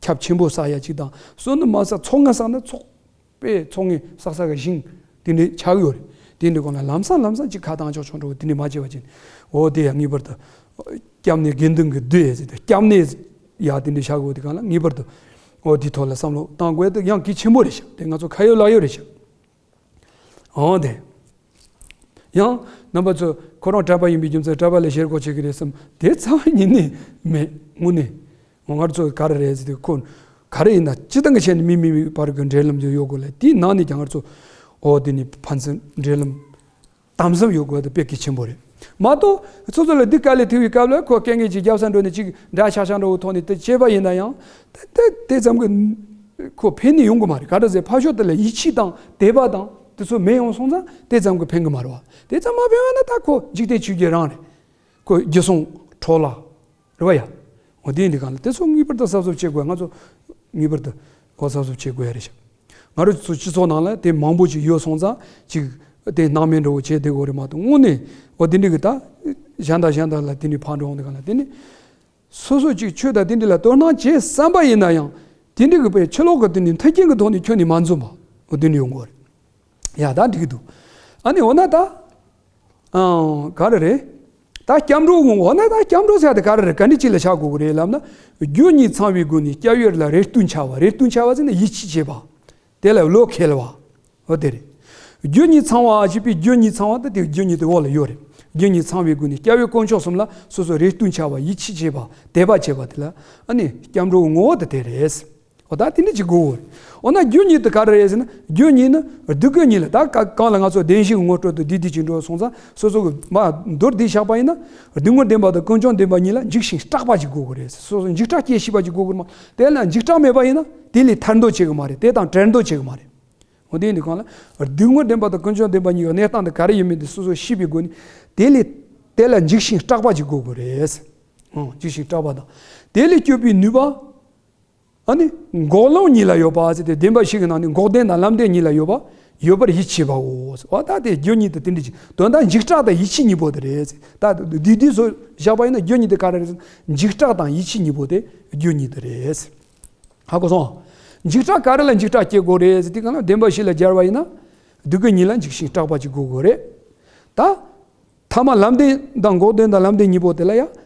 ཁྱབ་ཆེན་པོ་བསགས་ཡ་གཅིག་དང་། བསོད་ནམས་མ་བསགས་ཚོགས་ལྔ་བསགས་ན་ཚོགས་པས་ཚོགས་ལྔ་བསགས་ས་གི་ཞིང་དེ་འདྲའི་ཆགས་ཀྱི་ཡོད་རེད། དེ་འདྲའི་སྒང་ལ་ལམ་སང་ལམ་སང་ཅིག་ཁ་གདངས་ཆོག་ཆོག་འགྲོ་དེ་འདྲའི་མ་བྱས་པ་ཅིག། འོ་དེ་ཡ་ངེས་པར་དུ་སྐྱབས་གནས་དགེ་འདུན་གྱི་སྡེ་ཟེར་ཏེ་སྐྱབས་གནས་ཡ་དེ་འདྲའི་བཞག་དགོས་དེ་སྒང་ལ་ངེས་པར་དུ་འོ་དེའི་ཐོག་ལ་བསམ་བློ་བཏང་དགོས་དེ་ཡང་གལ་ཆེན་པོ་རེད་ཤག། དེ་ང་ཚོ་ཁ་ཡོད་ལག་ཡོད་རེད་ཤག། འོ་དེ། ཡང་རྣམ་པ་ཚོ་ཁོ་རང་གྲྭ་པ་ཡིན་པའི་རྒྱུ་མཚན་གྲྭ་པ་ལ་ཞེ་དགོས་བྱེད་ཀྱི་རེད་བསམ་དེ་རྩ་བ་ཉིད་ནས་མེད། དངོས་གནས་ང་ཚོ་ག་རེ་རེད་ཟེར་དུས་ཁོ་ག་རེ་ཡིན་ན་སྤྱིར་བཏང་གི་ཆ་ནས་མི་མི་མི་བར་གྱི་འབྲེལ་ལམ་དེ་ཡོད་དགོས་ལ། དེའི་ནང་ནས་ཀྱང་ང་ཚོ་ འོ་དེ་ནི་ཕན་ཚུན་འབྲེལ་ལམ་དམ་ཟབ་ཡོད་དགོས་དེ་དཔེ་གལ་ཆེན་པོ་རེད། མ་གཏོགས་སོ་སོ་ལ་སྡུག་དཀའ་ལས་ཐེབས་པའི་སྐབས་ལ་ཁོ་སྐད་ངན་གྱི་རྒྱབ་ས་འགྲོ་ནས་ཅིག་འདྲ་ཆགས་ཆགས་འགྲོ་བའི་ཐོག་ནས་དེ་བྱས་པ་ཡིན་ན་ཡང་དེ་དེ་དེ་ཙམ་གྱི་ཁོ་ཕན་ནི་ཡོང་གི་མ་རེད། ག་འདྲ་ཟེར་ཕར་ཕྱོགས་དེ་ལ་ཡིད་ཆེས་དང་དད་པ་དང་དེ་ཚོ་མེད་ཡོང་སོང་ཙང་དེ་ཙམ་གྱི་ཕན་གི་མ་རེད་བ། དེ་ཙམ་མ་ཕན་བ་ན་ད་ཁོ་འཇིག་རྟེན་ཆོས་བརྒྱད་རང་རེད། ཁོ་རྒྱུ་སྲུང་འཕྲོ་བརླག་རེད་བ་ཡ། འོ་དེ་ཡིན་དུས་གང་ལ་དེ་ཚོ་ངེས་པར་དུ་གཟབ་གཟབ་བྱེད་དགོས། ང་ཚོ་ངེས་པར་དུ་གོ་གཟབ་གཟབ་བྱེད་དགོས་ཡ་རེད་ཤག་ང་རང་ཚོ་སྤྱི་ཚོགས་ནང་ལ་དེ་མང་པོ་ཅིག་ཡོད་སོང་ཙང་ཅིག་དེ་སྣང་མེད་འདྲ་བོ་བྱས་བསྡད་དགོས་རེད་མ་གཏོགས་དངོས་གནས་འོ་དེ་འདྲ་གི་ད་གཞན་དང་གཞན་དག་ལ་དེ་འདྲའི་ཕར་འགྲོ་འོང་དུས་གང་ལ་དེ་ནི་སོ་སོ་ཅིག་ཆོས་དང་དེ་འདྲ་ལ་དོ་སྣང་བྱེད་བསམ་པ་ཡིན་ན་ཡང་དེ་འདྲ་གི་པའི་ཕྱི་ལོགས་གི་དེ་ནི་མཐུན་རྐྱེན་གི་ཐོག་ནས་ཁྱོན་ནས་མ་འཛོམས་པ་འོ་དེ་འདྲ་ཡོང་གི་རེད། ཡ་ད་འགྲིག་གི་འདུག་ཨ་ནི་འོ་ན་ད། ཨང་། ག་རེ་རེད། ད་སྐྱབས་འགྲོ་ངོ་བོ་ན་ད་སྐྱབས་འགྲོ་ཟེར་དེ་ག་རེ་རེད། ག་འདྲ་ཅིག་ལ་ཆགས་དགོས་ཀྱི་རེད་ལབ་ན། རྒྱུ་གཉིས་ཚང་བའི་སྒོ་ནས་སྐྱབས་ཡུལ་ལ་རེ་ལྟོས་འཆའ་བ། རེ་ལྟོས་འཆའ་བ་ཟེར་ན་ཡིད་ཆེས་བྱེད་པ། དེ་ལ་བློ་འཁེལ་བ། འོ་དེ་རེད། རྒྱུ་གཉིས་ཚང་བ་ཞེས་པའི་རྒྱུ་གཉིས་ཚང་བ་ད་དེ་རྒྱུ་གཉིས་དེ་འོག་ལ་ཡོད་རེད། རྒྱུ་གཉིས་ཚང་བའི་སྒོ་ནས་སྐྱབས་ཡུལ་དཀོན་མཆོག་གསུམ་ལ་སོ་སོ་རེ་ལྟོས་འཆའ་བ། ཡིད་ཆེས་བྱེད་པ། དད་པ་བྱེད་པ་དེ་ལ་ཨ་ནི་སྐྱབས་འགྲོ་ངོ་བོ་དེ་དེ་རེད། འོ་ད་དེ་འདྲ་ཅིག་དགོས། འོ་ན་རྒྱུ་གཉིས་དེ་ག་རེ་རེད་ཟེར་ན། རྒྱུ་གཉིས་ནི་སྡུག་ཀུན་གཉིས་ལ་ད་ག་གང་ལ་ང་ཚོ་བདེན་བཞིའི་ངོ་སྤྲོད་དུ་བདེ་སྡུག་ཅིག་འགྲོ་སོང་ཙང་སོ་སོ་གི་མ་མདོར་བསྡུས་བཞག་པ་ཡིན་ན། སྡུག་བསྔལ་བདེན་པ་དང་ཀུན་འབྱུང་བདེན་པ་གཉིས་ལ་འཇིགས་ཤིང་སྐྲག་པ་ཅིག་དགོས་ཀྱི་རེད། སོ་སོ་འཇིགས་སྐྲག་སྐྱེ་ཤེས་པ་ཅིག་དགོས་ཀྱི་རེད་མ། དེ་ལ་འཇིགས་སྐྲག་མེད་པ་ཡིན་ན་དེ་ལས་ཐར་འདོད་བྱེད་གི་མ་རེད། དེ་དང་བྲལ་འདོད་བྱེད་གི་མ་རེད། འོ་དེ་ཡིན་དུས་གང་ལ་སྡུག་བསྔལ་བདེན་པ་དང་ཀུན་འབྱུང་བདེན་པ་གཉིས་ཀྱི་གནས་སྟངས་དེ་ག་རེ་ཡིན་མིན་དེ་སོ་སོ་ཤེས་པའི་སྒོ་ནས་དེ་ལས་དེ་ལ་འཇིགས་ཤིང་སྐྲག་པ་ཅིག་དགོས་ཀྱི་རེད། འོ་འཇིགས་ཤིང་སྐྲག་པ་དང་དེ་ལས་སྐྱོབ་པའི་ནུས་པ། ཨ་ནི་འགོག་ལམ་གཉིས་ལ་ཡོད་པ་ཟེར་ཏེ་བདེན་པ་བཞི་གི་ནང་ནས་འགོག་བདེན་དང་ལམ་བདེན་གཉིས་ལ་ཡོད་པ་ཡོད་པར་ཡིད་ཆེས་པའོ། འོ་ད་དེ་རྒྱུ་གཉིས་དེ་དེ་འདྲ་ཅིག་དོན་དག་འཇིགས་སྐྲག་དང་ཡིད་ཆེས་གཉིས་པོ་དེ་རེད། ད་དེ་དེ་ཚོ་བཞག་པ་ཡིན་ན་རྒྱུ་གཉིས་དེ་ག་རེ་རེད་ཟེར་ན། འཇིགས་སྐྲག་དང་ཡིད་ཆེས་གཉིས་པོ་དེ་རྒྱུ་གཉིས་དེ་རེད། ཧ་གོ་སོང་། འཇིགས་སྐྲག་ག་རེ་ལ་འཇིགས་སྐྲག་སྐྱེ་དགོས་རེད་ཟེར་དུས་གང་ལ་བདེན་པ་བཞི་ལ་སྦྱར་བ་ཡིན་ན། སྡུག་ཀུན་གཉིས་ལ་འཇིགས་ཤིང་སྐྲག་པ་ཅིག་དགོས་དགོས་རེད། ད། ཐ་མ་ལམ་བདེན་དང་འགོག་བདེན་དང་ལམ་བདེན་གཉིས་པོ་དེ་ལ་ཡང་།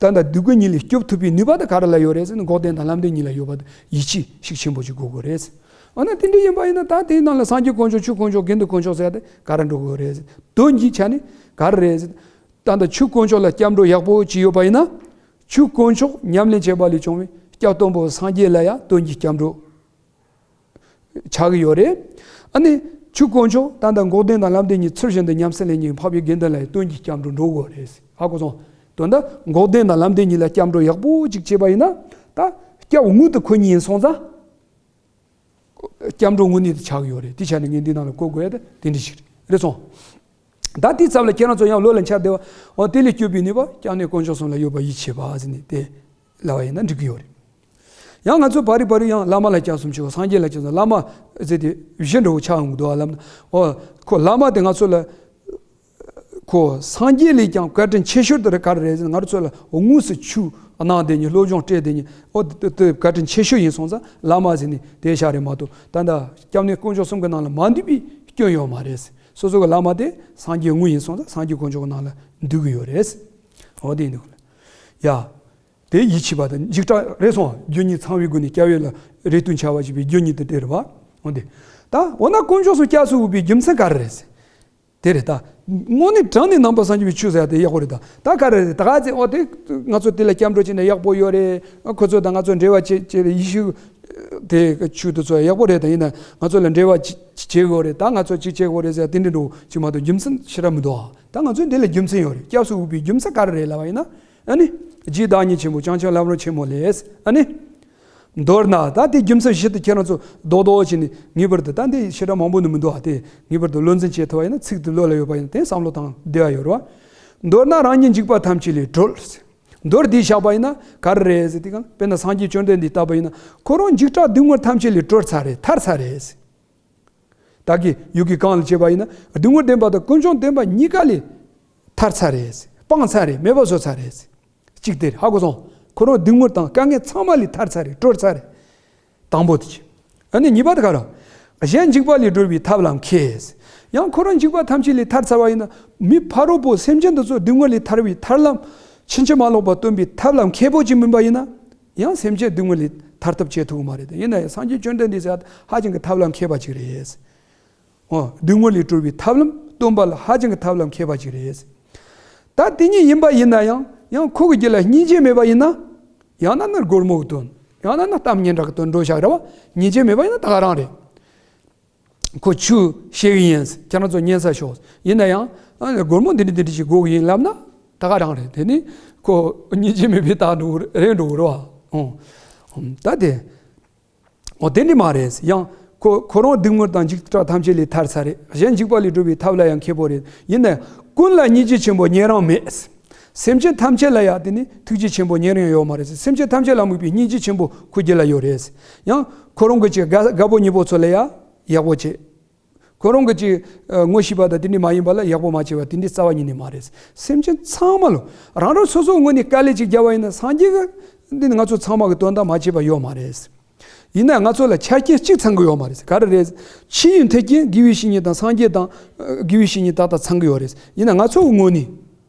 ད་ལྟ་སྡུག་ཀུན་གཉིས་ལས་སྐྱོབ་ཐུབ་པའི་ནུས་པ་དེ་ག་རེ་ལ་ཡོད་རེད་ཟེར་ན། འགོག་བདེན་དང་ལམ་བདེན་གཉིས་ལ་ཡོད་པ་དེ་ཡིད་ཆེས་ཤུགས་ཆེན་པོ་ཞིག་དགོས་དགོས་རེད། འོ་ན་དེ་འདྲ་ཡིན་པ་ཡིན་ན་ད་དེའི་ནང་ལ་སངས་རྒྱས་དཀོན་མཆོག་ཆོས་དཀོན་མཆོག་དགེ་འདུན་དཀོན་མཆོག་ཟེར་ཡ་དེ་ག་རེ་འགྲོ་དགོས་རེད་ཟེར། དོན་གྱི་ཆ་ནས་ག་རེ་རེད་ཟེར། ད་ལྟ་ཆོས་དཀོན་མཆོག་ལ་སྐྱབས་འགྲོ་ཡག་པོ་ཅིག་ཡོད་པ་ཡིན་ན། ཆོས་དཀོན་མཆོག་ཉམས་ལེན་བྱས་པ་ལས་བྱུང་བའི་སྐྱབས་སྟོན་པ་སངས་རྒྱས་ལ་ཡང་དོན་གྱི་སྐྱབས་འགྲོ། ཆགས་ཀྱི་ཡོད་རེད། ཨ་ནི་ཆོས་དཀོན་མཆོག་ད་ལྟ་འགོག་བདེན་དང་ལམ་བདེན་གཉིས་ཚུལ་བཞིན་དུ་ཉམས་སུ་ལེན་མཁན་འཕགས་པའི་དགེ་འདུན་ལ་ཡང་དོན་གྱི་སྐྱབས་འགྲོ་འགྲོ་དགོས་རེད། ཧ་གོ་སོང་། དོན་དུ་འགོག་བདེན་དང་ལམ་བདེན་གཉིས་ལ་སྐྱབས་འགྲོ་ཡག་པོ་ཅིག་བྱས་པ་ཡིན་ན། ད་སྐྱབས་དངོས་དེ་ཁོ་གཉིས་ཡིན་སོང་ཙང་། སྐྱབས་འགྲོ་དངོས་གནས་དེ་ཆགས་ཀྱི་ཡོད་རེད། དེ་ཆ་ནས་ངས་འདི་ནང་ལ་གོ་དགོས་ཡ་དེ་དེ་འདྲ་ཞིག་རེད། རེད་སོང་། ད་དེའི་ཚབ་ལ་ཁྱེད་རང་ཚོ་ཡང་བློ་ལ་འཆར་བསྡད་པ། འོ་དེ་ལས་སྐྱོབ་པའི་ནུས་པ་སྐྱབས་གནས་དཀོན་མཆོག་གསུམ་ལ་ཡོད་པ་ཡིད་ཆེས་པ་ཟེར་ནས་དེ་ལབ་པ་ཡིན་ན་འགྲིག་གི་ཡོད་རེད། ཡང་ང་ཚོ་བར་རིགས་བར་རིགས་ཡང་བླ་མ་ལ་སྐྱབས་སུ་མཆིའོ། སངས་རྒྱས་ལ་སྐྱབས་སུ། བླ་མ་ཟེར་དེ་གཞི་འདྲ་བོ་ཆགས་ཡོང་གི་འདུག་ཨ་ལབ་ན། འོ་ཁོ་བླ་མ་དེ་ང་ཚོ་ལ་ཁོ་སངས་རྒྱས་ལས་ཀྱང་བཀའ་དྲིན་ཆེ་ཤོས་དེ་རེད། ག་རེ་རེད་ཟེར་ན། ང་ཚོ་ལ་དངོས་སུ་ཆོས་གནང་བསྡད་མཁན། སློབ་སྦྱོང་སྤྲད་བསྡད་མཁན། འོ་དེ་དེ་བཀའ་དྲིན་ཆེ་ཤོས་ཡིན་སོང་ཙང་བླ་མ་ཟེར་ནས་དེ་བཞག་རེད་མ་གཏོགས། ད་ལྟ་སྐྱབས་གནས་དཀོན་མཆོག་གསུམ་གྱི་ནང་ལ་མ་འདུས་པའི་སྐྱོན་ཡོད་མ་རེད། སོ་སོ་གི་བླ་མ་དེ་སངས་རྒྱས་དངོས་ཡིན་སོང་ཙང་སངས་རྒྱས་དཀོན་མཆོག་གི་ནང་ལ་འདུས་ཀྱི་ཡོད་རེད། འོ་དེ་ཡིན་འདུག་ལ། ཡ། དེ་ཡིད་ཆེས་པ་དང་འཇིགས་སྐྲག་རེད་སོང་། རྒྱུ་གཉིས་ཚང་བའི་སྒོ་ནས་སྐྱབས་ཡུལ་ལ་རེ་ལྟོས་འཆའ་བ་ཞེས་པའི་རྒྱུ་གཉིས་དེ་དེ་རེད་བ། འོ་དེ། ད་འོ་ན་དཀོན་མཆོག་གསུམ་སྐྱབས་སུ་འོས་པའི་རྒྱུ་མཚན་ག་རེ་རེད། དེ་རེད་ད། དངོས་གནས་དྲང་གནས་ནང་པ་སངས་རྒྱས་པའི་ཆོས་ཟེར་ཡ་དེ་ཡག་པོ་རེད་ད། ད་ག་རེ་རེད། ད་ག་ཚེ་འོ་དེ་ང་ཚོ་དེ་ལ་སྐྱབས་འགྲོ་བྱས་ན་ཡག་པོ་ཡོད་རེད། ཁོ་ཚོ་དང་ང་ཚོ་འབྲེལ་བ་བྱེད་བྱེད་རེད། ཡེ་ཤུ་དེ་ཆོས་དེ་ཚོ་ཡག་པོ་རེད། ད་ཡིན་ན་ང་ཚོ་ལ་འབྲེལ་བ་བྱེད་བྱེད་དགོས་རེད། ད་ང་ཚོ་ཅིག་བྱེད་དགོས་རེད་ཟེར་ཡ་དེ་འདྲ་འགྲོ་ཅིག་མ་གཏོགས་རྒྱུ་མཚན་ཞེ་དྲག་མི་འདུག་ཨ། ད་ང་ཚོས་འདི་ལ་རྒྱུ་མཚན་ཡོད་རེད། སྐྱབས་སུ་འོས་པའི་རྒྱུ་མཚན་ག་རེ་རེད་ལབ་པ་ཡིན་ན། ཨ་ནི། རྗེ་བདག་ཉིད་ཆེན་པོ་བྱང་ཆུབ་ལམ་རིམ་ཆེན་མོ་ལས། ཨ་ནི། མདོར་ན་ད་དེ་རྒྱུ་མཚན་བཞི་དེ་ཁྱེད་རང་ཚོ་རྡོག་རྡོག་བྱས་ནས་ངེས་པར་དུ། ད་འདི་ཞེ་དྲག་མང་པོ་ནི་མི་འདུག་ཨ། དེ་ངེས་པར་དུ་བློ་འཛིན་བྱེད་ཐུབ་པ་ཡིན་ན། ཚིག་དེ་བློ་ལ་ཡོད་པ་ཡིན་ན་དེ་བསམ་བློ་བཏང་བདེ་བ་ཡོད་རེད་བ། མདོར་ན་རང་ཉིད་འཇིགས་པ་ཐམས་ཅད་ལས་གྲོལ། མདོར་བསྡུས་བཞག་པ་ཡིན་ན་ག་རེ་རེད་ཟེར་དུས་གང་། དཔེར་ན་སངས་རྒྱས་བཅོམ་ལྡན་འདས་བལྟས་པ་ཡིན་ན་ཁོ་རང་འཇིགས་སྐྲག་སྡུག་བསྔལ་ཐམས་ཅད་ལས་གྲོལ་ཚར་རེད། ཐར་ཚར་རེད། བདག་གི་ཡུལ་གྱི་གང་ལ་བྱས་པ་ཡིན་ན་སྡུག་བསྔལ་བདེན་པ་དང་ཀུན་འབྱུང་བདེན་པ་གཉིས་ཀ་ལས་ཐར་ཚར་རེད། སྤངས་ཚར་རེད། མེད་པ་བཟོ་ཚར་རེད། གཅིག་དེ་རེད། ཧ་གོ་སོང་། ཁོ་རང་སྡུག་བསྔལ་དང་དཀའ་ངལ་ཚང་མ་ལས་ཐར་ཚར་རེད། གྲོལ་ཚར་རེད། དང་པོ་དེ་བྱས། ཨ་ནི་གཉིས་པ་དེ་ག་རེ། གཞན་འཇིགས་པ་ལས་སྒྲོལ་བའི་ཐབས་ལ་མཁས། ཡང་ཁོ་རང་འཇིགས་པ་ཐམས་ཅད་ལས་ཐར་ཚར་བ་ཡིན་ན། མི་ཕ་རོལ་པོ་སེམས་ཅན་དེ་ཚོ་སྡུག་བསྔལ་ལས་ཐར་བའི་ཐར་ལམ་ཕྱིན་ཅི་མ་ལོག་པ་སྟོན་པའི་ཐབས་ལ་མཁས་པོ་ཅིག་མིན་པ་ཡིན་ན། ཡང་སེམས་ཅན་སྡུག་བསྔལ་ལས་ཐར་ཐབས་བྱེད་ཐུབ་ཀྱི་མ་རེད། ཡིན་ན་ཡང་སངས་རྒྱས་བཅོམ་ལྡན་འདས་ཟེར་ཡ་ཧ་ཅང་གི་ཐབས་ལ་མཁས་པ་ཅིག་རེད། འོ། སྡུག་བསྔལ་ལས་གྲོལ་བའི་ཐབས་ལམ་སྟོན་པ་ལ་ཧ་ཅང་གི་ཐབས་ལ་མཁས་པ་ཅིག་རེད། ད་དེ་ཉིད་ཡིན་པ་ཡིན་ན་ཡང་། ཡང་ཁོ་གི་རྒྱུད་ལ་སྙིང་རྗེ་མེད་པ་ཡིན་ན། ཡང་ན་ནི་སྒོར་མོ་གི་དོན། ཡང་ན་ནི་གཏམ་སྙན་གྲགས་ཀྱི་དོན་འགྲོ་བཞག་རེད་བ། སྙིང་རྗེ་མེད་པ་ཡིན་ན་ད་ག་རང་རེད། ཁོ་ཆོས་བཤད་གི་ཡིན། ཁྱེད་རང་ཚོ་ཉན་ས་ཤོག། ཡིན་ན་ཡང་ཨ་ནི་སྒོར་མོ་འདི་འདྲ་འདི་འདྲ་ཞིག་དགོས་གི་ཡིན་ལབ་ན་ད་ག་རང་རེད། དེ་ནི་ཁོ་སྙིང་རྗེ་མེད་པའི་རྟགས་འགྲོ་གི་རེད་འགྲོ་གི་རེད་བ། ཨོ། ད་དེ། འོ་དེ་འདྲ་མ་རེད། ཡང་ཁོ་ཁོ་རང་སྡུག་བསྔལ་དང་འཇིགས་སྐྲག་ཐམས་ཅད་ལས་ཐར་ས་རེད། གཞན་འཇིགས་པ་ལས་སྒྲོལ་བའི་ཐབས་ལ་ཡང་མཁས་པོ་རེད། ཡིན་ནའང་ཀུན་ལ་སྙིང་རྗེ་ཆེན་པོ་ཉན་རང་མེད། སེམས་ཅན་ཐམས་ཅད་ལ་ཡང་དེ་ནི་ཐུགས་རྗེ་ཆེན་པོ་ཉན་རང་ཡོད་མ་རེད། སེམས་ཅན་ཐམས་ཅད་ལ་དམིགས་པའི་སྙིང་རྗེ་ཆེན་པོ་ཁོ་རྒྱུད་ལ་ཡོད་རེད། ཡང་ཁོ་རང་གི་ཅིག་དགའ་དགའ་པོ་ཉེ་པོ་ཚོ་ལ་ཡང་ཡག་པོ་བྱེད། ཁོ་རང་གི་ཅིག་ངོ་ཤེས་པ་དང་དེ་འདྲ་མ་ཡིན་པ་ལ་ཡག་པོ་མ་བྱེད་པ་དེ་འདྲའི་རྩ་བ་ཉིད་ནས་མ་རེད། སེམས་ཅན་ཚང་མ་ལ་རང་རང་སོ་སོའི་ངོས་ནས་དཀའ་ལས་ཅིག་བརྒྱབ་པ་ཡིན་ན་སངས་རྒྱས་ཀྱིས་འདི་ནི་ང་ཚོ་ཚང་མ་གི་དོན་དག་མ་བྱས་པ་ཡོད་མ་རེད། ཡིན་ན་ང་ཚོ་ལ་ཆ་རྐྱེན་གཅིག་ཚང་གི་ཡོད་མ་རེད། ག་རེ་རེད། ཆོས་ཡོན་ཐེག་ཆེན་དགེ་བའི་བཤེས་གཉེན་དང་སངས་རྒྱས་དང་ཨ་དགེ་བའི་བཤེས་གཉེན་ཏག་ཏག་ཚང་གི་ཡོད་རེད། ཡིན་ན་ང་ཚོའི་ངོས་ནས་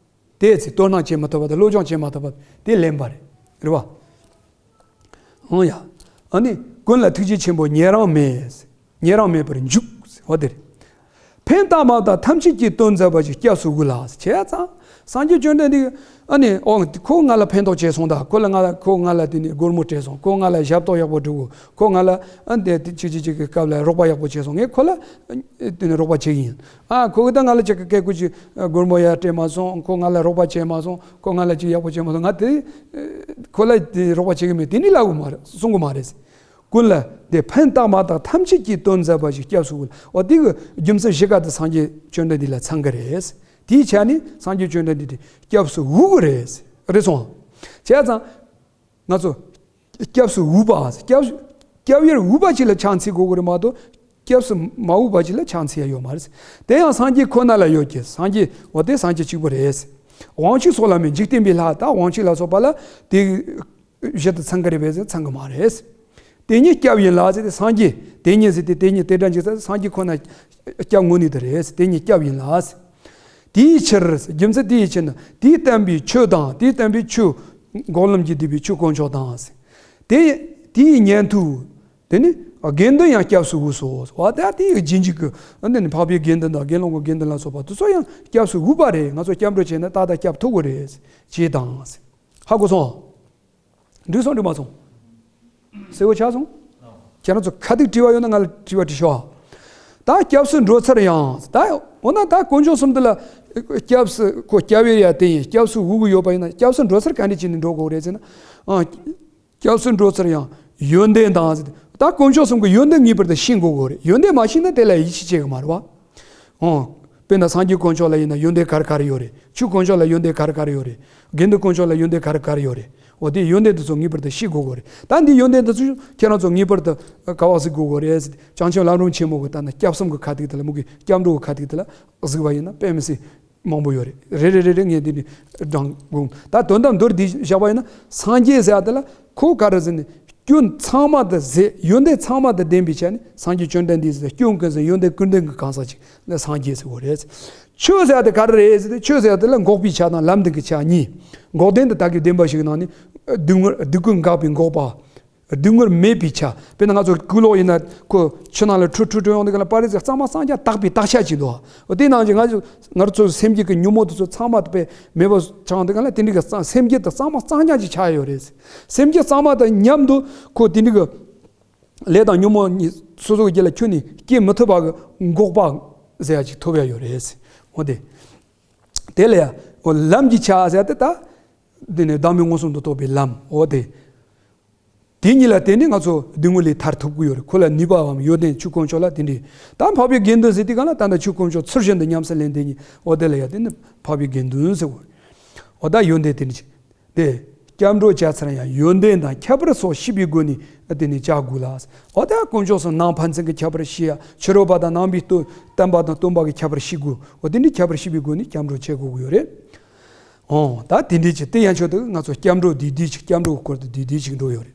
དེ་ཚེ་དོ་སྣང་བྱེད་མ་ཐུབ་པ་དང་སློབ་སྦྱོང་བྱེད་མ་ཐུབ་པ་དེ་ལན་པ་རེད། རེད་བ། འོ་ཡ། ཨ་ནི་ཀུན་ལ་ཐུགས་རྗེ་ཆེན་པོ་ཉན་རང་མེད། ཉན་རང་མེད་པར་འཇུག། འོ་དེ་རེད། ཕན་བཏགས་མ་བཏགས་ཐམས་ཅད་ཀྱི་དོན་མཛད་པ་ཞིག་སྐྱབས་སུ་འོས་ལ། བྱས་ཙང་སངས་རྒྱས་བཅོམ་ལྡན་འདས། ཨ་ནི་ཨོ་ཁོ་ང་ལ་ཕན་ཐོགས་བྱས་སོང་ད། ཁོ་ལ་ང་ལ་ཁོ་ང་ལ་དེ་ནི་སྒོར་མོ་སྤྲད་སོང་། ཁོ་ང་ལ་ཞབས་ཏོག་ཡག་པོ་སྒྲུབ། ཁོ་ང་ལ་ཨ་འདི་ཅིག་ཅིག་ཅིག་གི་སྐབས་ལ་རོགས་པ་ཡག་པོ་བྱས་སོང་། ངས་ཁོ་ལ་དེ་ནི་རོགས་པ་བྱེད་ཀྱི་ཡིན། ཨ་ཁོ་གི་ད་ང་ལ་ཅིག་གི་སྐད་ཁུ་ཅིག་སྒོར་མོ་ཡར་སྤྲད་མ་སོང་། ཁོ་ང་ལ་རོགས་པ་བྱས་མ་སོང་། ཁོ་ང་ལ་ཅིག་ཡག་པོ་བྱས་མ་སོང་། ང་དེ་ཁོ་ལ་དེ་རོགས་པ་བྱེད་ཀྱི་མེད་དེ་ནི་ལབ་གི་མ་རེད། གསུང་གི་མ་རེད། ཀུན་ལ་དེ་ཕན་བཏགས་མ་བཏགས་ཐམས་ཅད་ཀྱི་དོན་མཛད་པ་ཞིག་སྐྱབས་སུ་འོས། འོ་དེ་གི་རྒྱུ་མཚན་བཞི་ཀ་དེ་སངས་རྒྱས་བཅོམ་ལྡན་འདས་ལ་ཚང་གི་རེད། དེའི་ཆ་ནས་སངས་རྒྱས་བཅོམ་ལྡན་འདས་དེ་སྐྱབས་སུ་འོས་གི་རེད། རེད་སོང་། བྱས་ཙང་ང་ཚོ་སྐྱབས་སུ་འོས་པ། སྐྱབས་སྐྱབས་ཡུལ་འོས་པ་ཅིག་ལ་ཕྱག་འཚལ་དགོས་གི་རེད་མ་གཏོགས་སྐྱབས་སུ་མ་འོས་པ་ཅིག་ལ་ཕྱག་འཚལ་ཡ་ཡོད་མ་རེད། དེ་ཡང་སངས་རྒྱས་ཁོ་ན་ལ་ཡོད་ཀྱི། སངས་རྒྱས་འོ་དེ་སངས་རྒྱས་གཅིག་པུ་རེད། དབང་ཕྱུག་སོགས་ལ་མེད། འཇིག་རྟེན་པའི་ལྷ་དང་དབང་ཕྱུག་ལ་སོགས་པ་ལ་དེ་བཞིན་དུ་ཚང་གི་རེད་པས་ཟེར་ཚང་གི་མ་རེད། དེ་ཉིད་སྐྱབས་ཡིན་ལ་ཟེར་ཏེ་སངས་རྒྱས་དེ་ཉིད་ཟེར་ཏེ་དེ་ཉིད་དེ་འདྲ་འཇིག་ས་སངས་རྒྱས་ཁོ་ན་སྐྱབས་དངོས་གནས་དེ་རེད། དེ་ཉིད་སྐྱབས་ཡིན་ལ། དེའི་ཕྱིར་རྒྱུ་མཚན་དེའི་ཕྱིར་ན་དེས་བསྟན་པའི་ཆོས་དང་དེས་བསྟན་པའི་ཆོས་འགོག་ལམ་གྱིས་བསྡུས་པའི་ཆོས་དཀོན་མཆོག་དང་། དེ་དེའི་ཉན་ཐོས་དེ་ནི་དགེ་འདུན་ཡང་སྐྱབས་སུ་འོས་སོ། བ་དེ་དེའི་རྗེས་འཇུག་གི་འདི་ནི་འཕགས་པའི་དགེ་འདུན་དང་དགེ་སློང་གི་དགེ་འདུན་ལ་སོགས་པ་དེ་ཚོ་ཡང་སྐྱབས་སུ་འོས་པ་རེད། ང་ཚོ་སྐྱབས་འགྲོ་བྱས་ན་ཏག་ཏག་སྐྱབས་ཐོབ་གི་རེད། ཅེས་དང་། ཧ་གོ་སོང་། འགྲིག་སོང་འགྲིག་མ་སོང་། གསལ་བོ་ཆགས་སོང་། ཁྱེད་རང་ཚོ་ག་དུས་དྲི་བ་ཡོད་ན་ང་ལ་དྲི་བ་དྲི་ཤོག། ད་སྐྱབས་སུ་འགྲོ་ཚར་ཡང་ད་འོ་ན་ད་དཀོན་མཆོག་གསུམ་དེ་ལ་སྐྱབས་སུ་ཁོ་སྐྱབས་ཡུལ་ཡ་དེ་ཡིན། སྐྱབས་སུ་འོས་གི་ཡོད་པ་ཡིན་ན་སྐྱབས་སུ་འགྲོ་ཚར་ག་འདྲ་བྱས་ནས་འགྲོ་དགོས་རེད་ཟེར་ན། ཨ། སྐྱབས་སུ་འགྲོ་ཚར་ཡང་ཡོན་ཏན་དང་ཟེར་ད་དཀོན་མཆོག་གསུམ་གི་ཡོན་ཏན་ངེས་པར་དུ་ཤེས་དགོས་གི་རེད། ཡོན་ཏན་མ་ཤེས་ན་དེ་ལ་ཡིད་ཆེས་བྱེད་གི་མ་རེད་བ། ཨོ། དཔེར་ན་སངས་རྒྱས་དཀོན་མཆོག་ལ་ཡིན་ན་ཡོན་ཏན་ག་རེ་ག་རེ་ཡོད་རེད། ཆོས་དཀོན་མཆོག་ལ་ཡོན་ཏན་ག་རེ་ག་རེ་ཡོད་རེད། དགེ་འདུན་དཀོན་མཆོག་ལ་ཡོན་ཏན་ག་རེ་ག་རེ་ཡོད་རེད། འོ་དེ་ཡོན་ཏན་དེ་ཚོ་ངེས་པར་དུ་ཤེས་དགོས་གི་རེད། ད་འདི་ཡོན་ཏན་དེ་ཚོ་ཁྱེད་རང་ཚོ་ངེས་པར་དུ་ག་བ་གཟིགས་དགོས་གི་རེད་ཟེར་ཏེ་བྱང་ཆུབ་ལམ་རིམ་ཆེན་མོ་གི་ད་ནི་སྐྱབས་གསུམ་གི་ཁ་ཐུག་དེ་ལ་མུ་གེ་སྐྱབས་འགྲོ་གི་ཁ་ཐུག་དེ་ལ་གཟིགས་པ་ཡིན་ན་དཔེ་མི་སྲིད་མང་པོ་ཡོད་རེད། རེ་རེ་རེ་རེ་ངས་འདི་ནི་བགྲང་དགོས། ད་དོན་དམ་མདོར་བསྡུས་བཞག་པ་ཡིན་ན་སངས་རྒྱས་ཟེར་ཡ་དེ་ལ་ཁོ་ག་རེ་ཟེར་ནས་སྐྱོན་ཚང་མ་དང་ཟད་ཡོན་ཏན་ཚང་མ་དང་ལྡན་པའི་ཆ་ནས་སངས་རྒྱས་བཅོམ་ལྡན་འདས་ཟེར་སྐྱོན་ཀུན་ཟད་ཡོན་ཏན་ཀུན་ལྡན་གྱི་གང་ཟག་ཅིག་ལ་སངས་རྒྱས་ཟེར་བ་རེད། ཆོས་ཟེར་ཡ་དེ་ག་རེ་རེད་ཟེར་ཏེ་ཆོས་ཟེར་ཡ་དེ་ལ་འགོག་པའི་ཆ་དང་ལམ་སྟོན་གྱི་ཆ་གཉིས། འགོག་བདེན་དང་དག་གི་བདེན་པ་ཞིག་ནང་ནས་སྡུག་བསྔལ་སྡིག་ཀུན་འགག་པའི་འགོག་པ། སྡུག་བསྔལ་མེད་པའི་ཆ། དཔེར་ན་ང་ཚོ་སྐུ་ལོག་ཡིན་ན་ཁོ་ཆུ་ནང་ལ་ཁྲུ་ཁྲུ་ཁྲུ་ཡོང་དུས་ག་ལ་པར་རིས་གཙང་མ་གཙང་རྐྱང་དག་པའི་དག་ཆ་ཅིག་འདུག་འོ་དེ་ནང་བཞིན་ང་ཚོ་ང་ཚོ་སེམས་བསྐྱེད་ཀྱི་ཉོན་མོངས་དེ་ཚོ་ཚང་མ་དེ་པས་མེད་པ་ཆགས་དུས་ག་ལ་དེ་འདྲའི་གི་གཙང་སེམས་བསྐྱེད་དེ་གཙང་མ་གཙང་རྐྱང་ཅིག་ཆགས་ཡོད་རེད། སེམས་བསྐྱེད་གཙང་མ་དང་མཉམ་དུ་ཁོ་དེ་འདྲའི་གི་ལས་དང་ཉོན་མོངས་གཉིས་སོ་སོ་གི་རྒྱུད་ལ་ཁྱོན་ནས་སྐྱེ་མི་ཐུབ་པ་གི་འགོག་པ་ཟེར་ཡ་ཅིག་ཐོབ་ཡ་ཡོད་རེད། འོ་དེ། དེ་ལ་ཡ་འོ་ལམ་གྱི་ཆ་ཟེར་ཏེ་ད། དེ་ནས་བདག་མེད་མངོན་སུམ་དུ་རྟོགས་པའི་ལམ་འོ་དེ། དེ་གཉིས་ལ་བརྟེན་ནས་ང་ཚོ་སྡུག་བསྔལ་ལས་ཐར་ཐུབ་ཀྱི་ཡོད་རེད། ཁོ་ལ་ནུས་པའམ་ཡོན་ཏན་ཆོས་དཀོན་མཆོག་ལ་དེ་འདྲའི་ད་འཕགས་པའི་དགེ་འདུན་ཟེར་དུས་གང་ལ་ད་ལྟ་ཆོས་དཀོན་མཆོག་ཚུལ་བཞིན་དུ་ཉམས་སུ་ལེན་དེ་གཉིས་འོ་དེ་ལ་ཡ་དེ་ནི་འཕགས་པའི་དགེ་འདུན་ཟེར་བ། འོ་ད་ཡོན་ཏན་དེ་འདྲ་ཅིག་དེ། སྐྱབས་འགྲོ་བྱ་ཚར་ཡང་ཡོན་ཏན་དང་ཁྱད་པར་སོགས་ཤེས་པའི་སྒོ་ནས་དེ་ནས་བྱ་དགོས་ལ། འོ་ད་དཀོན་མཆོག་གསུམ་ནང་ཕན་ཚུན་གྱི་ཁྱད་པར་ཤེས་ཡ་ཕྱི་རོལ་པ་དང་ནང་པའི་སྟོན་བསྟན་པ་དང་སྟོན་པ་གི་ཁྱད་པར་ཤེས་དགོས། འོ་དེ་འདྲའི་ཁྱད་པར་ཤེས་པའི་སྒོ་ནས་སྐྱབས་འགྲོ་བྱེད་དགོས་ཀྱི་ཡོད་རེད། ཨོ། ད་དེ་འདྲའི་ཅིག་དེ་ཡན་ཆོད་དུ་ང་ཚོ་སྐྱབས་འགྲོ་བསྡུས་བསྡུས་ཅིག་སྐྱབས་འགྲོ་གི་སྐོར་དུ་བསྡུས་བསྡུས་ཅིག་འགྲོ་ཡོད་རེད།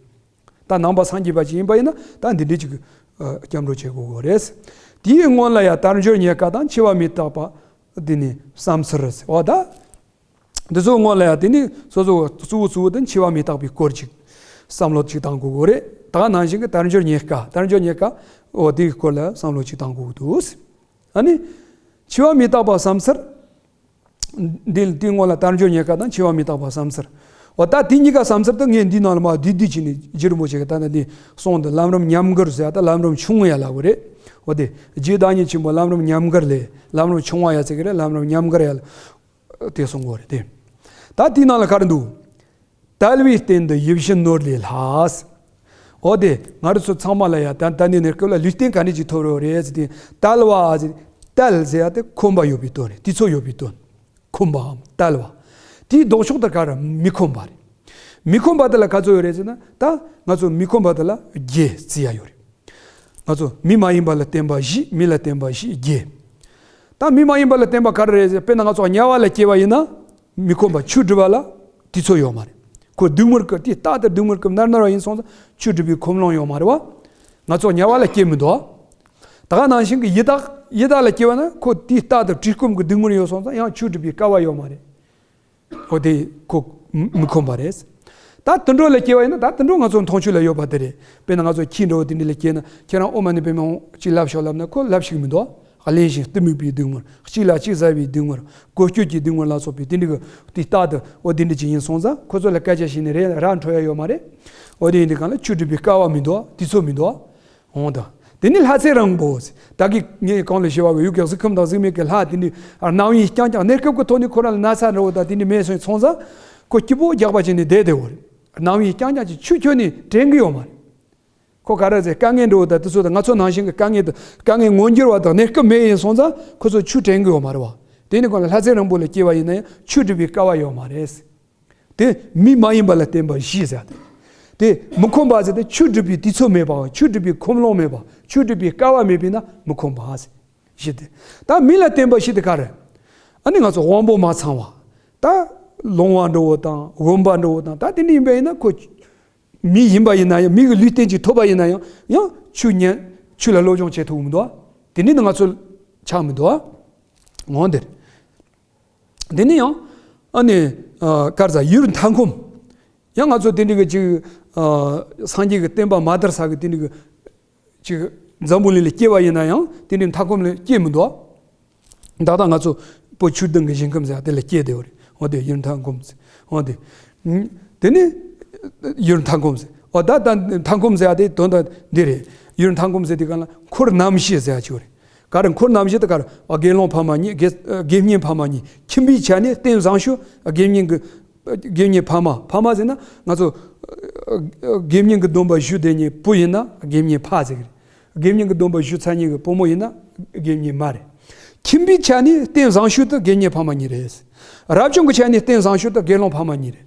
ད་ནང་པ་སངས་རྒྱས་པ་ཅིག་ཡིན་པ་ཡིན་ན་ད་འདི་འདྲའི་ཅིག་ཨ། སྐྱབས་འགྲོ་བྱེད་དགོས་གོ་རེད། དེའི་སྔོན་ལ་ཡང་དལ་འབྱོར་རྙེད་དཀའ་དང་འཆི་བ་མི་རྟག་པ་འདི་ནི་བསམ་ཚུལ་རེད། འོ་ད་འདི་ཚོའི་སྔོན་ལ་ཡང་དེ་ནི་སོ་སོ་གཙོ་བོ་གཙོ་བོ་དེ་འཆི་བ་མི་རྟག་པའི་སྐོར་ཅིག་བསམ་བློ་ཅིག་བཏང་དགོས་གོ་རེད། ད་ནང་བཞིན་གྱི་དལ་འབྱོར་རྙེད་དཀའ་དལ་འབྱོར་རྙེད་དཀའ་འོ་དེའི་སྐོར་ལ་བསམ་བློ་ཅིག་བཏང་དགོས་འདུག་ཨ་ནི་འཆི་བ་མི་རྟག་པ་བསམ་ཚུལ། འདི་དེའི་སྔོན་ལ་དལ་འབྱོར་རྙེད་དཀའ་དང་འཆི་བ་མི་རྟག་པ་བསམ་ཚུལ། འོ་ད་དེ་གཉིས་ཀ་བསམ་ཚུལ་དུ་ངས་འདི་ནང་ལ་མ་བསྡུས་བསྡུས་བྱས་ནས་རྗེ་རིན་པོ་ཆེ་གི་ད་ལྟ་འདི་གསུངས་འདུག་ལམ་རིམ་ཉམས་མགུར་ཟེར་ཡ་ད་ལམ་རིམ་ཆུང་ངུ་ཡ་ལ་གོ་རེད། འོ་དེ་རྗེ་བདག་ཉིད་ཆེན་པོ་ལམ་རིམ་ཉམས་མགུར་ལས་ལམ་རིམ་ཆུང་བ་ཡ་ཟེར་གི་རེད། ལམ་རིམ་ཉམས་མགུར་ཡ་ལ་དེ་གསུང་གོ་རེད་དེ། ད་དེའི་ནང་ལ་ག་རེ་འདུག་དལ་བའི་རྟེན་འདི་ཡིད་བཞིན་ནོར་ལས་ལྷག་འོ་དེ་ང་རང་ཚོ་ཚང་མ་ལ་ཡ་ད་ད་ནི་ནས་སྐབས་ལ་ལུས་རྟེན་ག་འདྲ་ཅིག་ཐོབ་རོགས་རེད་ཟེར་དེ། དལ་བ་ཟེར། དལ་ཟེར་ཡ་དེ་ཁོམ་པ་ཡོད་པའི་དོན་རེད། དུས་ཚོད་ཡོད་པའི་དོན། ཁོམ་པའམ་དལ་བ། དེའི་ལྡོག་ཕྱོགས་དེ་ག་རེ་མི་ཁོམ་པ་རེད། མི་ཁོམ་པ་དེ་ལ་ག་ཚོད་ཡོད་རེད་ཟེར་ན། ད་ང་ཚོ་མི་ཁོམ་པ་དེ་ལ་བརྒྱད་བརྩི་ཡ་ཡོད་རེད། ང་ཚོ་མི་མ་ཡིན་པ་ལ་བརྟེན་པ་བཞི། མི་ལ་བརྟེན་པ་བཞི་བརྒྱད། ད་མི་མ་ཡིན་པ་ལ་བརྟེན་པ་ག་རེ་རེད་ཟེར། དཔེར་ན་ང་ཚོ་དམྱལ་བ་ལ་སྐྱེས་པ་ཡིན་ན། མི་ཁོམ་པ་ཆོས་སྒྲུབ་པ་ལ་དུས་ཚོད་ཡོད་མ་རེད། ཁོ་སྡུག་བསྔལ་གྱི་དེ་རྟག་ཏུ་སྡུག་བསྔལ་གྱི་མནར་མནར་བ་ཡིན་སོང་ཙང་ཆོས་སྒྲུབ་པའི་ཁོམ་ལོང་ཡོད་མ་རེད་བ། ང་ཚོ་དམྱལ་བ་ལ་སྐྱེས་མི་འདུག་ད་ག་ནང་བཞིན་གྱི་ཡི་དྭགས་ཡི་དྭགས་ལ་སྐྱེས་པ་ན་ཁོ་དེའི་རྟག་ཏུ་བཀྲེས་སྐོམ་གྱི་སྡུག་བསྔལ་ཡོད་སོང་ཙང་ཡང་ཆོས་སྒྲུབ་པའི་སྐལ་བ་ཡོད་མ་རེད། ཁོ་དེ་ཁོ་མི་ཁོམ་པ་རེད། ད་དུད་འགྲོ་ལ་སྐྱེས་པ་ཡིན་ན་ད་དུད་འགྲོ་ང་ཚོ་མཐོང་ཆོས་ལ་ཡོད་པ་དེ་རེད། དཔེར་ན་ང་ཚོ་ཁྱི་འདྲ་བོ་དེ་འདྲ་ལ་སྐྱེས་ན་ཁྱེད་རང་ཨོཾ་མ་ཎི་པདྨེ་ཧཱུྃ་ཅིག་ལབ་ཤོག་ལབ་ན་ཁོ་ལབ་ཤེས་མི་འདུག་གླེན་ཞིང་གཏི་མུག་པའི་སྡུག་བསྔལ། གཅིག་ལ་གཅིག་ཟ་བའི་སྡུག་བསྔལ། གོ་སྐྱོད་ཀྱི་སྡུག་བསྔལ་ལ་སོགས་པའི་དེ་འདྲ་གི་དེ་རྟག་ཏུ་འོ་དེ་འདྲ་ཅིག་ཡིན་སོང་ཙང་ཁོ་ཚོ་ལ་སྐད་ཆ་བཤད་ནས་རེ་ར་འཕྲོད་ཡ་ཡོད་མ་རེད། འོ་དེ་ཡིན་དུས་གང་ལ་ཆོས་སྒྲུབ་པའི་སྐལ་བ་མི་འདུག་དུས་ཚོད་མི་འདུག་འོང་དང་། དེ་ནི་ལྷ་ཚེ་རིང་པོ། ད་གི་ངས་གང་ལ་ཞུ་བ་གི་ཡུལ་གྱི་གཟུགས་ཁམས་དང་གཟུགས་མེད་ཀྱི་ལྷ་དེ་འདྲ་སྣང་བས་རྐྱང་རྐྱང་གནས་སྐབས་ཀྱི་ཐོག་ནས་ཁོ་རང་ལ་ན་ཚ་འདྲ་བོ་དང་དེ་འདྲ་མེད་སོང་ཚོང་ཟ། ཁོ་སྐྱིད་པོ་རྒྱགས་པ་བྱས་ནས་བསྡད་བསྡད་བོ་རེད། སྣང་བས་རྐྱང་རྐྱང་ཅིག་ཆུ་ཁྱོན་ནས་དྲན་གི་ཡོད་མ་རེད། ཁོ་ག་རེ་ཟེར་དཀའ་ངལ་འདྲ་བོ་དང་དེ་ཚོ་དང་ང་ཚོ་ནང་བཞིན་གྱི་དཀའ་ངལ་དང་དཀའ་ངལ་མངོན་འགྱུར་བ་དང་གནས་སྐབས་མེད་ཡིན་སོང་ཙང་ཁོ་ཚོ་ཆུ་དྲན་གི་ཡོད་མ་རེད་བ། དེ་ནི་ཁོ་ལ་ལྷ་ཚེ་རིང་པོ་ལ་སྐྱེ་བ་ཡིན་ན་ཡང་ཆུ་སྒྲུབ་པའི་སྐལ་བ་ཡོད་མ་རེད། དེ་མི་མ་ཡིན་པ་ལ་བརྟེན་པ་བཞི་ཟེར་ཏེ། དེ་མི་ཁོམ་པ་ཟེར་ཏེ་ཆོས་སྒྲུབ་པའི་དུས་ཚོད་མེད་པའམ་ཆོས་སྒྲུབ་པའི་ཁོམ་ལོང་མེད་པ་ཆོས་སྒྲུབ་པའི་སྐལ་བ་མེད་པས་ན་མི་ཁོམ་པ་ཟེར། བཞི་སྟེ། ད་མི་ལ་བརྟེན་པ་བཞི་སྟེ་ག་རེ། ཨ་ནི་ང་ཚོ་དབང་པོ་མ་ཚང་བ། ད་ལོང་བ་འདྲ་བོ་དང་འོན་པ་འདྲ་བོ་དང་ད་དེ་འདྲ་ཡིན་པ་ཡིན་ན་ཁོ། མི་ཡིན་པ་ཡིན་ན་ཡང་མི་གི་ལུས་རྟེན་ཅིག་ཐོབ་པ་ཡིན་ན་ཡང་ཡང་ཆོས་ཉན་ཆོས་ལ་སློབ་སྦྱོང་བྱེད་ཐུབ་མི་འདུག་དེ་འདྲ་ནི་ང་ཚོ་ཆགས་མི་འདུག་འོང་དེ་རེད། དེ་ནས་ཡང་ཨ་ནི་ཨ་ག་རེ་ཟ་ཡུལ་མཐའ་འཁོམ། ཡང་ང་ཚོ་དེ་འདྲ་གི་ཅིག་ཨ་སངས་རྒྱས་ཀྱི་བསྟན་པ་མ་དར་ས་གི་དེ་འདྲ་གི་ཅིག་འཛམ་བུ་གླིང་ལ་སྐྱེ་བ་ཡིན་ན་ཡང་དེ་འདྲའི་མཐའ་འཁོམ་ལ་སྐྱེ་མི་འདུག་ད་ལྟ་ང་ཚོ་བོད་ཆོས་ལྡན་གྱི་ཞིང་ཁམས་ཟེར་དེ་ལ་སྐྱེ་བསྡད་ཡོད་རེད། འོ་དེ་ཡུལ་མཐའ་འཁོམ་ཟེར། འོ་དེ། དེ་ནས་ཡུལ་མཐའ་འཁོམ་ཟེར། འོ་ད་ད་མཐའ་འཁོམ་ཟེར་དེ་དོན་དག་འདི་རེད། ཡུལ་མཐའ་འཁོམ་ཟེར་དེ་ག་ལ་འཁོར་རྣམ་བཞི་ཟེར་ཡ་ཅིག་ཡོད་རེད། ག་རེ་འཁོར་རྣམ་བཞི་དེ་ག་རེ། ཨ་དགེ་སློང་ཕ་མ་གཉིས། དགེ་དགེ་བསྙེན་ཕ་མ་གཉིས། ཁྱིམ་པའི་ཆ་ནས་རྟེན་བཟང་ཤོས་དགེ་བསྙེན་གྱི་དགེ་བསྙེན་ཕ་མ། ཕ་མ་ཟེར་ན་ང་ཚོ་དགེ་བསྙེན་གྱི་སྡོམ་པ་ཞུ་བསྡད་མཁན་བུ་ཡིན་ན་དགེ་བསྙེན་ཕ་ཟེར་གི་རེད། དགེ་བསྙེན་གྱི་སྡོམ་པ་ཞུ་ཚར་མཁན་གྱི་བུ་མོ་ཡིན་ན་དགེ་བསྙེན་མ་རེད། ཁྱིམ་པའི་ཆ་ནས་རྟེན་བཟང་ཤོས་དེ་དགེ་བསྙེན་ཕ་མ་གཉིས་རེད། རབ་བྱུང་གི་ཆ་ནས་རྟེན་བཟང་ཤོས་དེ་དགེ་སློང་ཕ་མ་གཉིས་རེད།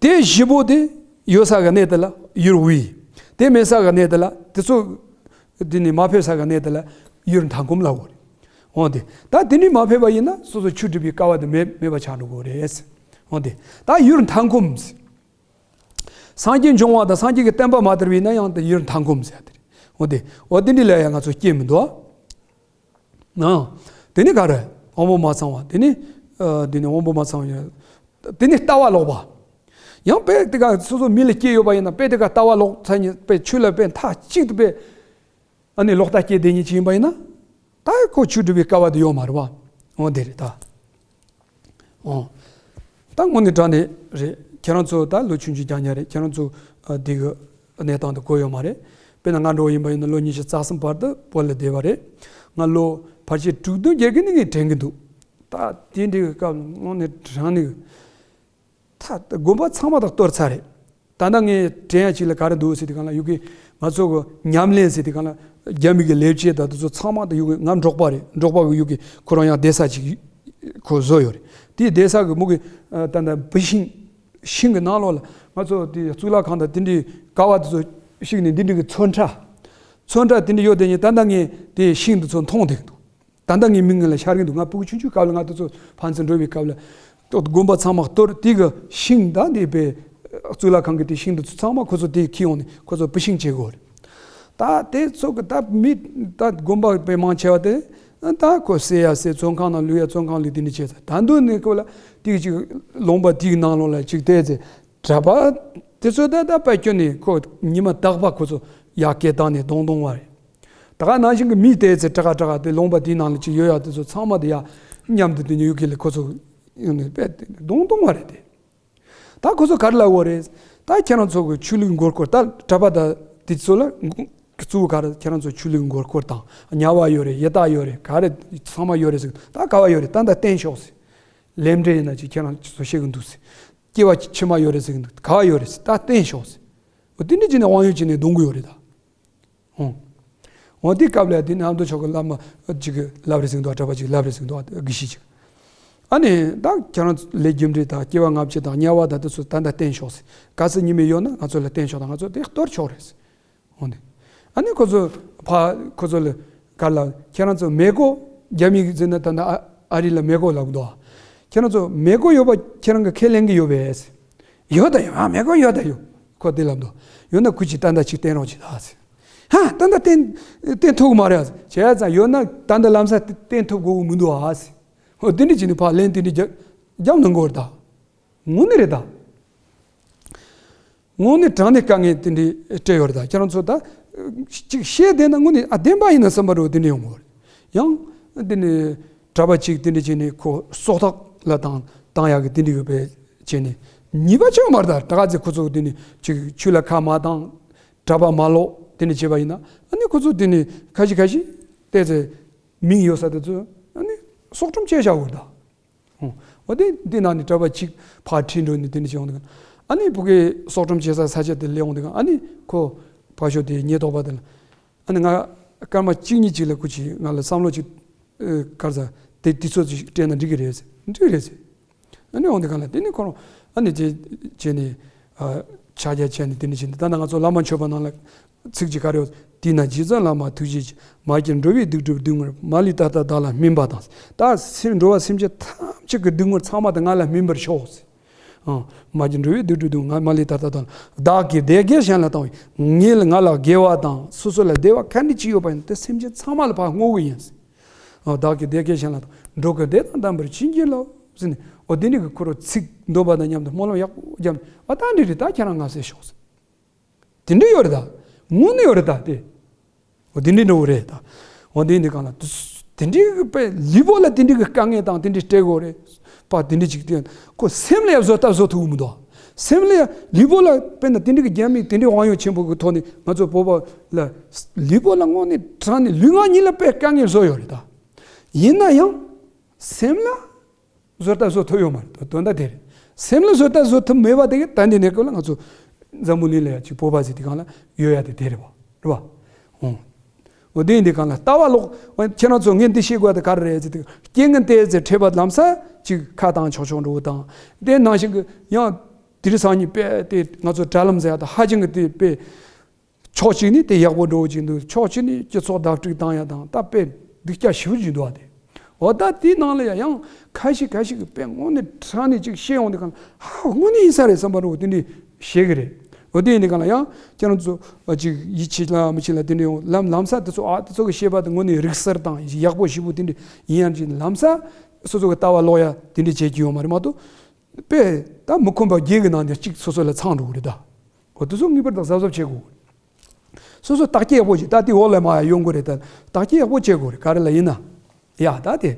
དེ་བཞི་པོ་དེ་ཡོད་ས་གི་གནས་དེ་ལ་ཡུལ་དབུས། དེ་མེད་ས་གི་གནས་དེ་ལ་དེ་ཚོ་དེ་ནས་མ་ཕེབས་ས་གི་གནས་དེ་ལ་ཡུལ་མཐའ་འཁོམ་ལབ་དགོས་རེད། འོ་དེ་ད་དེ་ནས་མ་ཕེབས་པ་ཡིན་ན་སོ་སོ་ཆོས་སྒྲུབ་པའི་སྐལ་བ་དེ་མེད་མེད་པ་ཆགས་འགྲོ་གི་རེད། འོ་དེ་ད་ཡུལ་མཐའ་འཁོམ། སངས་རྒྱས་འབྱུང་བ་དང་སངས་རྒྱས་ཀྱི་བསྟན་པ་མ་དར་བས་ན་ཡང་དེ་ཡུལ་མཐའ་འཁོམ་ཟེར་ཡ་དེ་རེད། འོ་དེ་འོ་དེ་འདྲ་ལ་ཡང་ང་ཚོ་སྐྱེ་མི་འདུག་ཨ། དེ་ནི་ག་རེ། དབང་པོ་མ་ཚང་བ། དེ་ནི་ཨ་དེ་ནི་དབང་པོ་མ་ཚང་བ་ཡིན། དེ་ནི་ལྟ་བ་ལོག་པ། ཡང་དཔེ་དེ་ག་སོ་སོ་མི་ལ་སྐྱེས་ཡོད་པ་ཡིན་ན་དཔེ་དེ་ག་ལྟ་བ་ལོག་ཚར་ཉིན་དཔེ་ཆོས་ལ་དཔེ་མཐའ་གཅིག་ཏུ་དཔེ། ཨ་ནི་ལོག་ལྟ་སྐྱེས་བསྡད་མཁན་ཅིག་ཡིན་པ་ཡིན་ན། ད་ཁོ་ཆོས་སྒྲུབ་པའི་སྐལ་བ་དེ་ཡོད་མ་རེད་བ། འོ་དེ་རེད་ད། འོ། ད་དངོས་གནས་དྲང་གནས་རེད། ཁྱེད་རང་ཚོ་ད་ལོ་ཆུང་ཆུང་རྐྱང་རྐྱང་རེད། ཁྱེད་རང་ཚོ་ཨ་འདི་གི་གནས་སྟངས་དེ་གོ་ཡོད་མ་རེད། དཔེར་ན་ང་འདྲ་བོ་ཡིན་པ་ཡིན་ན་ལོ་ཉི་ཤུ་རྩ་གསུམ་བར་དུ་བོད་ལ་བསྡད་པ་རེད། ང་ལོ་ཕལ་ཆེར་དྲུག་བདུན་བརྒྱད་གི་ནི་ངས་དྲན་གི་འདུག་ད་དེ་འདྲའི་སྐབས་དངོས་གནས་དྲང་གནས་ད་དགོན་པ་ཚང་མ་དང་གཏོར་ཚར་རེད། ད་ལྟ་ངས་དྲན་ཡ་ཅིག་ལ་ག་རེ་འདུག་ཟེར་དུས་གང་ལ་ཡུ་གེ་ང་ཚོ་གི་ཉམས་ལེན་ཟེར་དུས་གང་ལ་རྒྱ་མི་གི་ལས་བྱེད་དང་དེ་ཚོ་ཚང་མ་དང་ཡུ་གེ་ང་འབྲོག་པ་རེད། འབྲོག་པ་གི་ཡུ་གེ་ཁོ་རང་ཡང་བསྡད་ས་ཅིག་ཁོ་བཟོ་ཡོད་རེད། དེའི་བསྡད་ས་གི་མུ་གེ་ད་ལྟ་བུ་ཤིང་ཤིང་གི་ནང་ལོགས་ལ་ང་ཚོ་དེ་གཙུག་ལག་ཁང་དང་དེ་འདྲའི་ཀ་བ་དེ་ཚོ་བཤིག་ནས་འདི་འདྲའི་གི་ཚོན་ཁྲ་ཚོན་ཁྲ་དེ་འདྲ་ཡོད་དེ་ཉིན་ད་ལྟ་ངས་དེ་ཤིང་དེ་ཚོ་མཐོང་བསྡད་ཀྱི་འདུག་ད་ལྟ་ངའི་མིག་སྔུན་ལ་ཤར་གྱི་འདུག་ང་ཕྲུ་གུ་ཆུང་ཆུང་སྐབས་ལ་ང་དེ་ཚོ་ཕན་ཚུན་འགྲོ་བའི་སྐབས་ལ་དགོན་པ་ཚང་མ་གཏོར་དེ་གི་ཤིང་དང་དེ་པའི་གཙུག་ལག་ཁང་གི་དེ་ཤིང་དེ་ཚོ་ཚང་མ་ཁོ་ཚོ་དེ་ཁྱེར་ཡོང་ནས་ཁོ་ཚོ་བུ་ཤིང་བྱེད་དགོས་རེད། ད་དེ་ཚོ་གི་ད་མི་ད་དགོན་པ་པའི་མང་ཆེ་བ་དེ་ད་ཁོ་བསད་ཡ་བསད། བཙོན་ཁང་ནང་ལུས་ཡ་བཙོན་ཁང་ལུས་དེ་འདྲ་བྱས་ཚར། ད་དུང་ནི་ཁོ་ལ་དེ་གི་ཅིག་ལུང་པ་དེ་གི་ནང་ལོགས་ལ་ཅིག་བལྟས་ཚེ་གྲྭ་པ་དེ་ཚོ་ད་ད་དཔེ་སྐྱོན་ནས་ཁོ་ཉི་མ་རྟག་པ་ཁོ་ཚོ་ཡར་སྐད་བཏང་ནས་གདོང་གདོང་བ་རེད། ད་ག་ནང་བཞིན་གྱི་མི་དེ་ཚེ་ཀྲ་ཀ་ཀྲ་ཀ་དེ་ལུང་པ་དེའི་ནང་ལ་ཅིག་ཡོད་ཡ་དེ་ཚོ་ཚང་མ་དེ་ཡ་མཉམ་དུ་དེ་ཉིད་ཡུལ་གྱི་ལ་ཁོ་ཚོ་ཡོང་ནས་དཔེ་གདོང་གདོང་བ་རེད་དེ། ད་ཁོ་ཚོ་ག་རེ་ལབ་དགོས་རེད། ད་ཁྱེད་རང་ཚོ་གི་ཆོས་ལུགས་མགོ་སྐོར། ད་གྲྭ་པ་དང་དེ་ཚོ་ལ་གཙོ་བོ་ག་རེ། ཁྱེད་རང་ཚོ་ཆོས་ལུགས་མགོ་སྐོར་དང་དམྱལ་བ་ཡོད་རེད། ཡི་དྭགས་ཡོད་རེད། ག་རེ་ཚང་མ་ཡོད་རེད་ཟེར། ད་ག་བ་ཡོད་རེད། ད་ད་བསྟན་ཤོག་ཟེར། ལས་འབྲས་ཡིན་ན་ཅིག་ཁྱེད་རང་ཚོ་ཤེས་གི་འདུག་ཟེར། སྐྱེ་བ་ཕྱི་མ་ཡོད་རེད་ཟེར་གི་འདུག། ག་བ་ཡོད་རེད་ཟེར། ད་བསྟན་ཤོག་ཟེར། འོ་དེ་འདྲ་བྱས་ནས་དབང་ཡོད་བྱས་ནས་རྡུང་གི་ཡོད་རེད་ད། ཨོ། འོ་དེ་སྐབས་ལ་དེ་ནས་ཨ་མདོ་ཕྱོགས་ཀྱི་བླ་མ་ཅིག་ལབ་རེད་ཟེར་གི་འདུག། གྲྭ་པ་ཅིག་ལབ་རེད་ཟེར་གི་འདུག། དགེ་བཤེས་ཅིག། ཨ་ནི་ད་ཁྱེད་རང་ལས་རྒྱུ་འབྲས་དང་སྐྱེ་བ་སྔ་ཕྱི་དང་དམྱལ་བ་དང་དེ་ཚོ་ད་ལྟ་བསྟན་ཤོག་ཟེར། གལ་སྲིད་ཉི་མ་ཡོད་ན་ང་ཚོ་ལ་བསྟན་ཤོག་དང་། ང་ཚོ་དེ་གཏོར་ཆོག་རེད་ཟེར། འོ་ནི། ཨ་ནི་ཁོ་ཚོ་ཕ་ཁོ་ཚོ་ལ་ག་ལ་ཁྱེད་རང་ཚོ་མེ་གོ་རྒྱ་མི་ཟེར་ན་ད་ལྟ་ཨ་ཨ་རི་ལ་མེ་གོ་ལབ་འདུག། ཁྱེད་རང་ཚོ་མེ་གོ་ཡོད་པ་ཁྱེད་རང་གི་ཁས་ལེན་གི་ཡོད་པས་ཟེར། ཡོད་ད་ཡོད། ཨ་མེ་གོ་ཡོད་ད་ཡོད། ཁོ་དེ་ལབ་འདུག། ཡོད་ན་ཁུ་ཅིག་ཏན་ཏན་ཅིག་བསྟན་རོགས་གྱིས་ད་ཟེར། ཧ་ཏན་ཏན་བསྟན་བསྟན་ཐུབ་གི་མ་རེད་ཟེར། བྱས་ཙང་ཡོད་ན་ད་ལྟ་ལམ་སང་བསྟན་ཐུབ་དགོས་གི་མི་འདུག་ཨ་ཟེར། ཧོ་དེ་འདྲ་བྱས་ནས་ཕར་ལན་དེ་འདྲ་རྒྱབ་རྒྱབ་གནང་གི་ཡོད་རེད་ད། དངོས་གནས་རེད་ད། དངོས་གནས་དྲང་གནས་དཀའ་ངལ་དེ་འདྲ་སྤྲད་ཡོད་རེད་ད། ཁྱེད་རང་ཚོ་ད་ཅིག་བཤད་བསྡད་ན་དངོས་གནས་ཨ་བདེན་པ་ཡིན་ན་བསམ་པ་རེད། དེ་འདྲ་ཡོང་གི་ཡོད་རེད། ཡང་དེ་ནས་གྲྭ་པ་ཅིག་དེ་འདྲ་བྱས་ནས་ཁོ་སྲོག་ཐག་ལ་བཏང་བཏང་ཡག་གི་དེ་འདྲ་ཡོད་པས་བྱས་ནས་ཉེས་པ་ཆེ་བ་མ་རེད་ད། ད་ག་ཚོད་ཁོ་ཚོ་དེ་ནས་ཅིག་ཆོས་ལ་ཁ་མ་བཏང་། གྲྭ་པ་མ་ལོག་དེ་འདྲ་བྱས་པ་ཡིན་ན། ཨ་ནི་ཁོ་ཚོ་དེ་ནས་ཁ་ཤས་ཁ་ཤས་བལྟས་ཚེ་མིང་ཡོད་ས་དེ་ཚོ་ཨ་ནི་སྲོག་ཁྲིམས་བཅད་བཞག་ཡོད་རེད་ད། ཨོ། འོ་དེ་འདི་ནང་ནས་གྲྭ་པ་གཅིག་ཕར་ཁྲིད་འགྲོ་ནས་དེ་འདྲ་བྱས་ཡོང་དུས་གང་། ཨ་ནི་ཕ་གི་སྲོག་ཁྲིམས་བཅད་ས་ས་ཆ་དེ་སླེབས་ཡོང་དུས་གང་། ཨ་ནི་ཁོ་ཕར་ཞོག་དེ་ཉེན་རྟོག་པ་དེ་ལ། ཨ་ནི་ང་སྐར་མ་གཅིག་གཉིས་གཅིག་ལ་ཁོ་ཅིག་ང་ལ་བསམ་བློ་ཅིག་ཨེ་གར་ས་དེ་དུས་ཚོད་ཅིག་སྤྲད་ན་འགྲིག་གི་རེད་ཟེར། འགྲིག་གི་རེད་ཟེར། ཨ་ནི་འོང་དུས་གང་ལ་དེ་ནི་ཁོ་རང་ཨ་ནི་དེ་བྱས་ནས་ཨ་ཕྱག་རྒྱ་བྱས་ནས་དེ་འདྲ་བྱས་ནས། ད་ལྟ་ང་ཚོ་བླ་མ་མཆོད་པ་ནང་ལ་ཚིག་ཅིག་ག་རེ་ཡོད། དེས་ན་རྗེ་བཙུན་བླ་མ་ཐུགས་རྗེ་ཆེ། མ་གྱུར་འགྲོ་བའི་སྡིག་སྒྲིབ་སྡུག་བསྔལ། མ་ལུས་ད་ལྟ་བདག་ལ་སྨིན་པ་དང་། ད་སེམས་འགྲོ་བ་སེམས་ཅན་ཐམས་ཅད་ཀྱི་སྡུག་བསྔལ་ཚང་མ་དེ་ང་ལ་སྨིན་པར་ཤོག་ཟེར། ཨང་། མ་གྱུར་འགྲོ་བའི་སྡིག་སྒྲིབ་སྡུག་བསྔལ། མ་ལུས་ད་ལྟ་བདག་ལ། བདག་གིས་བདེ་དགེ་གཞན་ལ་བཏང་བས། ངེད་ལ་ང་ལ་དགེ་བ་དང་སོ་སོ་ལ་བདེ་བ་ག་འདྲ་ཅིག་ཡོད་པ་ཡིན་དེ་སེམས་ཅན་ཚང་མ་ལ་ཕར་བསྔོ་གི་ཡིན་ཟེར། ཨ། བདག་གིས་བདེ་དགེ་གཞན་ལ་དང་། འགྲོ་ཀུན་བདེ་དང་ལྡན་པར་བྱིན་གྱིས་རློབས་ཟེར་ནས། འོ་དེ་འདྲ་གི་ཁོ་རང་ཚིག་འདོན་པ་དང་མཉམ་དུ་སྨོན་ལམ་ཡག་པོ་བརྒྱབ་ནས། ཨ་ད་འདི་རེད་ད། ཁྱེད་རང་ང་ཟེར་ཤོག་ཟེར། དེ་འདྲ་ཡོད་རེད་ད། དངོས་གནས་ཡོད་རེད་ད་དེ། འོ་དེ་འདྲ་འགྲོ་གི་རེད་ད། འོ་དེ་འདི་གང་ལ་དེ་འདྲ་གི་དཔེ་ལུས་པོ་ལ་དེ་འདྲ་གི་དཀའ་ངལ་དང་དེ་འདྲ་སྤྲད་དགོས་རེད་པ། དེ་འདྲ་ཅིག་དེ་ཁོ་སེམས་ལ་ཡང་བཟོ་ལྟ་བཟོ་ཐུབ་ཀྱི་མི་འདུག། སེམས་ལ་ཡང་ལུས་པོ་ལ་དཔེར་ན་དེ་འདྲ་གི་རྒྱ་མི་དེ་འདྲ་དབང་ཡོད་ཆེན་པོ་གི་ཐོག་ནས་ང་ཚོ་བོད་པ་ལ་ལུས་པོ་ལ་དངོས་གནས་དྲང་གནས་ལུས་ངག་གཉིས་ལ་དཔེ་དཀའ་ངལ་བཟོ་ཡོད་རེད་ད། ཡིན་ན་ཡང་སེམས་ལ་བཟོ་ལྟ་བཟོ་ཐུབ་ཡོད་མ་རེད། དོན་དག་དེ་རེད། སེམས་ལ་བཟོ་ལྟ་བཟོ་ཐུབ་མེད་པ་དེ་གི་ད་འདི་ནས་སྐབས་ལ་ང་ཚོ་འཛམ་བུ་གླིང་ལ་ཡ་ཅིག་བོད་པ་ཟེར་དེ་གང་ལ་ཡོད་ཡ་དེ་དེ་རེད་པ། རེད་པ། ཨོ། འོ་དེ་འདི་གང་ལ་ལྟ་བ་ལོག། ཁྱེད་རང་ཚོ་ངས་འདི་ཤེས་དགོས་དེ་ག་རེ་རེད་ཟེར་དུས། རྐྱེན་ངན་ཏོག་ཙམ་འཕྲད་པ་ལམ་སང་ཅིག་ཁ་བཏང་ཆོག་ཆོག་འགྲོ་བ་དང་། དེ་ནང་བཞིན་གི་ཡང་དེ་རིང་སང་ཉིན་དཔེ་དེ་ང་ཚོ་དྲ་ལམ་ཟེར་ཡ་ད་ཧ་ཅང་གི་དེ་དཔེ། ཕྱོགས་གཅིག་ནས་དེ་ཡག་པོ་འགྲོ་གི་འདུག། ཕྱོགས་གཅིག་ནས་སྤྱི་ཚོགས་བརྡབ་གཅིག་བཏང་ཡ་དང་། ད་དཔེ་སྡུག་ཅག་ཞེ་པོ་ཅིག་འདུག་པ་དེ། འོ་ད་དེའི་ནང་ལ་ཡ་ཡང་ཁ་ཤས་ཁ་ཤས་ཀྱིས་དཔེ་དངོས་གནས་དྲང་གནས་ཅིག་བཤད་ཡོང་དུས་གང་ལ། ཧ་དངོས་གནས་ཡིན་ས་རེད་བསམ་པ་འདྲ་བོ་དེ་འདྲ་བཤད་གི་རེད། འོ་དེ་ཡིན་དུས་གང་ལ་ཡང་ཁྱེད་རང་ཚོ་ཅིག་ཡིད་ཆེས་ལ་མི་ཆེས་ལ་དེ་འདྲ་ཡོང་ལམ་ལམ་སང་དེ་ཚོ། ཨ་དེ་ཚོ་གི་བཤད་པ་དེ་དངོས་གནས་རིག་གསར་དང་ཡག་པོ་ཞེ་པོ་དེ་འདྲ་ཡིན་ཡང་ཅིག་ལམ་སང་སོ་སོ་གི་ལྟ་བ་ལོག་ཡ་དེ་འདྲ་བྱེད་ཀྱི་ཡོད་མ་རེད་མ་གཏོགས། དཔེ་ད་མི་ཁོམ་པ་བརྒྱད་ཀྱི་ནང་ནས་གཅིག་སོ་སོ་ལ་ཚང་འགྲོ་གི་རེད་ད། འོ་དེ་ཚོ་ངེས་པར་དུ་གཟབ་གཟབ་བྱེད་དགོས། སོ་སོ་བརྟག་དཔྱད་ཡག་པོ་བྱེད། ད་དེ་འོག་ལ་མར་ཡོང་གི་རེད་ད། བརྟག་དཔྱད་ཡག་པོ་བྱེད་དགོས་རེད། ག་རེ་ལ་ཡིན་ན། ཡ་ད་དེ།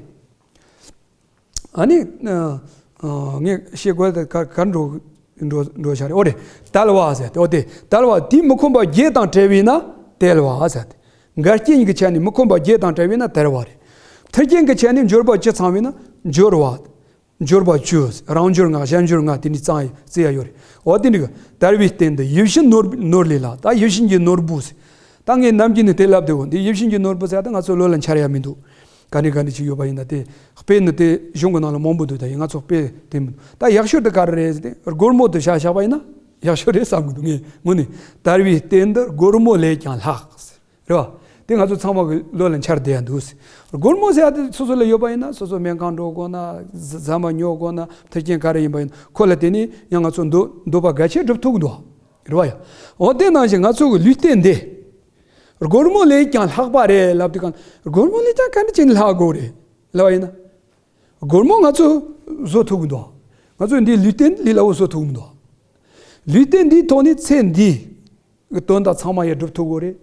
ཨ་ནི། ཨ། ཨ། ངས་བཤད་དགོས་ད། ག་ག་འགྲོ་འགྲོ་འགྲོ་ཤག་རེད། འོ་རེད། དལ་བ་ཟེར་ཏེ། འོ་དེ་དལ་བ་དེ་མི་ཁོམ་པ་བརྒྱད་དང་བྲལ་བས་ན་དལ་བ་ཟེར་ཏེ། འགལ་རྐྱེན་གྱི་ཆ་ནས་མི་ཁོམ་པ་བརྒྱད་དང་བྲལ་བས་ན་དལ་བ་རེད། མཐུན་རྐྱེན་གྱི་ཆ་ནས་འབྱོར་པ་བཅུ་ཚང་བས་ན་འབྱོར་བ། འབྱོར་པ་བཅུ། རང་འབྱོར་ལྔ། གཞན་འབྱོར་ལྔ། དེ་ནི་རྩ་ཡི་རྩི་ཡ་ཡོད་རེད། འོ་དེ་འདྲ་གི་དལ་བའི་རྟེན་འདི་ཡིད་བཞིན་ནོར་ནོར་ལས་ལྷག། ད་ཡིད་བཞིན་གྱི་ནོར་བུ་ཟེར། ད་ངས་ནམ་རྒྱུན་ནས་དེ་ལབ་བསྡད་ཡོད། འདི་ཡིད་བཞིན་གྱི་ནོར་བུ་ཟེར་ད་ང་ཚོ་བློ་ལ་འཆར་ཡ་མི་འདུག། ག་ནས་ག་ནས་ཅིག་ཡོད་པ་ཡིན་ན། དེ་དཔེ་ནི་དེ་གཞུང་གི་ནང་ལ་མང་པོ་འདུག། ད་ཡིན་ང་ཚོ་དཔེ་དེ་མི་འདུག། ད་ཡག་ཤོས་དེ་ག་རེ་རེད་ཟེར་ཏེ་སྒོར་མོ་དེ་བཞག་བཞག་པ་ཡིན་ན་ཡག་ཤོས་རེད་བསམ་གི་འདུག། ངས་དངོས་གནས་དལ་བའི་རྟེན་འདི་སྒོར་མོ་ལས་ཀྱང་ལྷག་ཟེར། རེད་བ། དེ་ང་ཚོ་ཚང་མ་གི་བློ་ལ་འཆར་བསྡད་ཡ་འདུག་ཟེར། སྒོར་མོ་ཟེར་ཡ་དེ་སོ་སོ་ལ་ཡོད་པ་ཡིན་ན། སོ་སོ་སྨན་ཁང་འགྲོ་དགོས་ན། ཟ་ཟ་མ་ཉོ་དགོས་ན། མཐུན་རྐྱེན་ག་རེ་ཡིན་པ་ཡིན་ན་ཁོ་ལ་དེ་ནི་ཡང་ང་ཚོ་འདོད་འདོད་པ་གལ་ཆེ་སྒྲུབ་ཐུབ་ཀྱི་འདུག། རེད་བ་ཡ། འོ་དེ་ནང་བཞིན་ང་ཚོ་གི་ལུས་རྟེན་འདི་སྒོར་མོ་ལས་ཀྱང་ལྷག་པ་རེད་ལབ་དུས་གང་། སྒོར་མོ་ལས་ཀྱང་ག་འདྲ་བྱས་ནས་ལྷག་དགོས་རེད་ལབ་པ་ཡིན་ན། སྒོར་མོ་ང་ཚོ་བཟོ་ཐུབ་ཀྱི་འདུག། ང་ཚོ་འདི་ལུས་རྟེན་ལས་སླ་བོ་བཟོ་ཐུབ་ཀྱི་འདུག། ལུས་རྟེན་འདིའི་ཐོག་ནས་ཚེ་འདི་གི་དོན་དག་ཚང་མ་ཡང་སྒྲུབ་ཐུབ་ཀྱི་རེད།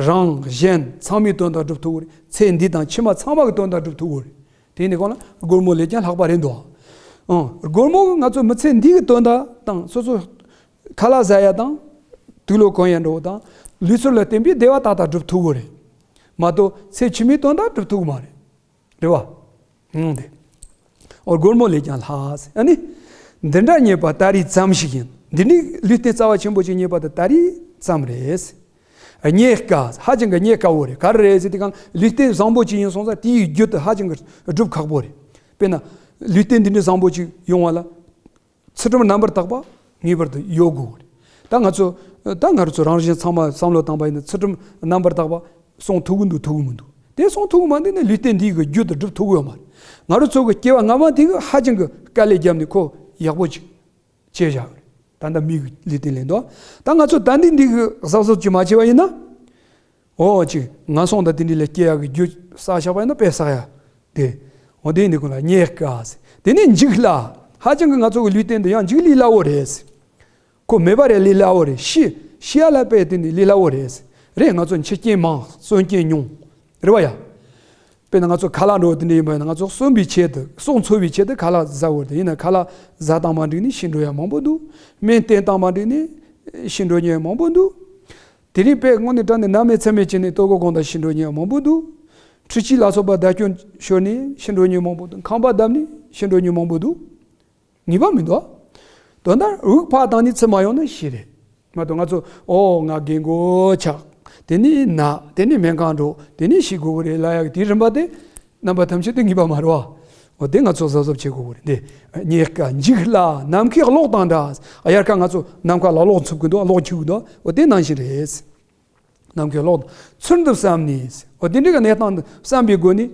རང་གཞན་ཚང་མའི་དོན་དག་སྒྲུབ་ཐུབ་ཀྱི་རེད། ཚེ་འདི་དང་ཕྱི་མ་ཚང་མ་གི་དོན་དག་སྒྲུབ་ཐུབ་ཀྱི་རེད། དེ་ནི་གང་ལ་སྒོར་མོ་ལས་ཀྱང་ལྷག་པ་རེད་འདུག། ཨང་། སྒོར་མོ་ང་ཚོ་མི་ཚེ་འདི་གི་དོན་དག་དང་སོ་སོ་ཁ་ལག་ཟ་ཡ་དང་དུག་ལོག་གོན་ཡ་འགྲོ་བ་དང་ལུས་ཚོར་ལ་བརྟེན་པའི་བདེ་བ་ཏག་ཏག་སྒྲུབ་ཐུབ་གི་རེད། མ་གཏོགས་ཚེ་ཕྱི་མའི་དོན་དག་སྒྲུབ་ཐུབ་གི་མ་རེད། རེད་བ། ཨང་། དེ། འོ། སྒོར་མོ་ལས་ཀྱང་ལྷག་ཟེར། ཨ་ནི། འདི་འདྲ་རྙེད་པ་ད་རེས་ཙམ་ཞིག་ཡིན། འདི་ནི་ལུས་རྟེན་རྩ་བ་ཆེན་པོ་ཅིག་རྙེད་པ་དེ་ད་རེས་ཙམ་རེད། རྙེད་དཀའ། ཧ་ཅང་གི་རྙེད་དཀའ་བོ་རེད། ག་རེ་རེད་ཟེར་དུས་སྒང་ལུས་རྟེན་བཟང་པོ་ཅིག་ཡིན་སོང་ཙང་དེའི་རྒྱུ་དེ་ཧ་ཅང་གི་སྒྲུབ་ཁག་པོ་རེད། དཔེར་ན། ལུས་རྟེན་འདི་འདྲའི་བཟང་པོ་ཅིག་ཡོང་བ་ལ། ཚུལ་ཁྲིམས་རྣམ་པར་དག་པ་ངེས་པར་དུ་ཡོད་དགོས་རེད། ད་ང་ཚོ། ད་ང་ཚོ་རང་བཞིན་ཚང་མ་བསམ་བློ་བཏང་པ་ཡིན་ན་ཚུལ་ཁྲིམས་རྣམ་པར་དག་པ་སྲུང་ཐུབ་ཀྱི་འདུག་ཐུབ་ཀྱི་མི་འདུག་དེ་སྲུང་ཐུབ་ཀྱི་མ་འདུག་ན་ལུས་རྟེན་འདི་གི་རྒྱུ་དེ་སྒྲུབ་ཐུབ་ཀྱི་ཡོད་མ་རེད། ང་རང་ཚོ་གི་སྐྱེ་བ་སྔ་མ་དེ་གི་ཧ་ཅང་གི་དཀའ་ལས་བརྒྱབ་ནས་ཁོ་ཡག་པོ་ཅིག་བྱས་བཞག་རེད། ད་ལྟ་མི་གི་ལུས་རྟེན་ལེན་འདུག་ད་ང་ཚོ་ད་འདི་འདི་གི་གཟབ་གཟབ་ཅིག་མ་བྱས་པ་ཡིན་ན། འོ་ཅིག་ངན་སོང་དང་དེ་འདྲ་ལ་སྐྱེ་ཡག་གི་རྒྱུ་བསགས་བཞག་པ་ཡིན་ན་དཔེ་བསགས་ཡ། དེ། འོ་དེ་འདི་ཀུན་ལ་རྙེད་དཀའ་ཟེར། དེ་ནས་འཇིག་སླ། ཧ་ཅང་གི་ང་ཚོ་གི་ལུས་རྟེན་འདི་ཡང་འཇིག་ལས་སླ་བོ་རེད་ཟེར། ཁོ་མེད་པ་རེད་ལས་སླ་བོ་རེད། ཤི། ཤི་ཡ་ལ་དཔེ་དེ་འདི་ལས་སླ་བོ་རེད་ཟེར། རེད། ང་ཚོ་འཆི་རྐྱེན་མང་གསོན་རྐྱེན་ཉུང་། རེད་བ་ཡ། དཔེར་ན་ང་ཚོ་ཁ་ལག་འགྲོ་བ་དེ་འདྲ་ཡིན་པ་ཡིན་ན་ང་ཚོ་གསོན་པའི་ཆེད་དུ་སྲོག་འཚོ་བའི་ཆེད་དུ་ཁ་ལག་ཟ་དགོས་རེད། ཡིན་ན་ཁ་ལག་ཟ་སྟངས་མ་འགྲིག་ནས་ཤི་འགྲོ་ཡ་མང་པོ་འདུག་སྨན་བསྟེན་སྟངས་མ་འགྲིག་ནས་ཤི་འགྲོ་མཁན་མང་པོ་འདུག་དེ་རིང་དཔེ་དངོས་གནས་དྲང་གནས་ནད་མེད་ཚེ་མེད་བྱས་ནས་ལྟོ་གོས་གོན་དང་ཤི་འགྲོ་མཁན་མང་པོ་འདུག་འཕྲུལ་ཆས་ལ་སོགས་པ་བརྡབ་སྐྱོན་ཤོར་ནས་ཤི་འགྲོ་མཁན་མང་པོ་འདུག་ཁང་པ་བརྡབས་ནས་ཤི་འགྲོ་མཁན་མང་པོ་འདུག་ངེས་པ་མི་འདུག་དོན་དག་དབུགས་ཕར་བཏང་ནས་ཚུར་མ་ཡོང་ན་ཤི་རེད། མ་གཏོགས་ང་ཚོ་ཨོ་ང་རྒན་རྒོན་ཆགས། དེ་ནས་ན། དེ་ནས་སྨན་ཁང་འགྲོ། དེ་ནས་ཤི་དགོས་ཀྱི་རེད་ལབ་ཡག་གི་དེའི་རིམ་པ་དེ་རྣམ་པ་ཐམས་ཅད་དུ་ངེས་པ་མ་རེད་བ། འོ་དེ་ང་ཚོ་གཟབ་གཟབ་བྱེད་དགོས་ཀྱི་རེད། འདི་རྙེད་དཀའ་འཇིག་སླ་ནམ་མཁའི་གློག་དང་འདྲ། དབྱར་ཁ་ང་ཚོ་ནམ་མཁའ་ལ་གློག་འཚུབ་ཀྱི་འདུག་གློག་འཁྱུག་གི་འདུག་འོ་དེ་ནང་བཞིན་རེད། ནམ་མཁའི་གློག་དང་ཚུལ་འདི་བསམ་ནས། འོ་དེ་འདྲ་གི་གནས་སྟངས་འདི་བསམ་པའི་སྒོ་ནས།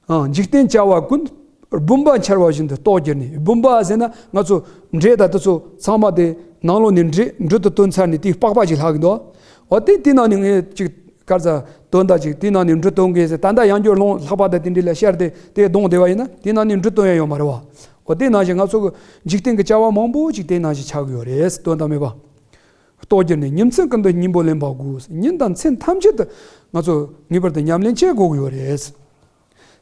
ཨང་། འཇིག་རྟེན་བྱ་བ་ཀུན། བུམ་པ་འཆར་བ་བཞིན་དུ་རྟོགས་གྱུར་ནས། བུམ་པ་ཟེར་ན་ང་ཚོ་འབྲས་དང་དེ་ཚོ་ཚང་མ་དེ་ནང་ལོགས་ནས་འབྲས་འབྲུ་དེ་བཏོན་ཚར་ནས་དེའི་པགས་པ་ཅིག་ལྷག་གི་འདུག་འོ་དེ་དེའི་ནང་ནས་ངས་ཅིག་ག་རེ་ཟ་དོན་དག་ཅིག་དེའི་ནང་ནས་འབྲུ་བཏོན་དགོས་ཟེར། ད་ལྟ་ཡང་བསྐྱར་ལོང་ལྷག་པ་དང་དེ་འདྲ་ལ་ཤར་ཏེ་དེ་གདོང་བདེ་བ་ཡིན་ན་དེའི་ནང་ནས་འབྲུ་བཏོན་ཡ་ཡོད་མ་རེད་བ། འོ་དེ་ནང་བཞིན་ང་ཚོ་གི་འཇིག་རྟེན་གྱི་བྱ་བ་མང་པོ་ཅིག་དེའི་ནང་བཞིན་ཆགས་ཀྱི་ཡོད་རེད། དོན་དག་མེད་པ། རྟོགས་གྱུར་ནས་ཉིན་མཚན་ཀུན་ཏུ་སྙིང་པོ་ལེན་པ་དགོས། ཉིན་དང་མཚན་ཐམས་ཅད་དུ་ང་ཚོ་ངེས་པར་དུ་ཉམས་ལེན་བྱེད་དགོས་ཀྱི་ཡོད་རེད།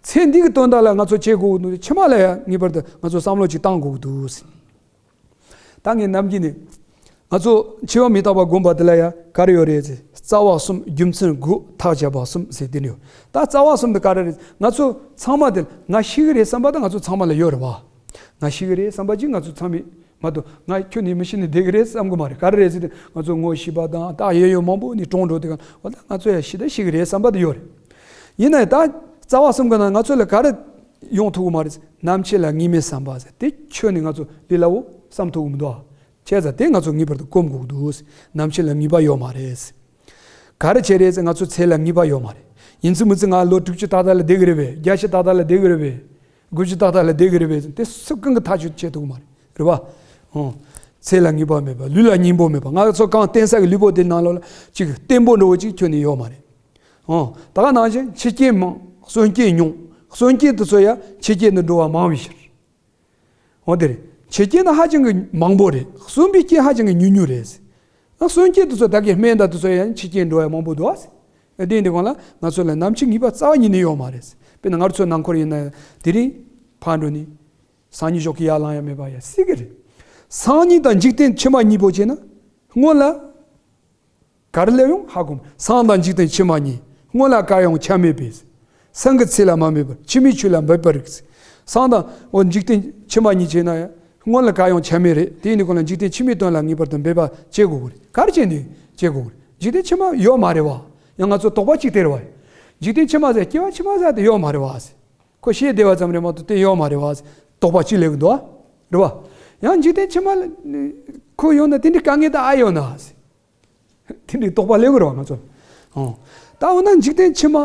ཚེ་འདི་གི་དོན་དག་ལ་ང་ཚོ་བྱེད་དགོས་ཀྱི་འདུག་ཕྱི་མ་ལ་ཡང་ངེས་པར་དུ་ང་ཚོ་བསམ་བློ་ཅིག་བཏང་དགོས་ཀྱི་འདུག་ད་ངས་ནམ་རྒྱུན་ནས་ང་ཚོ་འཆི་བ་མི་རྟག་པ་སྒོམ་པ་འདི་ལ་ཡང་ག་རེ་ཡོད་རེད་ཟེར། རྩ་བ་གསུམ་རྒྱུ་མཚན་དགུ་ཐག་བཅད་པ་གསུམ་ཟེར་དེ་ནས་ཡོད། ད་རྩ་བ་གསུམ་དེ་ག་རེ་རེད། ང་ཚོ་ཚང་མ་དེ་ང་ཤི་གི་རེད་བསམ་པ་ད་ང་ཚོ་ཚང་མ་ལ་ཡོད་རེད་བ། ང་ཤི་གི་རེད་བསམ་པ་ཅིག་ང་ཚོ་ཚང་མས། མ་གཏོགས་ང་ཁྱོན་ནས་མི་ཤི་ནས་བསྡད་ཀྱི་རེད་བསམ་གི་མ་རེད། ག་རེ་རེད་ཟེར་ཏེ་ང་ཚོ་ངོ་ཤེས་པ་དང་ད་ཡོད་ཡོད་མང་པོ་ནས་གྲོངས་འགྲོ་དུས་གང་འོ་ད་ང་ཚོ་ཡང་ཤི་ད་ཤི་གི་རེད་བསམ་པ་དེ་ཡོད་རེད། ཡིན་ནའི་ད་རྩ་བ་གསུམ་གི་ནང་ང་ཚོ་ལ་ག་རེ་ཡོང་ཐུབ་གི་མ་རེད། ནམ་འཆི་ལ་ངེས་མེད་བསམ་པ་ཟེར་དེ་ཁྱོན་ནས་ང་ཚོ་ལས་སླ་བོ་བསམ་ཐུབ་གི་མི་འདུག་ཨ། བྱས་ཙང་དེ་ང་ཚོ་ངེས་པར་དུ་སྒོམ་དགོས་ཀྱི་འདུག་ནམ་འཆི་ལ་ངེས་པ་ཡོད་མ་རེད། ག་རེ་བྱས་རེད་ཟེར། ང་ཚོ་ཚེ་ལ་ངེས་པ་ཡོད་མ་རེད། ཡིན་ཚུལ་མིན་ཚུལ་ང་ལོ་དྲུག་ཅུ་ཏག་ཏག་ལ་བསྡད་ཀྱི་རེད་པས། བརྒྱད་ཅུ་ཏག་ཏག་ལ་བསྡད་ཀྱི་རེད་པས། དགུ་བཅུ་ཏག་ཏག་ལ་བསྡད་ཀྱི་རེད་པས། དེ་སུ་གང་གི་ཐག་གཅོད་བྱེད་ཐུབ་ཀྱི་མ་རེད། རེད་པ། ཨང་། ཚེ་ལ་ངེས་པ་མེད་པ། ལུས་ལ་སྙིང་པོ་མེད་པ། ང་ཚོ་གང་བརྟེན་ས་གི་ལུས་པོ་དེ་ནང་ལོགས་ལ་ཅིག་བརྟན་པོ་འདྲ་བོ་ཅིག་ཁྱོན་ནས་ཡོད་མ་རེད། ཨང་། ད་ག་ནང་བཞིན་འཆི་རྐྱེན་མང་། གསོན་རྐྱེན་ཉུང་། གསོན་རྐྱེན་དེ་ཚོ་ཡང་འཆི་རྐྱེན་དུ་འགྲོ་བ་མང་བའི་ཕྱིར། འོ་དེ་རེད། འཆི་རྐྱེན་ནི་ཧ་ཅང་གི་མང་པོ་རེད། གསོན་པའི་རྐྱེན་ཧ་ཅང་གི་ཉུང་ཉུང་རེད། ཨ་གསོན་རྐྱེན་དེ་ཚོ་ད་གིན་སྨན་དང་དེ་ཚོ་ཡང་འཆི་རྐྱེན་འགྲོ་ཡ་མང་པོ་འདུག་ཨ། དེ་འདི་གོང་ལ་ང་ཚོ་ལ་ནམ་འཆི་ངེས་པ་རྩ་བ་ཉིད་ནས་ཡོད་མ་རེད། དཔེར་ན་ང་ཚོ་ནང་འཁོར་ཡིན་ན་ཡང་དེ་རིང་ཕར་འགྲོ་ནས་སང་ཉིན་ཞོགས་ཀྱི་ཡར་ལངས་ཡ་མེད་པ་ཡ་སྲིད་གི་རེད། སང་ཉིན་དང་འཇིག་རྟེན་ཕྱི་མ་གཉིས་པོ་བྱས་ན་སྔོན་ལ་ག་རེ་སླེབས་ཡོང་ཧ་གོ་མ། སང་དང་འཇིག་རྟེན་ཕྱི་མ་གཉིས། སྔོན་ལ་གར་ཡོང་ཆ་མེད་པས། སང་གི་ཚེ་ལ་མ་སྨད་པར། ཕྱི་མའི་ཆོས་ལ་འབད་པར་རིགས། སང་དང་འོ་འཇིག་རྟེན་ཕྱི་མ་གཉིས་བྱས་ན་ཡང་སྔོན་ལ་གར་ཡོང་ཆ་མེད་རེད། དེ་ཡིན་དུས་གོང་ལ་འཇིག་རྟེན་ཕྱི་མའི་དོན་ལ་ངེས་པར་དུ་འབད་པ་བྱེད་དགོས་ཀྱི་རེད། ག་རེ་བྱས་ནས་བྱེད་དགོས་ཀྱི་རེད། འཇིག་རྟེན་ཕྱི་མ་ཡོད་མ་རེད་བ། ཡང་ང་ཚོ་དོགས་པ་གཅིག་སྟེར་བ་ཡིན། འཇིག་རྟེན་ཕྱི་མ་ཟེར་སྐྱེ་བ་ཕྱི་མ་ཟེར་དེ་ཡོད་མ་རེད་བ། ཁོ་ཤི་བསྡད་པ་ཙམ་རེད་མ་གཏོགས་དེ་ཡོད་མ་རེད་བ། དོགས་པ་གཅིག་སླེབས་ཀྱི་འདུག་བ། རེད་བ། ཡང་འཇིག་རྟེན་ཕྱི་མ་ཁོ་ཡོང་ན་དེ་འདྲའི་དཀའ་ངལ་ད་ཨ་ཡོད་ན། དེ་འདྲའི་དོགས་པ་སླེབས་ཀྱི་རེད་བ་ང་ཚོ། ཨོ། ད་འོ་ན་འཇིག་རྟེན་ཕྱི་མ་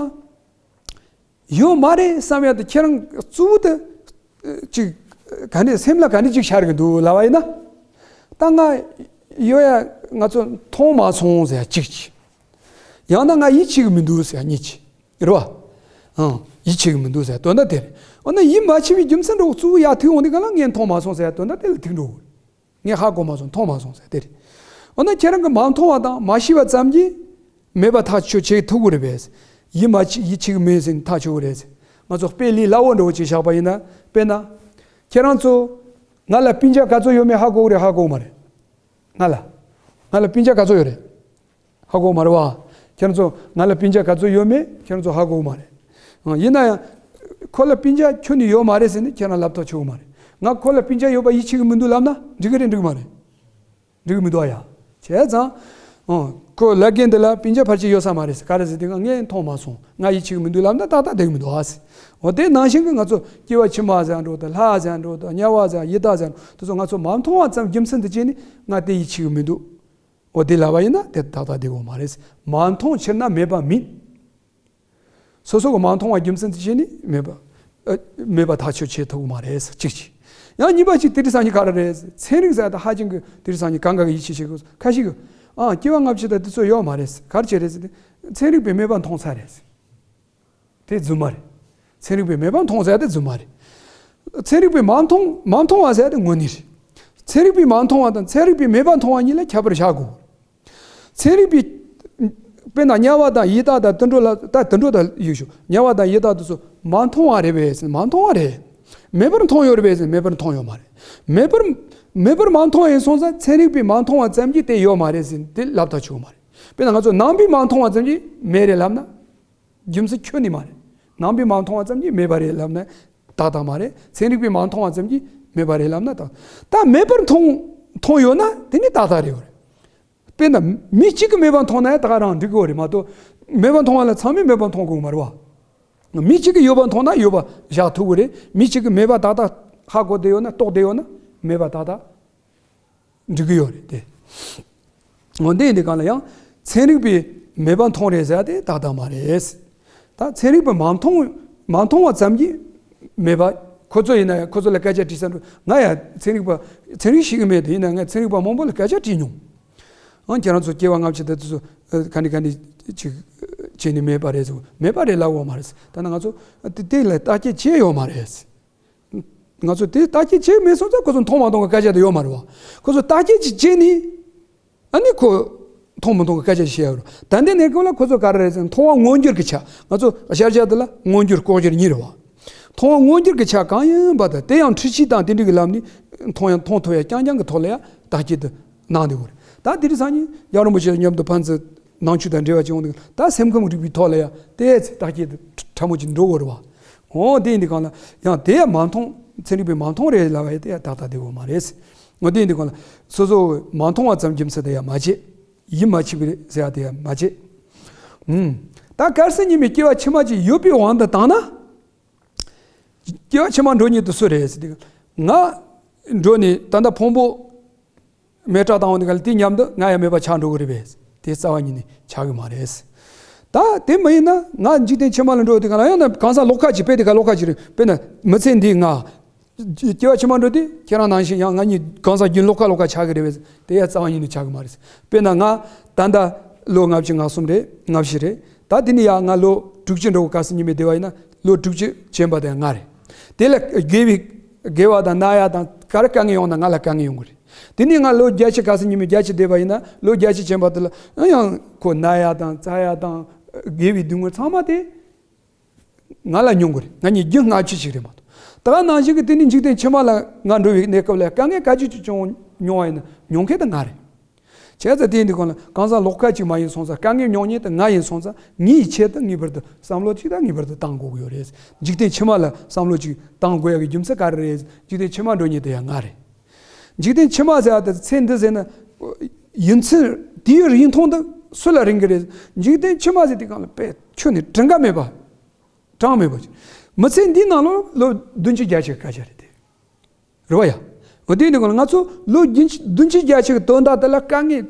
ཡོད་མ་རེད་བསམ་ཡ་དེ་ཁྱེད་རང་གཙོ་བོ་དེ་ཅིག་ག་ནས་སེམས་ལ་ག་ནས་ཅིག་ཤར་གི་འདུག་ལབ་པ་ཡིན་ན། ད་ང་ཡོད་ཡ་ང་ཚོ་མཐོང་མ་སོང་ཟེར་ཡ་གཅིག་ཅིག་ཡང་ན་ང་ཡིད་ཆེས་གི་མི་འདུག་ཟེར་ཡ་གཉིས་ཅིག་རེད་བ། ཨང་། ཡིད་ཆེས་གི་མི་འདུག་ཟེར་ཡ་དོན་དག་དེ་རེད། འོ་ན་ཡིད་མ་ཆེས་པའི་རྒྱུ་མཚན་འདྲ་བོ་གཙོ་བོ་ཡར་ཐུག་འོང་དུས་ག་ལ་ངས་མཐོང་མ་སོང་ཟེར་ཡ་དོན་དག་དེ་ལ་ཐུག་འགྲོ་གི་རེད། ངས་ཧ་གོ་མ་སོང་། མཐོང་མ་སོང་ཟེར་དེ་རེད། འོ་ན་ཁྱེད་རང་གིས་མ་མཐོང་བ་དང་མ་ཤེས་པ་ཙམ་གྱིས་མེད་པ་ཐག་ཆོད་བྱེད་ཐུབ་ཀྱི་རེད་པས། ཡིད་མ་ཆེས་ཡིད་ཆེས་ཀྱི་མེད་ཟེར་ནས་ཐག་ཆོད་ཀྱི་རེད། ང་ཚོ་དཔེ་ལས་སླ་བོ་འདྲ་བོ་ཅིག་བཞག་པ་ཡིན་ན། དཔེར་ན། ཁྱེད་རང་ཚོ་ ང་ལ་སྤུན་ཀྱག་ག་ཚོད་ཡོད་མེད་ཧ་གོ་གི་རེད། ཧ་གོ་གི་མ་རེད། ང་ལ། ང་ལ་སྤུན་ཀྱག་ག་ཚོད་ཡོད་རེད། ཧ་གོ་གི་མ་རེད་བ། ཁྱེད་རང་ཚོ་ང་ལ་སྤུན་ཀྱག་ག་ཚོད་ཡོད་མེད་ཁྱེད་རང་ཚོ་ཧ་གོ་གི་མ་རེད། ཨང་། ཡིན་ན་ཡང་། ཁོ་ལ་སྤུན་ཀྱག་ཁྱོན་ནས་ཡོད་མ་རེད་ཟེར་ནས་ཁྱེད་རང་ལབ་ཐག་ཆོད་གི་མ་རེད། ང་ཁོ་ལ་སྤུན་ཀྱག་ཡོད་པ་ཡིད་ཆེས་གི་མི་འདུག་ལབ་ན་འགྲིག་གི་རེད། འགྲིག་གི་མ་རེད། འགྲིག་གི་མི་འདུག་ཨ་ཡ། བྱས་ཙང་། ཨོ། ཁོ་ལབ་མཁན་འདི་ལ་སྤུན་ཀྱག་ཕལ་ཆེར་ཡོད་ས་མ་རེད་ཟེར། ག་རེ་ཟེར་དུས་ང་ངས་མཐོང་མ་སོང་། ང་ཡིད་ཆེས་གི་མི་འདུག་ལབ་ན་ཏག་ཏག་བསྡད་གི་མི་འདུག་ཨ་ཟེར། འོ་དེ་ནང་བཞིན་གི་ང་ཚོ་སྐྱེ་བ་ཕྱི་མ་ཟེར་འགྲོ་དང་། ལྷ་ཟེར་འགྲོ་དང་། དམྱལ་བ་ཟེར། ཡི་དྭགས་ཟེར། དེ་ཚོ་ང་ཚོ་མ་མཐོང་བ་ཙམ་རྒྱུ་མཚན་དུ་བྱས་ནས་ང་དེ་ཡིད་ཆེས་གི་མི་འདུག་འོ་དེ་ལབ་པ་ཡིན་ན་དེ་ཏག་ཏག་བསྡད་དགོས་མ་རེད། མ་མཐོང་ཕྱིར་ན་མེད་པ་མིན། སོ་སོ་གི་མ་མཐོང་བ་རྒྱུ་མཚན་དུ་བྱས་ནས་མེད་པ། ཨ། མེད་པ་ཐག་གཅོད་བྱེད་ཐུབ་ཀྱི་མ་རེད། གཅིག་བྱས། ཡང་གཉིས་པ་གཅིག་དེ་རིང་སང་ཉིན་ག་རེ་རེད། ཚན་རིག་ཟེར་ད་ཧ་ཅང་གི་དེ་རིང་སང་ཉིན་གང་ག་གི་ཡིད་ཆེས་བྱེད་དགོས། ཁ་ཤས་ཀྱིས། ཨ། སྐྱེ་བ་སྔ་ཕྱི་དང་དེ་ཚོ་ཡོད་མ་རེད། ག་རེ་བྱས་རེད་ཟེར་ཏེ། ཚན་རིག་པས་མེད་པ་མཐོང་ཚར་རེད། དེ་རྫུན་མ་རེད། ཚན་རིག་པས་མེད་པ་མཐོང་ཟེར་དེ་རྫུན་མ་རེད། ཚན་རིག་པས་མ་མཐོང་མ་མཐོང་བ་ཟེར་དེ་དངོས་གནས་རེད། ཚན་རིག་པས་མ་མཐོང་བ་དང་ཚན་རིག་པས་མེད་པ་མཐོང་བ་གཉིས་ལ་ཁྱད་པར་བྱ་དགོས། ཚན་རིག་པས། དཔེར་ན་དམྱལ་བ་དང་ཡི་དྭགས་དང་དུད་འགྲོ་ལ། ད་དུད་འགྲོ་དང་ཡིག་ཞུ། དམྱལ་བ་དང་ཡི་དྭགས་དེ་ཚོ་མ་མཐོང་བ་རེད་པས་ཟེར། མ་མཐོང་བ་རེད། མེད་པར་མཐོང་ཡོད་རེད་པས་ཟེར། མེད་པར་མཐོང་ཡོད་མ་རེད། མེད་པར། མེད་པར་མ་མཐོང་བ་ཡིན་སོང་ཙང་ཚན་རིག་པས་མ་མཐོང་བ་ཙམ་གྱིས་དེ་ཡོད་མ་རེད་ཟེར་དེ་ལབ་ཐག་ཆོད་མ་རེད། དཔེར་ན་ང་ཚོ་ནང་པས་མ་མཐོང་བ་ཙམ་གྱིས་མེད་རེད་ལབ་ན། རྒྱུ་མཚན་ཁྱོན་ནས་མ་རེད། ནང་པས་མ་མཐོང་བ་ཙམ་གྱིས་མེད་པ་རེད་ལབ་ན་ཏག་ཏག་མ་རེད། ཚན་རིག་པས་མ་མཐོང་བ་ཙམ་གྱིས་མེད་པ་རེད་ལབ་ན་ཏག། ད་མེད་པར་མཐོང་། མཐོང་ཡོད་ན་དེ་ནི་ཏག་ཏག་རེད། དཔེར་ན་མི་གཅིག་གིས་མེད་པ་མཐོང་ན་ཡང་ད་ག་རང་འགྲིག་གི་རེད་མ་གཏོགས། མེད་པ་མཐོང་བ་ལ་ཚང་མས་མེད་པ་མཐོང་དགོས་མ་རེད་བ། མི་གཅིག་གིས་ཡོད་པ་མཐོང་ན་ཡོད་པ་བཞག་ཐུབ་ཀྱི་རེད། མི་གཅིག་གིས་མེད་པ་ཏག་ཏག་ཧ་གོ་བསྡད་ཡོད་ན། རྟོགས་བསྡད་ཡོད་ན་མེད་པ་ཏག་ཏག་འགྲིག་གི་ཡོད་རེད་དེ། འོ་དེ་ཡིན་དུས་གང་ལ་ཡང་ཚན་རིག་པས་མེད་པ་མཐོང་རེད་ཟེར་དེ་ཏག་ཏག་མ་རེད། ད་ཚན་རིག་པས་མ་མཐོང་། མ་མཐོང་བ་ཙམ་གྱིས་མེད་པ། ཁོ་ཚོ་ཡིན་ན་ཡང་ཁོ་ཚོ་ལ་སྐད་ཆ་དྲིས་ས་འགྲོ། ང་ཡང་ཚན་རིག་པ། ཚན་རིག་ཤེས་ཀྱི་མེད་དེ། ཡིན་ན་ང་ཚན་རིག་པ་མང་པོ་ལ་སྐད་ཆ་དྲིས་མྱོང་། ཨང་། ཁྱེད་རང་ཚོ་སྐྱེ་བ་སྔ་ཕྱི་དེ་ཚོ་ག་ནས་ག་ནས་ཅིག་བྱས་ནས་མེད་པ་རེད་ཟེར། མེད་པ་རེད་ལབ་ཡོད་མ་རེད། ད་ནི་ང་ཚོ་དེ་དེ་ལ་བརྟག་དཔྱད་བྱས་ཡོད་མ་རེད། ང་ཚོ་དེ་བརྟག་དཔྱད་བྱས་མེད་སོང་ཙང་ཁོ་ཚོ་མཐོང་མ་མཐོང་གི་སྐད་ཆ་དེ་ཡོད་མ་རེད་བ། ཁོ་ཚོ་བརྟག་དཔྱད་ཅིག་བྱས་ནས། ཨ་ནི་ཁོ་མཐོང་མི་མཐོང་གི་སྐད་ཆ་ཞིག་བཤད་ཡོད་རེད། ད་ལྟའི་གནས་སྐབས་ལ་ཁོ་ཚོ་ག་རེ་རེད་ཟེར་ན། མཐོང་བ་མངོན་གྱུར་གྱི་ཆ། ང་ཚོ་ཤར་རྒྱག་དེ་ལ་མངོན་གྱུར་ལྐོག་གྱུར་གཉིས་རེད་བ། མཐོང་བ་མངོན་གྱུར་གྱི་ཆ་གང་ཡིན་པ་དང་། དེ་ཡང་འཕྲུལ་ཆས་དང་དེ་འདྲ་གི་ལམ་ནས་མཐོང་ཡང་མཐོང་ཐུབ་ཡ་རྐྱང་རྐྱང་གི་ཐོག་ལ་ཡང་བརྟག་དཔྱད་དེ་གནང་བསྡད་ཡོད་རེད། ད་དེ་རིང་སང་ཉིན་རྒྱལ་བ་རིན་པོ་ཆེ་མཉམ་དུ་ཕན་ཚུན་ནང་ཆོས་དང་འབྲེལ་བ་བྱུང་འདུག་ད་སེམས་ཁམས་རིག་པའི་ཐོག་ལ་ཡང་དེ་བརྟག་དཔྱད་དེ་ཕྲ་མོ་ཅིག་འགྲོ་གི་རེད་བ། འོ་དེ་ཡིན་དུས་གང་ལ་ཡང་དེ་ཡང་མ་མཐོང་། ཚན་རིག་པས་མ་མཐོང་རེད་ལབ་པ་ཡང་དེ་ཡང་ཏག་ཏག་བསྡད་ཡོད་མ་རེད། འོ་དེ་ཡིན་དུས་གང་ལ་སོ་སོ་མ་མཐོང་བ་ཙམ་རྒྱུ་མཚན་དེ་ཡང་མ་བྱེད། ཡིད་མ་ཆེས་པའི་ཟེར་ཡ་དེ་ཡང་མ་བྱེད། ཨུམ། ད་གལ་སྲིད་ཉི་མའི་སྐྱེ་བ་ཕྱི་མ་ཅིག་ཡོད་པའི་དབང་དུ་བཏང་ན། སྐྱེ་བ་ཕྱི་མ་འགྲོ་མཁན་དེ་སུ་རེད་ཟེར་དུས། ང་འགྲོ་ནས་ད་ལྟ་ཕུང་པོ་མེ་སྲེག་བཏང་བ་དེ་ག་ལ་དེ་མཉམ་དུ་ང་ཡང་མེད་པ་ཆགས་འགྲོ་གི་རེད་པས། དེ་རྩ་བ་ཉིད་ནས་ཆགས་ཀྱི་མ་རེད། ད་དེ་མ་ཡིན་ན་ང་འཇིག་རྟེན་ཕྱི་མ་ལ་འགྲོ་དུས་ག་ལ་ཡང་ན་གང་ཟག་ལོགས་ཀ་ཅིག་དཔེ་དེ་ག་ལོགས་ཀ་ཅིག་རེད། དཔེར་ན་མི་ཚེ་འདི་ང་སྐྱེ་བ་ཕྱི་མ་འགྲོ་དུས་ཁྱེད་རང་ནང་བཞིན་ཡང་ང་གཉིས་གང་ཟག་རྒྱུན་ལོགས་ཀ་ལོགས་ཀ་ཆགས་ཀྱི་རེད་པས། དེ་ཡང་རྩ་བ་ཉིད་ནས་ཆགས་ཀྱི་མ་རེད། དཔེར་ན་ང་ད་ལྟ་ལོ་ལྔ་བཅུ་ང་གསུམ་རེད། ལྔ་བཞི་རེད། ད་དེ་ནས་ཡང་ང་ལོ་དྲུག་ཅུ་འགྲོ་གི། གལ་སྲིད་ཉི་མའི་སྡེ་བ་ཡིན་ན་ལོ་དྲུག་ཅུ་ཕྱིན་པ་དེ་ང་རེད། དེ་ལ་དགེ་བའི་དགེ་བ་དང་ན་ཡ་དང་ག་རེ་དཀའ་ངལ་ཡོང་ན་ང་ལ་དཀའ་ངལ་ཡོང་གི་རེད། དེ་ནས་ང་ལོ་བརྒྱད་ཅུ། གལ་སྲིད་ཉི་མའི་བརྒྱད་ཅུ་སྡེ་བ་ཡིན་ན་ལོ་བརྒྱད་ཅུ་ཕྱིན་པ་དེ་ལ་ཡང་ཁོ་ན་ཡ་དང་ཚ་ཡ་དང་དགེ་བའི་སྡུག་བསྔལ་ཚང་མ་དེ་ང་ལ་མྱོང་གི་རེད། ང་གཉིས་རྒྱུ་སྔ་ཕྱི་ཞིག་རེད་མ་གཏོགས། ད་ག་ནང་བཞིན་གྱི་དེ་ནས་འཇིག་རྟེན་ཕྱི་མ་ལ་ང་འགྲོ་བའི་གནས་སྐབས་ལ་དཀའ་ངལ་ག་ཅི་ཅི་བྱུང་མྱོང་བ་ཡིན་ན་མྱོང་མཁན་དེ་ང་རེད། བྱས་ཙང་དེ་ཡིན་དུས་གང་ལ་གང་ཟག་ལོགས་ཀ་ཅིག་མ་ཡིན་སོང་ཙང་། དཀའ་ངལ་མྱོང་མཁན་དེ་ང་ཡིན་སོང་ཙང་། ངའི་ཆེད་དུ་ངེས་པར་དུ་བསམ་བློ་ཅིག་དང་ངེས་པར་དུ་བཏང་དགོས་ཀྱི་ཡོད་རེད། འཇིག་རྟེན་ཕྱི་མ་ལ་བསམ་བློ་ཅིག་བཏང་དགོས་ཡ་གི་རྒྱུ་མཚན་ག་རེ་རེད། འཇིག་རྟེན་ཕྱི་མ་འགྲོ་མཁན་དེ་ཡང་ང་རེད། འཇིག་རྟེན་ཕྱི་མ་ཟེར་བ་དེ་ཚེ་འདི་ཟེར་ན་ཡུན་ཚད་དེའི་རིང་ཐུང་དེ་སུ་ལ་རིང་གི་རེད། འཇིག་རྟེན་ཕྱི་མ་ཟེར་དུས་གང་ལ་དཔེ་ཁྱོན་ནས་གྲངས་ཀ་མེད་པ། གྲངས་མེད་པ་ཅིག་མི་ཚེ་འདིའི་ནང་ལོ་ལོ་བདུན་ཅུ་བརྒྱད་ཅུ་གི་སྐད་ཆ་རེད་དེ། རེད་བ་ཡ། འོ་དེ་ནི་གང་ལ་ང་ཚོ་ལོ་བདུན་ཅུ་བདུན་ཅུ་བརྒྱད་ཅུ་གི་དོན་དག་དེ་ལ་དཀའ་ངལ།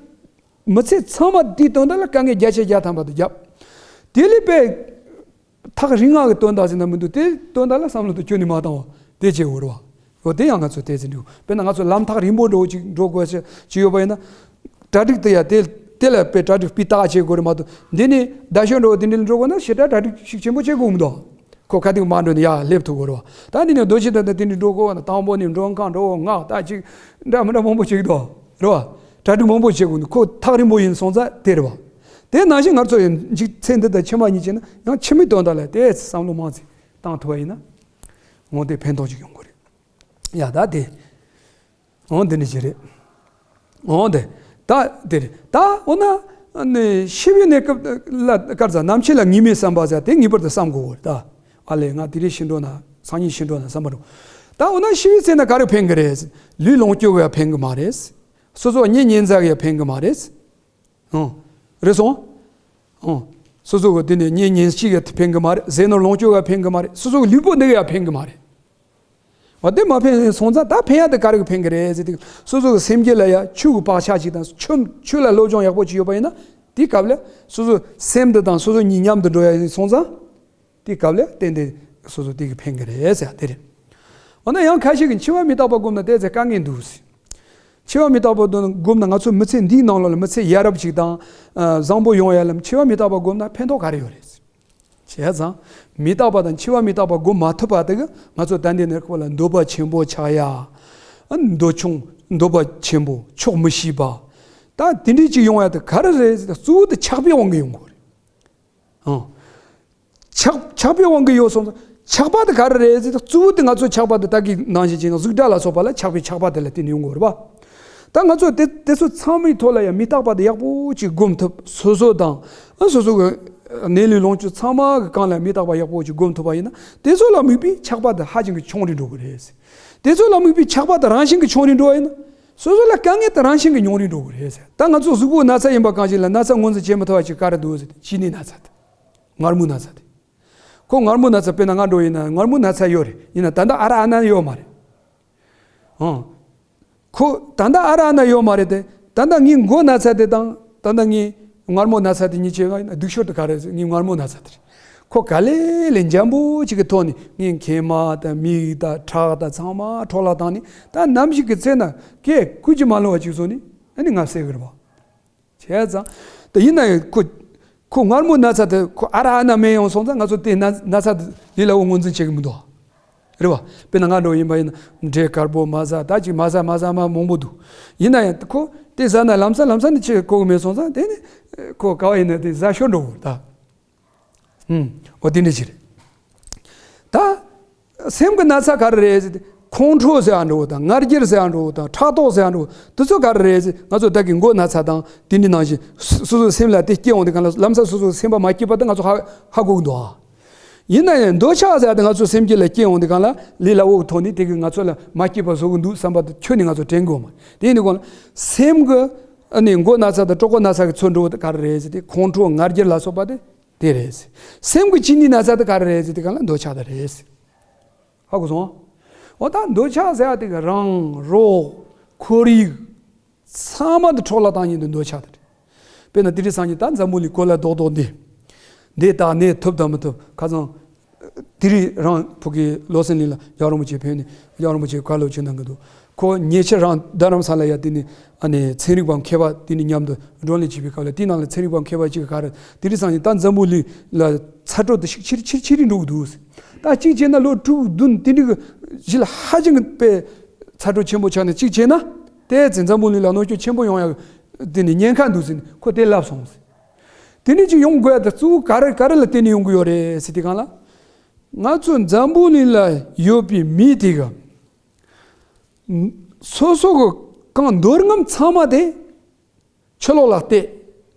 མི་ཚེ་ཚང་མ་དེའི་དོན་དག་ལ་དཀའ་ངལ་བརྒྱ་ཆ་བརྒྱ་ཐམ་པ་དེ་བརྒྱབ། དེ་ལས་དཔེ་ཐག་རིང་ང་གི་དོན་དག་ཟེར་ན་མི་འདུག་དེ་དོན་དག་ལ་བསམ་བློ་དེ་ཁྱོན་ནས་མ་བཏང་བ་དེ་བྱེད་དགོས་རེད་བ། འོ་དེ་ཡང་ང་ཚོ་དེ་ཚེ་འགྲིག་དཔེར་ན་ང་ཚོ་ལམ་ཐག་རིང་པོ་འགྲོ་ཅིག་འགྲོ་དགོས་ཅིག་ཅིག་ཡོད་པ་ཡིན་ན། གྲ་སྒྲིག་དེ་ཡ་དེ་དེ་ལ་དཔེ་གྲ་སྒྲིག་སྤུས་དག་བྱེད་དགོས་རེད་མ་གཏོགས། འདི་ནས་རྡ་ཤོད་འགྲོ་དེ་འདྲ་འགྲོ་དགོས་ན་ཞེ་དྲག་གྲ་སྒྲིག་ཤུགས་ཆེན་པོ་བྱེད་དགོས་མི་འདུག་ཁོ་ཁ་ཐུག་མ་འགྲོ་ནས་ཡར་སླེབས་ཐུབ་དགོས་རེད་བ། ད་འདི་ནས་རྡོ་རྗེ་གདན་དང་དེ་འདྲ་འགྲོ་དགོས་ན་དང་པོ་ནས་མགྲོན་ཁང་འགྲོ་ང་ད་ཅིག་འདྲ་མི་འདྲ་མང་པོ་བྱེད་ཀྱི་འདུག་རེད་བ། གྲ་སྒྲིག་མང་པོ་བྱེད་དགོས་འདུག་ཁོ་ཐག་རིང་པོ་ཡིན་སོང་ཙང་དེ་རེད་བ། དེ་ནང་བཞིན་ང་ཚོ་ཡང་འཇིག་ཚེ་འདི་དང་ཕྱི་མ་གཉིས་བྱས་ན་ཡང་ཕྱི་མའི་དོན་དག་ལ་དེ་བསམ་བློ་མང་ཙམ་བཏང་ཐུབ་པ་ཡིན་ན་འོ་དེ་ཕན་ཐོགས་ཅིག་ཡོང་གི་རེད། ཡ་ད་དེ། འོ་འདི་འདྲ་ཅིག་རེད། འོ་དེ། ད་དེ་རེད། ད་འོ་ན་ནི་ཤི་བའི་གནས་སྐབས་ལ་སྐར་ཚ་ནམ་འཆི་ལ་ངེས་མེད་བསམ་པ་ཟེར་དེ་ངེས་པར་དུ་བསམ་དགོས་རེད་ད། ཨ་ལས་ང་དེ་རིང་ཤི་འགྲོ་ན་སང་ཉིན་ཤི་འགྲོ་ན་བསམ་པ་འགྲོ། ད་འོ་ན་ཤི་བའི་ཚེ་ན་ག་རེ་ཕན་གི་རེད། ལུས་ལོངས་སྤྱོད་ཡང་ཕན་གི་མ་རེད། སོ་སོ་གཉེན་ཉེ་ཚན་ཡང་ཕན་གི་མ་རེད། ཨང་། རེད་སོང་། ཨང་། སོ་སོ་གི་དེ་ནས་གཉེན་ཉེ་གཅིག་ཡང་ཕན་གི་མ་རེད། ཟས་ནོར་ལོངས་སྤྱོད་ཡང་ཕན་གི་མ་རེད། སོ་སོ་གི་ལུས་པོ་འདི་ཡང་ཕན་གི་མ་རེད། འོ་དེ་མ་ཕན་སོང་ཙང་ད་ཕན་ཡག་དེ་ག་རེ་གི་ཕན་གི་རེད་ཟེར་དུས་སོ་སོ་གི་སེམས་རྒྱུད་ལ་ཡང་ཆོས་ཀྱི་བག་ཆགས་ཅིག་དང་ཆོས་ཆོས་ལ་སློབ་སྦྱོང་ཡག་པོ་ཅིག་ཡོད་པ་ཡིན་ན་དེའི་སྐབས་ལ་སོ་སོ་སེམས་འདི་དང་སོ་སོ་གཉིས་མཉམ་དུ་འགྲོ་ཡག་ཡིན་སོང་ཙང་། དེའི་སྐབས་ལ་ཏན་ཏན་སོ་སོ་དེ་གི་ཕན་གི་རེད་ཟེར་དེ་རེད། འོ་ན་ཡང་ཁ་ཤས་ཀྱིས་འཆི་བ་མི་རྟག་པ་སྒོམ་ན་དེ་ཚེ་དཀའ་ངལ་འདུག་ཟེར། འཆི་བ་མི་རྟག་པ་སྒོམ་ན་ང་ཚོ་མི་ཚེ་འདིའི་ནང་ལོགས་ལ་མི་ཚེ་ཡ་རབས་ཅིག་དང་། ཨ། བཟང་པོ་ཡོང་ཡ་ལ་འཆི་བ་མི་རྟག་པ་སྒོམ་ན་ཕན་ཐོགས་ག་རེ་ཡོད་རེད་ཟེར། བྱས་ཙང་། མི་རྟག་པ་དང་འཆི་བ་མི་རྟག་པ་སྒོམ་མ་ཐུབ་པ་དེ་གི་ང་ཚོ་ད་ལྟའི་གནས་སྐབས་ལ་འདོད་པ་ཆེན་པོ་ཆགས་ཡ། ཨ། འདོད་ཆུང་། འདོད་པ་ཆེན་པོ་ཆོག་མི་ཤེས་པ། ད་དེ་འདྲས་ཅིག་ཡོང་ཡ་དེ་ག་རེ་རེད་ཟེར་ན་གཙོ་བོ་དེ་ཆགས་པའི་དབང་གིས་ཡོང་གི་རེད། ཨང་། ཆགས་ཆགས་པའི་དབང་གིས་ཡོད་སོང་ཙང་ཆགས་པ་དེ་ག་རེ་རེད་ཟེར་ན་གཙོ་བོ་དེ་ང་ཚོ་ཆགས་པ་དེ་ད་གི་ནང་བཞིན་བྱས་ན་གཟུགས་སྒྲ་ལ་སོགས་པ་ལ་ཆགས་པའི་ཆགས་པ་དེ་ལ་བརྟེན་ནས་ཡོང་གི་རེད་པ། ད་ང་ཚོ་དེ་དེ་ཚོ་ཚང་མའི་ཐོག་ལ་ཡང་མི་རྟག་པ་དེ་ཡག་པོ་ཅིག་སྒོམ་ཐུབ། སོ་སོ་དང་། ཨ། སོ་སོ་གི་གནས་ལུས་ལོངས་སྤྱོད་ཚང་མ་གི་སྒང་ལ་མི་རྟག་པ་ཡག་པོ་ཅིག་སྒོམ་ཐུབ་པ་ཡིན་ན་དེ་ཚོ་ལ་དམིགས་པའི་ཆགས་པ་དེ་ཧ་ཅང་གི་ཆུང་རུ་འགྲོ་གི་རེད། དེ་ཚོ་ལ་དམིགས་པའི་ཆགས་པ་དེ་རང་བཞིན་གྱི་ཆུང་རུ་འགྲོ་བ་ཡིན་ན། སོ་སོ་ལ་དཀའ་ངལ་དེ་རང་བཞིན་གྱི་ཉུང་རུ་འགྲོ་གི་རེད་ཟེར། ད་ང་ཚོ་གཟུགས་པོ་ན་ཚ་ཡིན་པ་གང་ཞིག་ལ་ན་ཚ་ངོས་འཛིན་བྱེད་མི་ཐུབ་པ་ཅིག་ག་རེ་འདུག་ཟེར་ཏེ་གཅིན་སྙི་ན་ཚ་དེ། མངར་མོ་ན་ཚ་དེ། ཁོ་མངར་མོ་ན་ཚ་དཔེར་ན་ང་འདྲ་བོ་ཡིན་ན་མངར་མོ་ན་ཚ་ཡོད་རེད། ཡིན་ན་ད་ལྟ་ཨ་ར་ཨ་ན་ཡོད་མ་རེད། ཨང་། ཁོ་ད་ལྟ་ཨ་ར་ཨ་ན་ཡོད་མ་རེད་དེ། ད་ལྟ་ངའི་མགོ་ན་ཚ་དེ་དང་ད་ལྟ་ངའི་མངར་མོ་ན་ཚ་དེ་གཉིས་ཆ་ལ་སྡུག་ཤོས་དེ་ག་རེ་རེད་ཟེར། ངའི་མངར་མོ་ན་ཚ་དེ་རེད། ཁོ་ག་ལེ་ལེ་འཇམ་པོ་ཅིག་གི་ཐོག་ནས་ངའི་མཁལ་མ་དང་མིག་དང་ཁྲག་དང་ཚང་མ་འཕྲོ་བརླག་བཏང་ནས་ད་ནམ་ཞིག་གི་ཚེ་ན་སྐད་ཀུན་གྱིས་མ་ལང་བ་ཅིག་བཟོས་ནས་ཨ་ནི་ང་བསད་གི་རེད་པ། བྱས་ཙང་། དེ་ཡིན་ན་ཡང་ཁོ། ཁོ་མངར་མོ་ན་ཚ་དེ་ཁོ་ཨ་ར་ཨ་ན་མེད་ཡོང་སོང་ཙང་ང་ཚོ་དེ་ན་ན་ཚ་དེ་ལས་སླ་བོ་ངོས་འཛིན་བྱེད་ཀྱི་མི་འདུག་རེད་པ། དཔེར་ན་ང་འདྲ་བོ་ཡིན་པ་ཡིན་ན་འབྲས་དཀར་པོ་མ་ཟ། ད་ཅིག་མ་ཟ་མ་ཟ་མ་མང་པོ་འདུག་ཡིན་ན་ཡང་ཁོ་དེ་ཟ་ན་ལམ་སང་ལམ་སང་ནི་ཆེས་ཁོ་གི་མེད་སོང་ཙང་དེ་ནི་ཁོ་ག་བ་ཡིན་ན་དེ་ཟ་ཤོར་འགྲོ་གི་རེད་ད། ཨུམ། འོ་དེ་འདྲ་ཞིག་རེད། ད། སེམས་ཀྱི་ན་ཚ་ག་རེ་རེད་ཟེར་ཏེ། ཁོང་ཁྲོ་ཟེར་ཡ་འདྲ་བོ་དང་ང་རྒྱལ་ཟེར་ཡ་འདྲ་བོ་དང་ཕྲག་དོག་ཟེར་ཡ་འདྲ་བོ་དེ་ཚོ་ག་རེ་རེད་ཟེར། ང་ཚོ་བདག་གི་མགོ་ན་ཚ་དང་དེ་འདྲ་ནང་བཞིན་སོ་སོ་སོའི་སེམས་ལ་དེ་སྐྱེ་འོང་དུས་གང་ལ་ལམ་སང་སོ་སོའི་སེམས་པ་མ་སྐྱིད་པ་དེ་ང་ཚོ་ཧ་ཧ་གོ་གི་འདུག་ཨ། ཡིན་ན་ཡང་འདོད་ཆགས་ཟེར་ཡ་དེ་ང་ཚོ་སེམས་རྒྱུད་ལ་སྐྱེ་འོང་དུས་གང་ལ་ལས་སླ་བོ་གི་ཐོག་ནས་དེ་གིས་ང་ཚོ་ལ་མ་སྐྱིད་པ་བཟོ་གི་འདུག་བསམ་པ་དེ་ཁྱོན་ནས་ང་ཚོ་དྲན་དགོས་མ་རེད། དེ་ཡིན་དུས་གང་ལ་སེམས་ཀྱི་ཨ་ནི་མགོ་ན་ཚ་དང་ཕྲུ་གུ་ན་ཚ་གི་ཚུར་འགྲོ་བ་དེ་ག་རེ་རེད་ཟེར་ཏེ་ཁོང་ཁྲོ་ང་རྒྱལ་ལ་སོགས་པ་དེ། དེ་རེད། སེམས་ཀྱི་གཅིན་སྙི་ན་ཚ་དེ་ག་རེ་རེད་ཟེར་དུས་གང་ལ་འདོད་ཆགས་དེ་རེད། ཧ་གོ་སོང་། འོ་ད་འདོད་ཆགས་ཟེར་ཡ་དེ་ག་རང་རོགས་ཁོར་ཡུག་ཚང་མ་དེ་འཕྲོ་བརླག་བཏང་ཉིན་དུ་འདོད་ཆགས་དེ་རེད། དཔེར་ན་དེ་རིང་སང་ཉིན་ད་འཛམ་བུ་གླིང་གོ་ལ་རྡོག་རྡོག་འདི། འདི་ད་ནས་ཐུབ་དང་མི་ཐུབ་ཁ་སང་། དེ་རིང་རང་ཕ་གི་བློ་སེང་གླིང་ལ་རྒྱལ་བ་རིན་པོ་ཆེ་ཕེབས་ནས་རྒྱལ་བ་རིན་པོ་ཆེ་བཀའ་སློབ་ཅིག་གནང་གི་འདུག་ཁོ་ཉེ་ཆར་རང་རྡ་རམ་ས་ལ་ཡ་དེ་ནས་ཨ་ནི་ཚན་རིག་པ་མཁས་པ་དེ་ནས་མཉམ་དུ་བགྲོ་གླེང་བྱེད་པའི་སྐབས་ལ་དེའི་ནང་ལ་ཚན་རིག་པ་མཁས་པ་གཅིག་གིས་ག་རེ་དེ་རིང་སང་ཉིན་ད་འཛམ་བུ་གླིང་ལ་ཚ་དྲོད་དེ་ཤུགས་ཆེ་རུ་ཆེ་རུ་ཆེ་རུ་འགྲོ་གི་འདུག་ད་གཅིག་བྱས་ན་ལོ་དྲུག་བདུན་དེ་འདྲ་གི་གཞི་ལ་ཧ་ཅང་གི་དཔེ་ཚ་དྲོད་ཆེན་པོ་ཆགས་ནས་གཅིག་བྱས་ན་དེ་ཚེ་འཛམ་བུ་གླིང་ལ་གནོད་སྐྱོན་ཆེན་པོ་ཡོང་ཡ་གི་དེ་ནས་ཉེན་ཁ་འདུག་ཟེར་ནས་ཁོ་དེ་ལབ་སོང་ཟེར། དེ་ནས་ཅིག་ཡོང་དགོས་ཡ་དེ་གཙོ་བོ་ག་རེ་ག་རེ་ལ་བརྟེན་ནས་ཡོང་གི་ཡོད་རེད་ཟེར་དུས་གང་ལ། ང་ཚོ་འཛམ་བུ་གླིང་ལ་ཡོད་པའི་མི་དེ་ག་སོ་སོ་གི་གང་འདོད་རྔམ་ཚང་མ་དེ་ཕྱི་ལོགས་ལ་གཏད།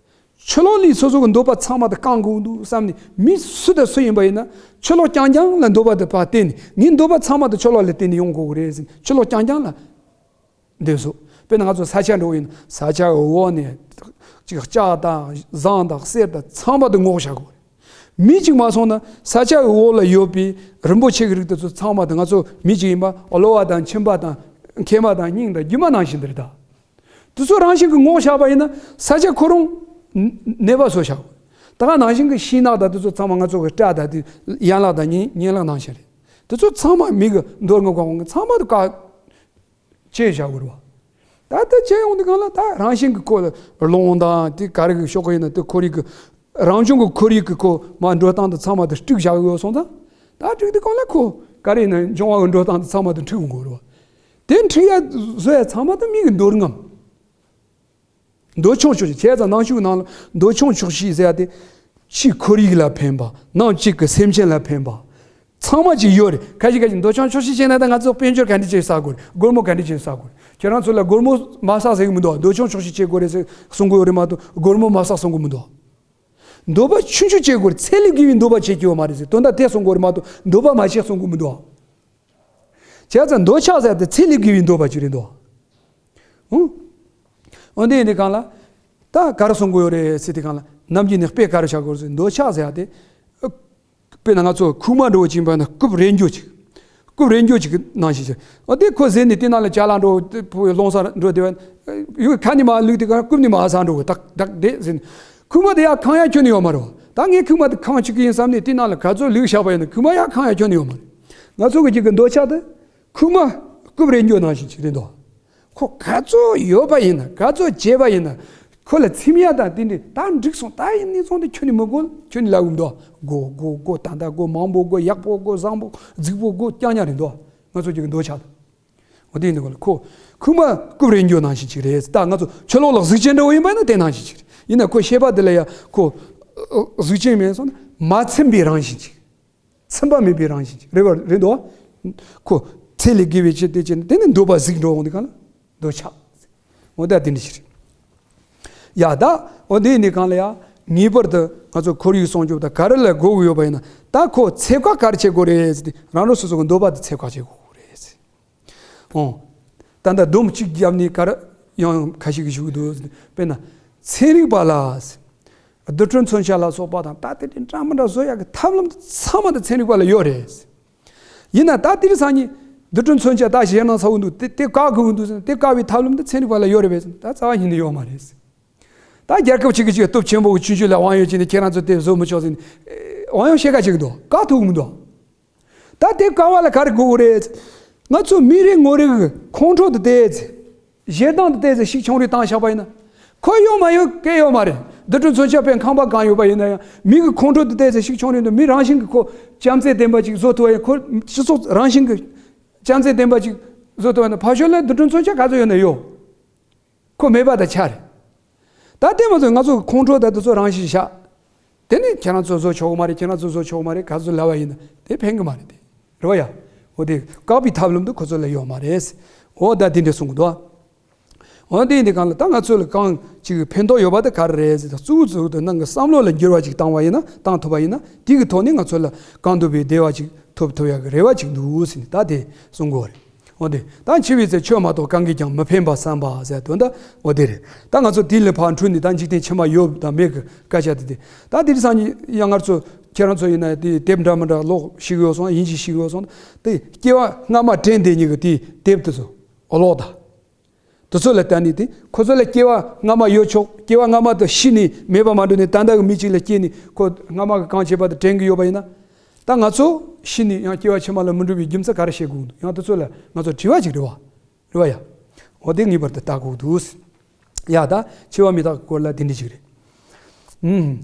ཕྱི་ལོགས་ནས་སོ་སོ་གི་འདོད་པ་ཚང་མ་དེ་བསྐང་དགོས་འདུག་བསམ་ནས་མི་སུ་དང་སུ་ཡིན་པ་ཡིན་ན་ཕྱི་ལོགས་རྐྱང་རྐྱང་ལ་འདོད་པ་དེ་ཕར་བརྟེན་ནས་ངའི་འདོད་པ་ཚང་མ་དེ་ཕྱི་ལོགས་ལ་བརྟེན་ནས་ཡོང་དགོས་གི་རེད་ཟེར་ནས་ཕྱི་ལོགས་རྐྱང་རྐྱང་ལ། འདོད་བཟོ། དཔེར་ན་ང་ཚོ་ས་ཆ་འདྲ་བོ་ཡིན་ན་ས་ཆ་གི་འོག་ནས་ཅིག་ལྕགས་དང་ཟངས་དང་གསེར་དང་ཚང་མ་དེ་སྔོག་བཞག་དགོས། མི་གཅིག་མ་སོང་ན་ས་ཆ་གི་འོག་ལ་ཡོད་པའི་རིན་པོ་ཆེ་གི་རིགས་དེ་ཚོ་ཚང་མ་དེ་ང་ཚོ་མི་གཅིག་ཡིན་པ་གློ་བ་དང་མཆིན་པ་དང་མཁལ་མ་དང་སྙིང་དང་རྒྱུ་མ་ནང་བཞིན་དེ་རེད་ད། དེ་ཚོ་རང་བཞིན་གྱིས་སྔོག་བཞག་པ་ཡིན་ན་ས་ཆ་ཁོ་རང་ནད་པ་བཟོ་བཞག་ད་ག་ནང་བཞིན་གྱི་ཤིང་ནགས་དང་དེ་ཚོ་ཚང་མ་ང་ཚོ་གི་སྐྲ་དང་དེ་ཡན་ལག་དང་ཡན་ལག་ནང་བཞིན་རེད། དེ་ཚོ་ཚང་མ་མི་གི་འདོད་རྔམ་གང་གང་གི་ཚང་མ་དེ་བཀག་ཅེས་བཞག་དགོས་རེད་བ། ད་ལྟ་བྱས་ཡོང་དུས་གང་ལ་ད་རང་བཞིན་གྱི་ཁོ་ལ་རླུང་དང་དེ་ག་རེ་གི་ཤོག་གུ་ཡིན་ན་དེ་ཁོར་ཡུག་གི་རང་བྱུང་གི་ཁོར་ཡུག་གི་ཁོ་མ་འགྲོ་སྟངས་དེ་ཚང་མ་དེ་དཀྲུགས་བཞག་ཡོད་སོང་ཙང་ད་དཀྲུགས་དུས་གང་ལ་ཁོ་ག་རེ་ཡིན་ན་འབྱུང་བ་གི་འགྲོ་སྟངས་དེ་ཚང་མ་དེ་འཁྲུག་དགོས་རེད་བ། དེ་འཁྲུག་ཡ་བཟོ་ཡ་ཚང་མ་དེ་མི་གི་འདོད་རྔམ། འདོད་ཆུང་ཆོག་ཤེས་བྱས་ཙང་ནང་ཆོས་ཀྱི་ནང་ལ་འདོད་ཆུང་ཆོག་ཤེས་ཟེར་ཡ་དེ་ཕྱིའི་ཁོར་ཡུག་ལ་ཕན་པ་ནང་གཅིག་གི་སེམས་ཅན་ལ་ཕན་པ། ཚང་མ་ཅིག་ཡོད་རེད། ཁ་ཤས་ཁ་ཤས་འདོད་ཆགས་ཆོག་ཤེས་བྱས་ན། ད་ང་ཚོ་དཔལ་འབྱོར་ག་འདྲ་བྱས་བསག་དགོས་རེད། སྒོར་མོ་ག་འདྲ་བྱས་བསག་དགོས་རེད། ཁྱེད་རང་ཚོ་ལ་སྒོར་མོ་མ་བསག་ཟེར་གི་མི་འདུག་འདོད་ཆགས་ཆོག་ཤེས་བྱེད་དགོས་རེད་ཟེར་གསུང་གི་ཡོད་རེད་མ་གཏོགས། སྒོར་མོ་མ་བསག་གསུང་གི་མི་འདུག་འདོད་པ་ཆུང་ཆུང་བྱེད་དགོས་རེད། ཚད་ལས་བརྒལ་བའི་འདོད་པ་བྱེད་རྒྱུ་ཡོད་མ་རེད་ཟེར། དོན་དག་དེ་གསུང་གི་ཡོད་རེད་མ་གཏོགས། འདོད་པ་མ་བྱེད་གསུང་གི་མི་འདུག་བྱས་ཙང་འདོད་ཆགས་ཟེར་དེ་ཚད་ལས་བརྒལ་བའི་འདོད་པ་ཅིག་རེད་འདུག་འོ། འོ་འདི་ཡིན་དུས་སྒང་ལ། ད་ག་རེ་གསུང་གི་ཡོད་རེད་ཟེར་དུས་སྒང་ལ། ནམ་རྒྱུན་ནས་དཔེ་ག་རེ་བཞག་དགོས་རེད་ཟེར། འདོད་ཆགས་ཟེར་ཡ་དེ། དཔེར་ན་ང་ཚོ་ཁུག་མ་འདྲ་བོ་ཅིག་ཡིན་པ་ན། རྐུབ་རེ་འགྱོ་ཅིག་རྐུབ་རེ་འགྱོ་ཅིག་གི་ནང་བཞིན་ཅིག་འོ་དེ་ཁོ་ཟེར་ནས་དེ་ནང་ལ་ཅ་ལག་འགྲོ་དེ་ཕུ་སློང་ས་འགྲོ་དེ་བ། ཡོད་ཁ་ནས་མར་བླུགས་དེ་ག་རྐུབ་ནས་མར་ཟག་འགྲོ་གི། ཏག་ཏག་དེ་ཟེར་ནས། ཁུག་མ་དེ་ཡར་འཁང་ཡ་ཁྱོན་ནས་ཡོད་མ་རེད། ད་ངས་ཁུག་མ་དེ་འཁང་བཅུག་གི་ཡིན་བསམ་ནས་དེ་ནང་ལ་ག་ཚོད་བླུགས་བཞག་པ་ཡིན་ན། ཁུག་མ་ཡར་འཁང་ཡ་ཁྱོན་ནས་ཡོད་མ་རེད། ང་ཚོ་གི་ཅིག་གི་འདོད་ཆགས་དེ། ཁུག་མ་རྐུབ་རེ་འགྱོ་ནང་བཞིན་ཅིག་རེད་འདུག་ཁོ་ག་ཚོད་ཡོད་པ་ཡིན་ན། ག་ཚོད་བྱས་པ་ཡིན་ན། ཁོ་ལ་ཚིམ་ཡ་དང་དེ་འདྲ། ད་འགྲིག་སོང་། ད་ཡིན་ནས་སོང་དེ་ཁྱོན་ནས་མི་དགོས། ཁྱོན་ནས་ལབ་གི་མི་འདུག་དགོས་དགོས་དགོས། ད་ད་དགོས། མང་པོ་དགོས། ཡག་པོ་དགོས། བཟང་པོ་རྫིག་པོ་དགོས། རྐྱང་རྐྱང་རེད་འདུག་ང་ཚོ་གཅིག་གི་འདོད་ཆགས་དང་། འོ་དེ་ཡིན་དུས་ཁོ་ཁུག་མ་རྐུབ་རེ་འགྱོ་ནང་བཞིན་ཅིག་རེད། ད་ང་ཚོ་ཕྱི་ལོགས་ལ་གཟུགས་ཅན་འདྲ་བོ་ཡིན་པ་ཡིན་ན་དེ་ནང་བཞིན་ཅིག་རེད། ཡིན་ན་ཁོ་ཤེས་པ་དེ་ལ་ཡ་ཁོ་གཟུགས་ཅན་མིན་སོང་ན་མ་ཚིམ་པའི་རང་བཞིན་ཅིག་ཚིམ་པ་མེད་པའི་རང་བཞིན་ཅིག་རེད་བ། རེད་འདུག་ཁོ་ཚད་ལས་བརྒལ་བའི་ཆེད་དེ་བྱས་ནས་དེ་ནི་འདོད་པ་ཟིག་འགྲོ་འོང་དུས་སྒང་ལ་འདོད་ཆགས། འོ་ད་དེ་འདྲ་ཞིག་རེད། ཡ་ད། འོ་དེ་ཡིན་དུས་སྒང་ལ་ཡ། ངེས་པར་དུ་ང་ཚོ་ཁོར་ཡུག་སྲུང་སྐྱོབ་དང་ག་རེ་ལ་དགོས་ཀྱི་ཡོད་པ་ཡིན་ན། ད་ཁོ་ཚད་བཀག་ག་རེ་བྱེད་དགོས་རེད་ཟེར་དུས། རང་རང་སོ་སོ་གི་འདོད་པ་དེ་ཚད་བཀག་བྱེད་དགོས་རེད་ཟེར། འོ། ད་ལྟ་སྡོམ་གཅིག་བརྒྱབ་ནས་ག་རེ་ཡང་ཁ་ཤས་ཀྱིས་ཞུ་གི་འདུག་དཔེར་ན། ཚན་རིག་པ་ལ། རྡུལ་ཕྲན་མཚོན་ཆ་ལ་སོགས་པ་དང་། ད་དེ་འདྲའི་འདྲ་མི་འདྲ་བཟོ་ཡག་གི་ཐབས་ལམ་དེ་ཚང་མ་དེ་ཚན་རིག་པ་ལ་ཡོད་རེད། ཡིན་ན་ད་དེ་རིང་སང་ཉིན་རྡུལ་ཕྲན་མཚོན་ཆ་ད་ཞེད་སྣང་ཚ་བོ་འདུག་དེ་དེ་བཀག་དགོས་ཀྱི་འདུག་ཟེར་ན། དེ་བཀག་པའི་ཐབས་ལམ་དེ་ཚན་རིག་པ་ལ་ཡོད་རེད་པས་ཟེར་ན། ད་རྩ་བ་ཉིད་ནས་ཡོད་མ་རེད། ད་རྒྱལ་ཁབ་ཅིག་གིས་ཅིག་སྟོབས་ཆེན་པོ་གི་ཆུང་ཆུང་ལ་དབང་ཡོད་བྱས་ནས་ཁྱེད་རང་ཚོ་དེ་བཟོ་མི་ཆོག་ཟེར་ནས་དབང་ཡོད་བྱེད་ག་བྱེད་ཀྱི་འདུག་བཀག་ཐུབ་ཀྱི་མི་འདུག་ད་དེ་བཀག་པ་ལ་ག་རེ་དགོས་ཀྱི་རེད། ང་ཚོ་མི་རེ་ངོ་རེ་གི་ཁོང་ཁྲོ་དེ་དེ་ཟེར། ཞེ་སྡང་དེ་དེ་ཟེར་ཤུགས་ཆུང་རུ་བཏང་བཞག་པ་ཡིན་ན། ཁོ་ཡོད་མ་ཡོད་སྐད་ཡོད་མ་རེད། རྡུལ་ཕྲན་མཚོན་ཆ་དཔེ་ཁང་པ་གང་ཡོད་པ་ཡིན་ན་ཡང་། མི་གི་ཁོང་ཁྲོ་དེ་དེ་ཟེར་ཤུགས་ཆུང་རུ་འདུག་མི་རང་བཞིན་གྱི་ཁོ་བྱམས་བརྩེ་ལྡན་པ་ཅིག་བཟོ་ཐུབ་པ་ཡིན། ཁོ་སྤྱི་ཚོགས་རང་བཞིན་གྱི་བྱམས་བརྩེ་ལྡན་པ་ཅིག་བཟོ་ཐུབ་པ་ཡིན་ན། ཕར་ཕྱོགས་ལ་རྡུལ་ཕྲན་མཚོན་ཆ་ག་ཚོད་ཡོད་ན་ཡོད། ཁོ་མེད་པ་དང་ཆ་རེད། ད་དེ་མ་ཚད་ང་ཚོ་ཁོང་ཁྲོ་དང་དེ་ཚོ་རང་བཞིན་བཞག་དེ་ནི་ཁྱེད་རང་ཚོ་བཟོ་ཆོག་གི་མ་རེད། ཁྱེད་རང་ཚོ་བཟོ་ཆོག་གི་མ་རེད། ག་ཚོད་ལབ་པ་ཡིན་ན་དེ་ཕན་གི་མ་རེད་དེ། རེད་བ་ཡ། འོ་དེ་བཀག་པའི་ཐབས་ལམ་དེ་ཁོ་ཚོ་ལ་ཡོད་མ་རེད། འོ་ད་དེ་འདྲ་གསུང་གི་འདུག་འོ་དེ་ཡིན་དུས་སྒང་ལ་ད་ང་ཚོ་ལ་གང་ཅིག་ཕན་ཐོགས་ཡོད་པ་དེ་ག་རེ་རེད་ཟེར། ད་གཙོ་བོ་གཙོ་བོ་དེ་ནང་གི་བསམ་བློ་ལ་འགྱུར་བ་ཅིག་བཏང་བ་ཡིན་ན། བཏང་ཐུབ་པ་ཡིན་ན། དེ་གི་ཐོག་ནས་ང་ཚོ་ལ་གང་ཐུབ་པའི་བདེ་བ་ཅིག་ཐོབ་ཐུབ་ཡག་གི་རེ་བ་ཅིག་འདུག་ཟེར་ནས་ད་དེ་གསུང་གི་ཡོད་རེད། འོ་དེ། ད་འཆི་བའི་ཚེ་ཆོས་མ་གཏོགས་གང་གིས་ཀྱང་མི་ཕན་པར་བསམ་པ་ཟེར་དོན་དག་འོ་དེ་རེད། ད་ང་ཚོ་དེ་ལས་ཕར་འཁྲུལ་ནས་ད་འཇིག་རྟེན་ཕྱི་མ་ཡོད་དང་མེད་ཀྱི་སྐད་ཆ་དེ་དེ། ད་དེ་རིང་སང་ཉིན་ཡང་ང་ཚོ་ཁྱེད་རང་ཚོ་ཡིན་ན་དེ་དེབ་འདྲ་མི་འདྲ་ཀློག་ཤེས་ཡོད་སོང་། ཡིན་གཅིག་ཤེས་ཡོད་སོང་། དེ་སྐྱེ་བ་སྔ་མ་དྲན་བསྡད་མཁན་གྱི་དེ་དེབ་དེ་ཚོ་ཀློག་དང་། དེ་ཚོ་ལ་བལྟས་ནས་དེ་ཁོ་ཚོ་ལ་སྐྱེ་བ་སྔ་མ་ཡོད་ཆོག་སྐྱེ་བ་སྔ་མ་དེ་ཤི་ནས་མེད་པ་མ་འགྲོ་ནས་ད་ལྟ་གི་མི་གཅིག་ལ་སྐྱེས་ནས་ཁོ་སྔ་མ་གི་གང་བྱས་པ་དེ་དྲན་གྱི་ཡོད་པ་ཡིན་ན། ད་ང་ཚོ་ཤི་ནས་ཡང་སྐྱེ་བ་ཕྱི་མ་ལ་མི་འགྲོ་བའི་རྒྱུ་མཚན་ག་རེ་བཤད་དགོས་འདུག་ཡང་དེ་ཚོ་ལ་ང་ཚོ་དྲི་བ་ཅིག་རེད་བ། རེད་བ་ཡ། འོ་དེ་ངེས་པར་དུ་བལྟ་དགོས་འདུག་ཡ་ད་འཆི་བ་མི་རྟག་སྐོར་ལ་དེ་འདྲ་ཅིག་རེད། ཨུམ།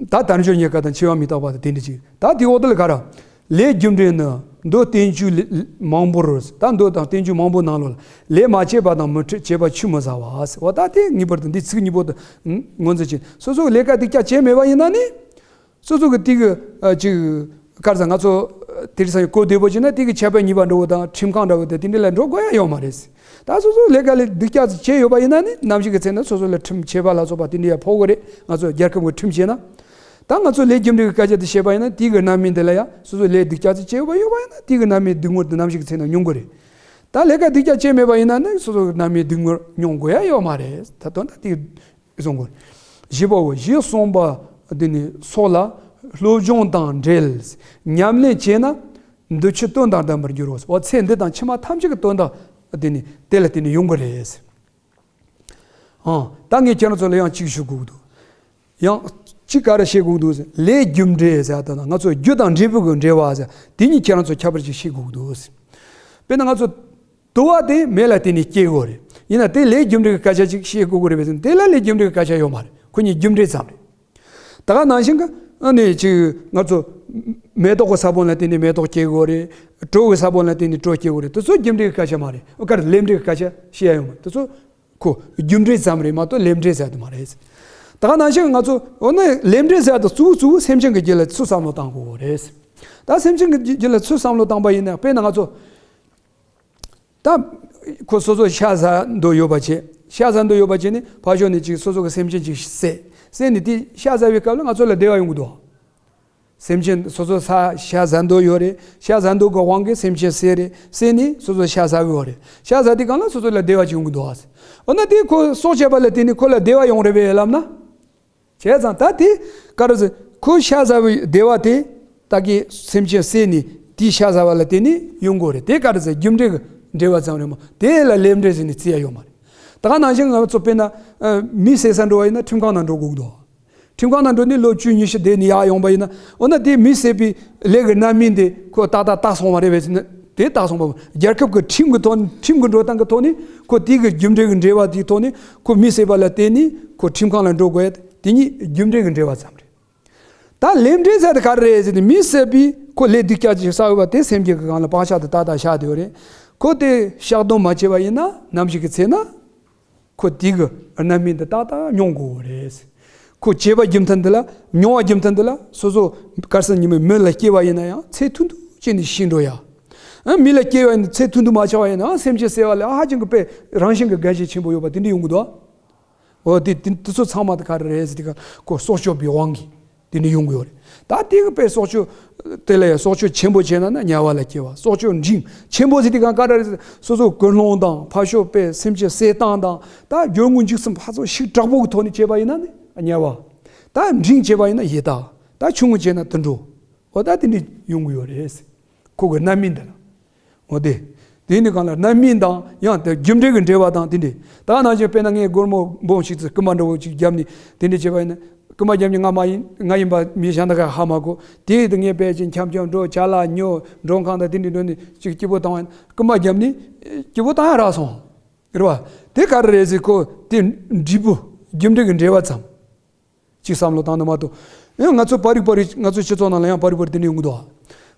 ད་དལ་འབྱོར་རྙེད་དཀའ་དང་འཆི་བ་མི་རྟག་པ་དང་དེ་འདྲ་ཅིག་ད་དེ་འོག་ཏུ་ལ་ག་རེ། ལས་རྒྱུ་འབྲས་ནི་མདོ་བསྟན་བཅོས་ལས་མང་པོར། ད་མདོ་དང་བསྟན་བཅོས་མང་པོ་ནང་ལོགས་ལ་ལས་མ་བྱས་པ་དང་མི་འཕྲད་བྱས་པ་ཆུད་མི་ཟ་བ། འོ་ད་དེ་ངེས་པར་དུ་འདི་ཚིག་གཉིས་པོ་དེ་ངོས་འཛིན་བྱེད། སོ་སོ་ལས་ཀ་སྡུག་ཅག་བྱས་མེད་པ་ཡིན་ན་ནི། སོ་སོ་གི་དེ་གི་ཨ་ཅིག་ག་རེ་ཟེར། ང་ཚོ་དེ་རིང་སང་གོ་བདེ་པོ་བྱས་ན་དེ་གི་ཆད་པ་གཉིས་པ་འདྲ་བོ་དང་ཁྲིམས་ཁང་འདྲ་བོ་དང་དེ་འདྲ་ལ་འགྲོ་དགོས་ཡ་ཡོད་མ་རེད། ད་སོ་སོ་ལས་ཀ་ལས་སྡུག་ཅག་ཅིག་བྱས་ཡོད་པ་ཡིན་ན་ནི་ནམ་ཞིག་གི་ཚེ་ན་སོ་སོ་ལ་ཁྲིམས་ཆད་པ་ལ་སོགས་པ་དེ་འདྲ་ཡ་ཕོག་གི་རེད། ང་ཚོ་རྒྱལ་ཁབ་ཀྱི་ཁྲིམས་བྱས་ན། ད་ང་ཚོ་ལས་རྒྱུ་འབྲས་ཀྱི་སྐད་ཆ་དེ་བཤད་པ་ཡིན་ན་དེ་གི་རྣམ་སྨིན་དེ་ལ་ཡ་སོ་སོ་ལས་སྡུག་ཅག་ཅིག་བྱས་ཡོད་པ་ཡོད་པ་ཡིན་ན་དེ་གི་རྣམ་སྨིན་སྡུག་བསྔལ་དེ་ནམ་ཞིག་གི་ཚེ་ན་མྱོང་གི་རེད། ད་ལས་ཀ་སྡུག་ཅག་བྱས་མེད་པ་ཡིན་ན་ནི་སོ་སོ་གི་རྣམ་སྨིན་སྡུག་བསྔལ་མྱོང་དགོས་ཡ་ཡོད་མ་རེད། ད་དོན་དག་དེ། གསུང་དགོས། བཞི་པའོ། གཞི་གསུམ་པ་འདི་ནི་སོགས་ལ་སློབ་སྦྱོང་དང་འབྲེལ་ཉམས་ལེན་བྱས་ན་འདི་ཕྱི་དོན་དང་ལྡན་པར་འགྱུར་རོ། འོ་ཚེ་འདི་དང་ཕྱི་མ་ཐམས་ཅད་ཀྱི་དོན་དག་འདི་ནི་དེ་ལ་བརྟེན་ནས་ཡོང་གི་རེད། ཨང་། ད་ངས་ཁྱེད་རང་ཚོ་ལ་ཡང་གཅིག་ཞུ་དགོས་འདུག་ཡང་གཅིག་ག་རེ་བཤད་དགོས་འདུག་ཟེར། ལས་རྒྱུ་འབྲས་ཟེར་ད་ན་ང་ཚོ་རྒྱུ་དང་འབྲས་བུ་གི་འབྲེལ་བ་ཟེར་དེ་གཉིས་ཁྱེད་རང་ཚོ་ཁྱད་པར་ཅིག་ཤེས་དགོས་འདུག་ཟེར། དཔེར་ན་ང་ཚོ། དུ་བ་དེ་མེ་ལ་བརྟེན་ནས་སྐྱེ་དགོས་རེད། ཡིན་ན་དེ་ལས་རྒྱུ་འབྲས་ཀྱི་སྐད་ཆ་ཅིག་བཤད་དགོས་ཀྱི་རེད་པས་ཟེར་ན་དེ་ལ་ལས་རྒྱུ་འབྲས་ཀྱི་སྐད་ཆ་ཡོད་མ་རེད། ཁོ་གཉིས་རྒྱུ་འབྲས་ཙམ་རེད། ད་ག་ནང་བཞིན་གྱི་ཨ་ནི་ཅིག་ང་ཚོ་མེ་ཏོག་གི་ས་བོན་ལ་བརྟེན་ནས་མེ་ཏོག་སྐྱེ་དགོས་རེད། གྲོ་གི་ས་བོན་ལ་བརྟེན་ནས་གྲོ་སྐྱེ་དགོས་རེད། དེ་ཚོ་རྒྱུ་འབྲས་ཀྱི་སྐད་ཆ་མ་རེད། ཨོ་ག་རེ་ལས་འབྲས་ཀྱི་སྐད་ཆ་བཤད་ཡ་ཡོད་མ་རེད། དེ་ཚོ་ཁོ་རྒྱུ་འབྲས་ཙམ་རེད་མ་གཏོགས་ལས་འབྲས་ཟེར་དེ་མ་རེད། ད་ག་ནང་བཞིན་གྱི་ང་ཚོ་འོ་ན་ལས་འབྲས་ཟེར་དེ་གཙོ་བོ་གཙོ་བོ་སེམས་ཅན་གྱི་རྒྱུད་ལ་ཚུར་བསམ་བློ་བཏང་དགོས་རེད། ད་སེམས་ཅན་གྱི་རྒྱུད་ལ་ཚུར་བསམ་བློ་བཏང་པ་ཡིན་ན། དཔེར་ན་ང་ཚོ་ད་ཁོ་སོ་སོ་ཤ་ཟ་འདོད་ཡོད་པ་བྱས། ཤ་ཟ་འདོད་ཡོད་པ་བྱས་ནས་ཕར་ཕྱོགས་ནས་ཅིག་སོ་སོ་གི་སེམས་ཅན་ཅིག་བསད། བསད་ནས་དེ་ཤ་ཟ་བའི་སྐབས་ལ་ང་ཚོ་ལ་བདེ་བ་ཡོང་གི་འདུག། སེམས་ཅན་སོ་སོ་ས་ཤ་ཟ་འདོད་ཡོད་རེད། ཤ་ཟ་འདོད་ཀྱི་དབང་གིས་སེམས་ཅན་བསད་རེད། བསད་ནས་སོ་སོ་ཤ་ཟ་གི་ཡོད་རེད། ཤ་ཟ་དུས་སྒང་ལ་སོ་སོ་ལ་བདེ་བ་ཅིག་ཡོང་གི་འདུག་ཨ། འོ་ན་དེ་ཁོ་སྲོག་བཅད་པ་ལ་བརྟེན་ནས་ཁོ་ལ་བདེ་བ་ཡོང་རེད་པས་ལབ་ན། བྱས་ཙང་ད་དེ་ག་རེ་ཟེར། ཁོ་ཤ་ཟ་བའི་བདེ་བ་དེ་ད་གི་སེམས་ཅན་བསད་ནས་དེའི་ཤ་ཟ་བ་ལ་བརྟེན་ནས་ཡོང་གི་རེད། དེ་ག་རེ་ཟེར། རྒྱུ་འབྲས་ཀྱི་འབྲེལ་བ་ཙམ་རེད་མོ། དེ་ལ་ལས་འབྲས་ཟེར་ནས་བརྩི་ཡ་ཡོད་མ་རེད། ད་ག་ནང་བཞིན་ང་ཚོ་དཔེར་ན་ཨ་མི་བསད་ས་འགྲོ་བ་ཡིན་ན་ཁྲིམས་ཁང་ནང་འགྲོ་དགོས་ཀྱི་འདུག། ཁྲིམས་ཁང་ནང་འགྲོ་ནས་ལོ་བཅུ་ཉི་ཤུ་བསྡད་ནས་ཡར་ཡོང་པ་ཡིན་ན། འོ་ན་དེ་མི་བསད་པའི་ལས་ཀྱི་རྣམ་སྨིན་དེ་ཁོ་ཏག་ཏག་དག་སོང་བ་རེད་པས་ཟེར་ན། དེ་དག་སོང་བ། རྒྱལ་ཁབ་ཀྱི་ཁྲིམས་ཀྱི་ཐོག་ནས། ཁྲིམས་ཀྱི་འགྲོ་སྟངས་ཀྱི་ཐོག་ནས་ཁོ་དེ་གི་རྒྱུ་འབྲས་ཀྱི་འབྲེལ་བ་དེའི་ཐོག་ནས་ཁོ་མི་བསད་པ་ལ་བརྟེན་ནས་ཁོ་ཁྲིམས་ཁང་ལ་འགྲོ་དགོས་ཡ། དེ་གཉིས་རྒྱུ་འབྲས་ཀྱི་འབྲེལ་བ་ཙམ་རེད། ད་ལས་འབྲས་ཟེར་དེ་ག་རེ་རེད་ཟེར་ན། མི་བསད་པའི་ཁོ་ལས་སྡུག་ཅག་ཅིག་བསགས་ཡོད་པ་དེ་སེམས་ཅན་གྱི་སྒང་ལ་བག་ཆགས་དེ་ཏག་ཏག་བཞག་བསྡད་ཡོད་རེད། ཁོ་དེ་བཤགས་སྡོམ་མ་བྱས་པ་ཡིན་ན། ནམ་ཞིག་གི་ཚེ་ན་ཁོ་དེ་གི་རྣམ་སྨིན་དེ་ཏག་ཏག་མྱོང་དགོས་རེད། ཁོ་བྱས་པ་རྒྱུ་མཚན་དེ་ལ། མྱོང་བ་རྒྱུ་མཚན་དེ་ལ། སོ་སོ་ག་རེ་ཟེར། ཉི་མ་མི་ལ་སྐྱེ་བ་ཡིན་ན་ཡང་ཚེ་ཐུང་ཐུང་བྱས་ནས་ཤི་འགྲོ་ཡ། ཨ་མི་ལ་སྐྱེ་བ་ཡིན་ན་ཚེ་ཐུང་ཐུང་མ་ཆགས་པ་ཡིན་ན། ཨ་སེམས་ཅན་བསད་པ་ལ་ཧ་ཅང་གི་དཔེ་རང་བཞིན་གྱི་དགའ་ཞེན་ཆེན་པོ་ཡོད་པ་དེ་འདྲ་ཡོང་གི་འདུག། འོ་དེ་དེ་དེ་ཚོ་ཚང་མ་དེ་ག་རེ་རེད་ཟེར་དུས་སྒང་ཁོ་སྲོག་གཅོད་པའི་དབང་གིས་དེ་འདྲ་ཡོང་གི་ཡོད་རེད། ད་དེ་གི་དཔེ་སྲོག་གཅོད་དེ་ལ་ཡང་སྲོག་གཅོད་ཆེན་པོ་བྱས་ན་ན་དམྱལ་བ་ལ་སྐྱེ་བ། སྲོག་གཅོད་འབྲིང་ཆེན་པོ་ཟེར་དུས་སྒང་ག་རེ་རེད། སོ་སོ་ཀུན་སློང་དང་ཕར་ཕྱོགས་དཔེ་སེམས་ཅན་བསད་སྟངས་དང་། ད་སྦྱོར་དངོས་འཇིགས་སུ་ཕར་ཚུར་ཤུགས་དྲག་པོ་གི་ཐོག་ནས་བྱས་པ་ཡིན་ན་ནི་དམྱལ་བ། ད་འབྲིང་བྱས་པ་ཡིན་ན་ཡི་དྭགས། ད་ཆུང་ངུ་བྱས་ན་དུད་འགྲོ། འོ་ད་དེ་འདྲ་ཡོང་གི་ཡོད་རེད། ཁོ་གི་རྣམ་སྨིན་དེ་ལ། འོ་དེ། དེ་ནི་གང་ལ་རྣམ་སྨིན་དང་ཡང་དེ་རྒྱུ་འབྲས་ཀྱི་འབྲེལ་བ་དང་དེ་འདྲ། ད་ནང་བཞིན་དཔེར་ན་ངས་སྒོར་མོ་སྦོམ་ཞིག་ཙི་རྐུན་མ་འདྲ་བོ་ཅིག་བརྒྱབ་ནས་དེ་འདྲ་བྱས་པ་ཡིན་ན། རྐུན་མ་བརྒྱབ་ནས་ང་མ་ཡིན། ང་ཡིན་པ་མི་གཞན་དག་ག་ཧ་མ་གོ། དེ་ཡིས་དེ་ངས་དཔེ་ཅིག་འཁྱམ་འཁྱམ་འགྲོ། ཅ་ལག་ཉོ། མགྲོན་ཁང་དང་དེ་འདྲ་འགྲོ་ནས་ཅིག་སྐྱིད་པོ་བཏང་བ་ཡིན། རྐུན་མ་བརྒྱབ་ནས་སྐྱིད་པོ་བཏང་ཡ་རག་སོང་། རེད་བ། དེ་ག་རེ་རེད་ཟེར། ཁོ་དེ་འབྲས་བུ་རྒྱུ་འབྲས་ཀྱི་འབྲེལ་བ་ཙམ། ཅིག་བསམ་བློ་བཏང་ན་མ་གཏོགས། ཡང་ང་ཚོ་པར་རིས་པར་རིས་ང་ཚོ་སྤྱི་ཚོགས་ནང་ལ་ཡང་པར་རིས་པར་རིས་དེ་འདྲ་ཡོང་གི་འདུག།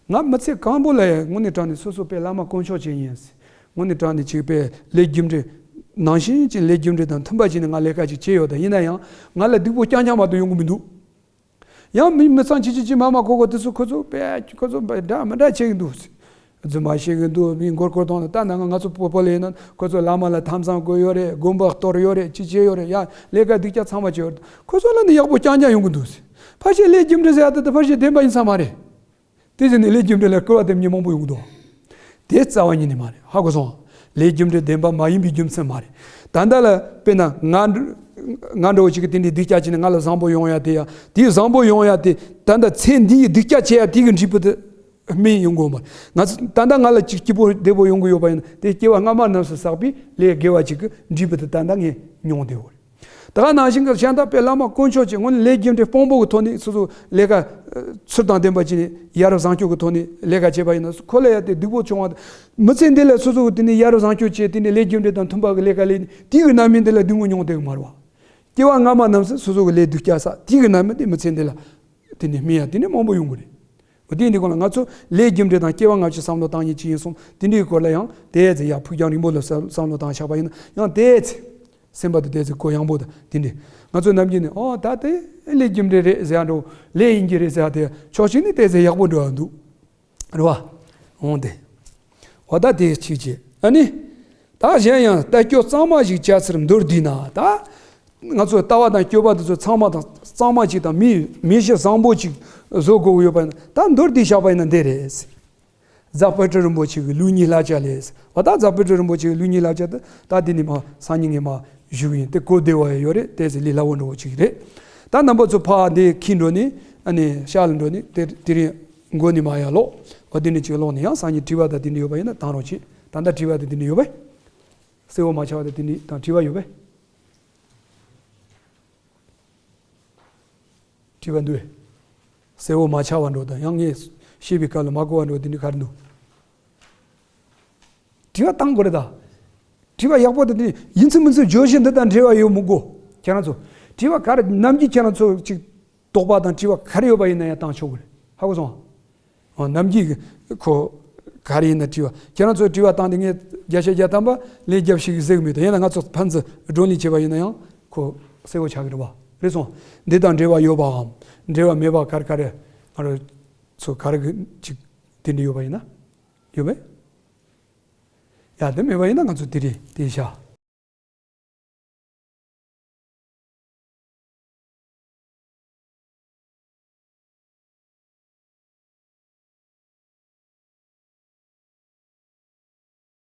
ང་མི་ཚེ་གང་པོ་ལ་ཡང་དངོས་གནས་དྲང་གནས་སོ་སོ་དཔེ་བླ་མ་དཀོན་མཆོག་ཅན་ཡིན། དངོས་གནས་དྲང་གནས་ཅིག་དཔེ་ལས་རྒྱུ་འབྲས་ནང་བཞིན་ཅིག་ལས་རྒྱུ་འབྲས་དང་མཐུན་པ་ཅིག་ནས་ང་ལས་ཀ་ཅིག་བྱས་ཡོད། ད་ཡིན་ན་ཡང་ང་ལ་སྡིག་པོ་རྐྱང་རྐྱང་མ་གཏོགས་ཡོང་གི་མི་འདུག། ཡང་མི་མི་ཚང་ཅི་ཅི་ཅི་མ་མ་གོ་གོ་དེ་ཚོ་ཁོ་ཚོ་དཔེ་ཁོ་ཚོ་དཔེ་འདྲ་མི་འདྲ་བྱེད་ཀྱི་འདུག། རྫུན་མ་བཤད་ཀྱི་འདུག། མི་མགོ་སྐོར་གཏོང་ན། ད་ནང་ང་ཚོ་སྤོ་སྤོ་ལ་ཡིན་ན་ཁོ་ཚོ་བླ་མ་ལ་ཐམ་ཚང་བསྐོར་ཡོད་རེད། དགོན་པ་གཏོར་ཡོད་རེད། ཅི་བྱས་ཡོད་རེད། ཡ་ལས་ཀ་སྡུག་ཅག་ཚང་མ་བྱས་ཡོད་རེད། ཁོ་ཚོ་ལ་ནི་ཡག་པོ་རྐྱང་རྐྱང་ཡོང་གི་འདུག། ཕལ་ཆེར་ལས་རྒྱུ་འབྲས་ཟེར་ཡ་དེ་དེ་ཕལ་ཆེར་བདེན་པ་ཡིན་ས་མ་རེད། དེ་བཞིན་ནི་ལས་རྒྱུ་འབྲས་ལ་སྐུར་བ་འདེབས་མཁན་མང་པོ་ཡོང་གི་འདུག། དེ་རྩ་བ་ཉིད་ནས་མ་རེད། ཧ་གོ་སོང་། ལས་རྒྱུ་འབྲས་བདེན་པ་མ་ཡིན་པའི་རྒྱུ་མཚན་མ་རེད། ད་ལྟ་ལ་དཔེར་ན་ང་ང་འདྲ་བོ་ཅིག་གིས་དེ་འདྲའི་སྡུག་ཅག་བྱས་ནས་ང་ལ་བཟང་པོ་ཡོང་ཡ་དེ་ཡ། དེའི་བཟང་པོ་ཡོང་ཡ་དེ་ད་ལྟ་ཚེ་འདིའི་སྡུག་ཅག་བྱེད་ཡ་དེ་གི་འབྲས་བུ་དེ་སྨིན་ཡོང་གི་ཡོད་མ་རེད། ང་ཚོ་ད་ལྟ་ང་ལ་ཅིག་སྐྱིད་པོ་བདེ་པོ་ཡོང་གི་ཡོད་པ་ཡིན་ན། དེ་སྐྱེ་བ་སྔ་མ་རྣམས་སུ་བསགས་པའི་ལས་དགེ་བ་ཅིག་གི་འབྲས་བུ་དེ་ད་ལྟ་ངས་མྱོང་བསྡད་ཡོད་རེད། ད་ག་ནང་བཞིན་གྱི་གཞན་དག་དཔེ་བླ་མ་དཀོན་མཆོག་ཅན་དངོས་གནས་ལས་རྒྱུ་འབྲས་དཔང་པོ་གི་ཐོག་ནས་སོ་སོ་ལས་ཀ་ཚུལ་དང་ལྡན་པ་བྱས་ནས་ཡ་རབས་བཟང་སྤྱོད་ཀྱི་ཐོག་ནས་ལས་ཀ་བྱས་པ་ཡིན་ན། ཁོ་ལ་ཡ་དེ་སྡུག་པོ་བྱུང་བ་དང་། མི་ཚེ་འདི་ལ་སོ་སོ་གི་དེ་ནས་ཡ་རབས་བཟང་སྤྱོད་བྱས། དེ་ནས་ལས་རྒྱུ་འབྲས་དང་མཐུན་པ་གི་ལས་ཀ་ལས་ནས་དེ་གི་རྣམ་སྨིན་དེ་ལ་སྡུག་བསྔལ་མྱོང་བསྡད་གི་མ་རེད་བ། སྐྱེ་བ་སྔ་མ་རྣམས་སུ་སོ་སོ་གི་ལས་སྡུག་ཅག་བསགས། དེ་གི་རྣམ་སྨིན་དེ་མི་ཚེ་འདི་ལ་དེ་ནས་སྨིན་ཡ་དེ་ནས་མང་པོ་ཡོང་གི་རེད། འོ་དེ་འདི་སྐོར་ལ་ང་ཚོ་ལས་རྒྱུ་འབྲས་དང་སྐྱེ་བ་སྔ་ཕྱི་བསམ་བློ་བཏང་མཁན་ཅིག་ཡིན་སོང་། དེ་འདྲའི་སྐོར་ལ་ཡང་དེ་ཚེ་ཡ་ཕུགས་རྒྱང་རིང་པོ་ལ་བསམ་བསམ་བློ་བཏང་བཞག་པ་ཡིན་ན་ཡང་དེ་ཚེ། སེམས་པ་དེ་དེ་ཚེ་གུ་ཡངས་པོ་དང་དེ་འདྲ། ང་ཚོ་ནམ་རྒྱུན་ནས་ཨོ་ད་དེ་ལས་རྒྱུ་འབྲས་རེད་ཟེར་ཡ་འགྲོ། ལས་ཡིན་གྱི་རེད་ཟེར་ཡ་དེ་ཕྱོགས་གཅིག་ནས་དེ་ཚེ་ཡག་པོ་འགྲོ་ཡ་འདུག། རེད་བ། འོང་དེ། འོ་ད་དེ་གཅིག་བྱས། ཨ་ནི། ད་གཞན་ཡང་ལྟ་སྐྱོ་གཙང་མ་ཞིག་བྱ་ཕྱིར་མདོར་བསྡུས་ན། ད་ང་ཚོ་ལྟ་བ་དང་སྤྱོད་པ་དེ་ཚོ་ཚང་མ་དང་གཙང་མ་ཅིག་དང་མི་མི་གཤིས་བཟང་པོ་ཅིག་བཟོ་དགོས་ཀྱི་ཡོད་པ་ཡིན་ན། ད་མདོར་བསྡུས་བཞག་པ་ཡིན་ན་འདི་རེད། རྫ་དཔལ་སྤྲུལ་རིན་པོ་ཆེ་གི་ལུགས་གཉིས་བསླབ་བྱ་ལས། འོ་ད་རྫ་དཔལ་སྤྲུལ་རིན་པོ་ཆེ་གི་ལུགས་གཉིས་བསླབ་བྱ་དེ་ད་འདི་ནས་མར་སང་ཉིན་ངས་མར་ཞུ་གི་ཡིན། དེ་གོ་བདེ་བ་ཡང་ཡོད་རེད། དེ་ཚེ་ལས་སླ་བོ་འདྲ་བོ་ཅིག་རེད། ད་རྣམ་པ་ཚོ་ཕར་འདི་འཁྱེར་འགྲོ་ནས་ཨ་ནི་ཤག་ལ་འགྲོ་ནས་དེ་དེ་རིང་མགོ་ནས་མར་ཡར་ཀློག། འོ་འདི་ནས་ཅིག་ཀློག་ནས་ཡང་སང་ཉིན་དྲི་བ་དང་དེ་འདྲ་ཡོད་པ་ཡིན་ན་བཏང་རོགས་བྱེད། ད་ལྟ་དྲི་བ་དང་དེ་འདྲ་ཡོད་པས། གསལ་བོ་མ་ཆགས་པ་དང་དེ་འདྲ་དང་དྲི་བ་ཡོད་པས། དྲི་བ་འདུག་གས། གསལ་བོ་མ་ཆགས་པ་འགྲོ་དང་། ཡང་ངས་བཤད་པའི་སྐབས་ལ་མ་གོ་བ་འགྲོ་དེ་འདྲ་ག་རེ་འདུག། དྲི་བ་བཏང་དགོས་རེད་ད། དྲི་བ་ཡག་པོ་དེ་དེ་ཡིན་ཚུལ་མིན་ཚུལ་བརྗོད་གཞི་འདི་དང་འབྲེལ་བ་ཡོད་མི་དགོས། ཁྱེད་རང་ཚོ་དྲི་བ་ག་རེ་ནམ་རྒྱུན་ཁྱེད་རང་ཚོ་ཅིག་དོགས་པ་དང་དྲི་བ་ག་རེ་ཡོད་པ་ཡིན་ན་ཡང་བཏང་ཆོག་གི་རེད། ཧ་གོ་སོང་། ཨོ་ནམ་རྒྱུན་གི་ཁོ་ག་རེ་ཡིན་ན་དྲི་བ། ཁྱེད་རང་ཚོ་དྲི་བ་བཏང་དེ་ངས་བརྒྱ་ཆ་བརྒྱ་ཐམ་པ་ལན་བརྒྱ་བཞི་གི་ཟེར་གི་མེད་དོ། ཡིན་ན་ང་ཚོ་ཕན་ཚུན་བགྲོ་གླེང་བྱས་པ་ཡིན་ན་ཡང་ཁོ་གསལ་བོ་ཆགས་གི་རེད་བ། རེད་སོང་། འདི་དང་འབྲེལ་བ་ཡོད་པའམ་འབྲེལ་བ་མེད་པ་ག་རེ་ག་རེ་ང་རང་ ཚོ་ག་རེ་གི་ཅིག་དེ་འདྲ་ཡོད་པ་ཡིན་ན། ཡོད་པས། ཡ་དེ་མེད་པ་ཡིན་ན་ང་ཚོ་དེ་རེད་དེ་བཞག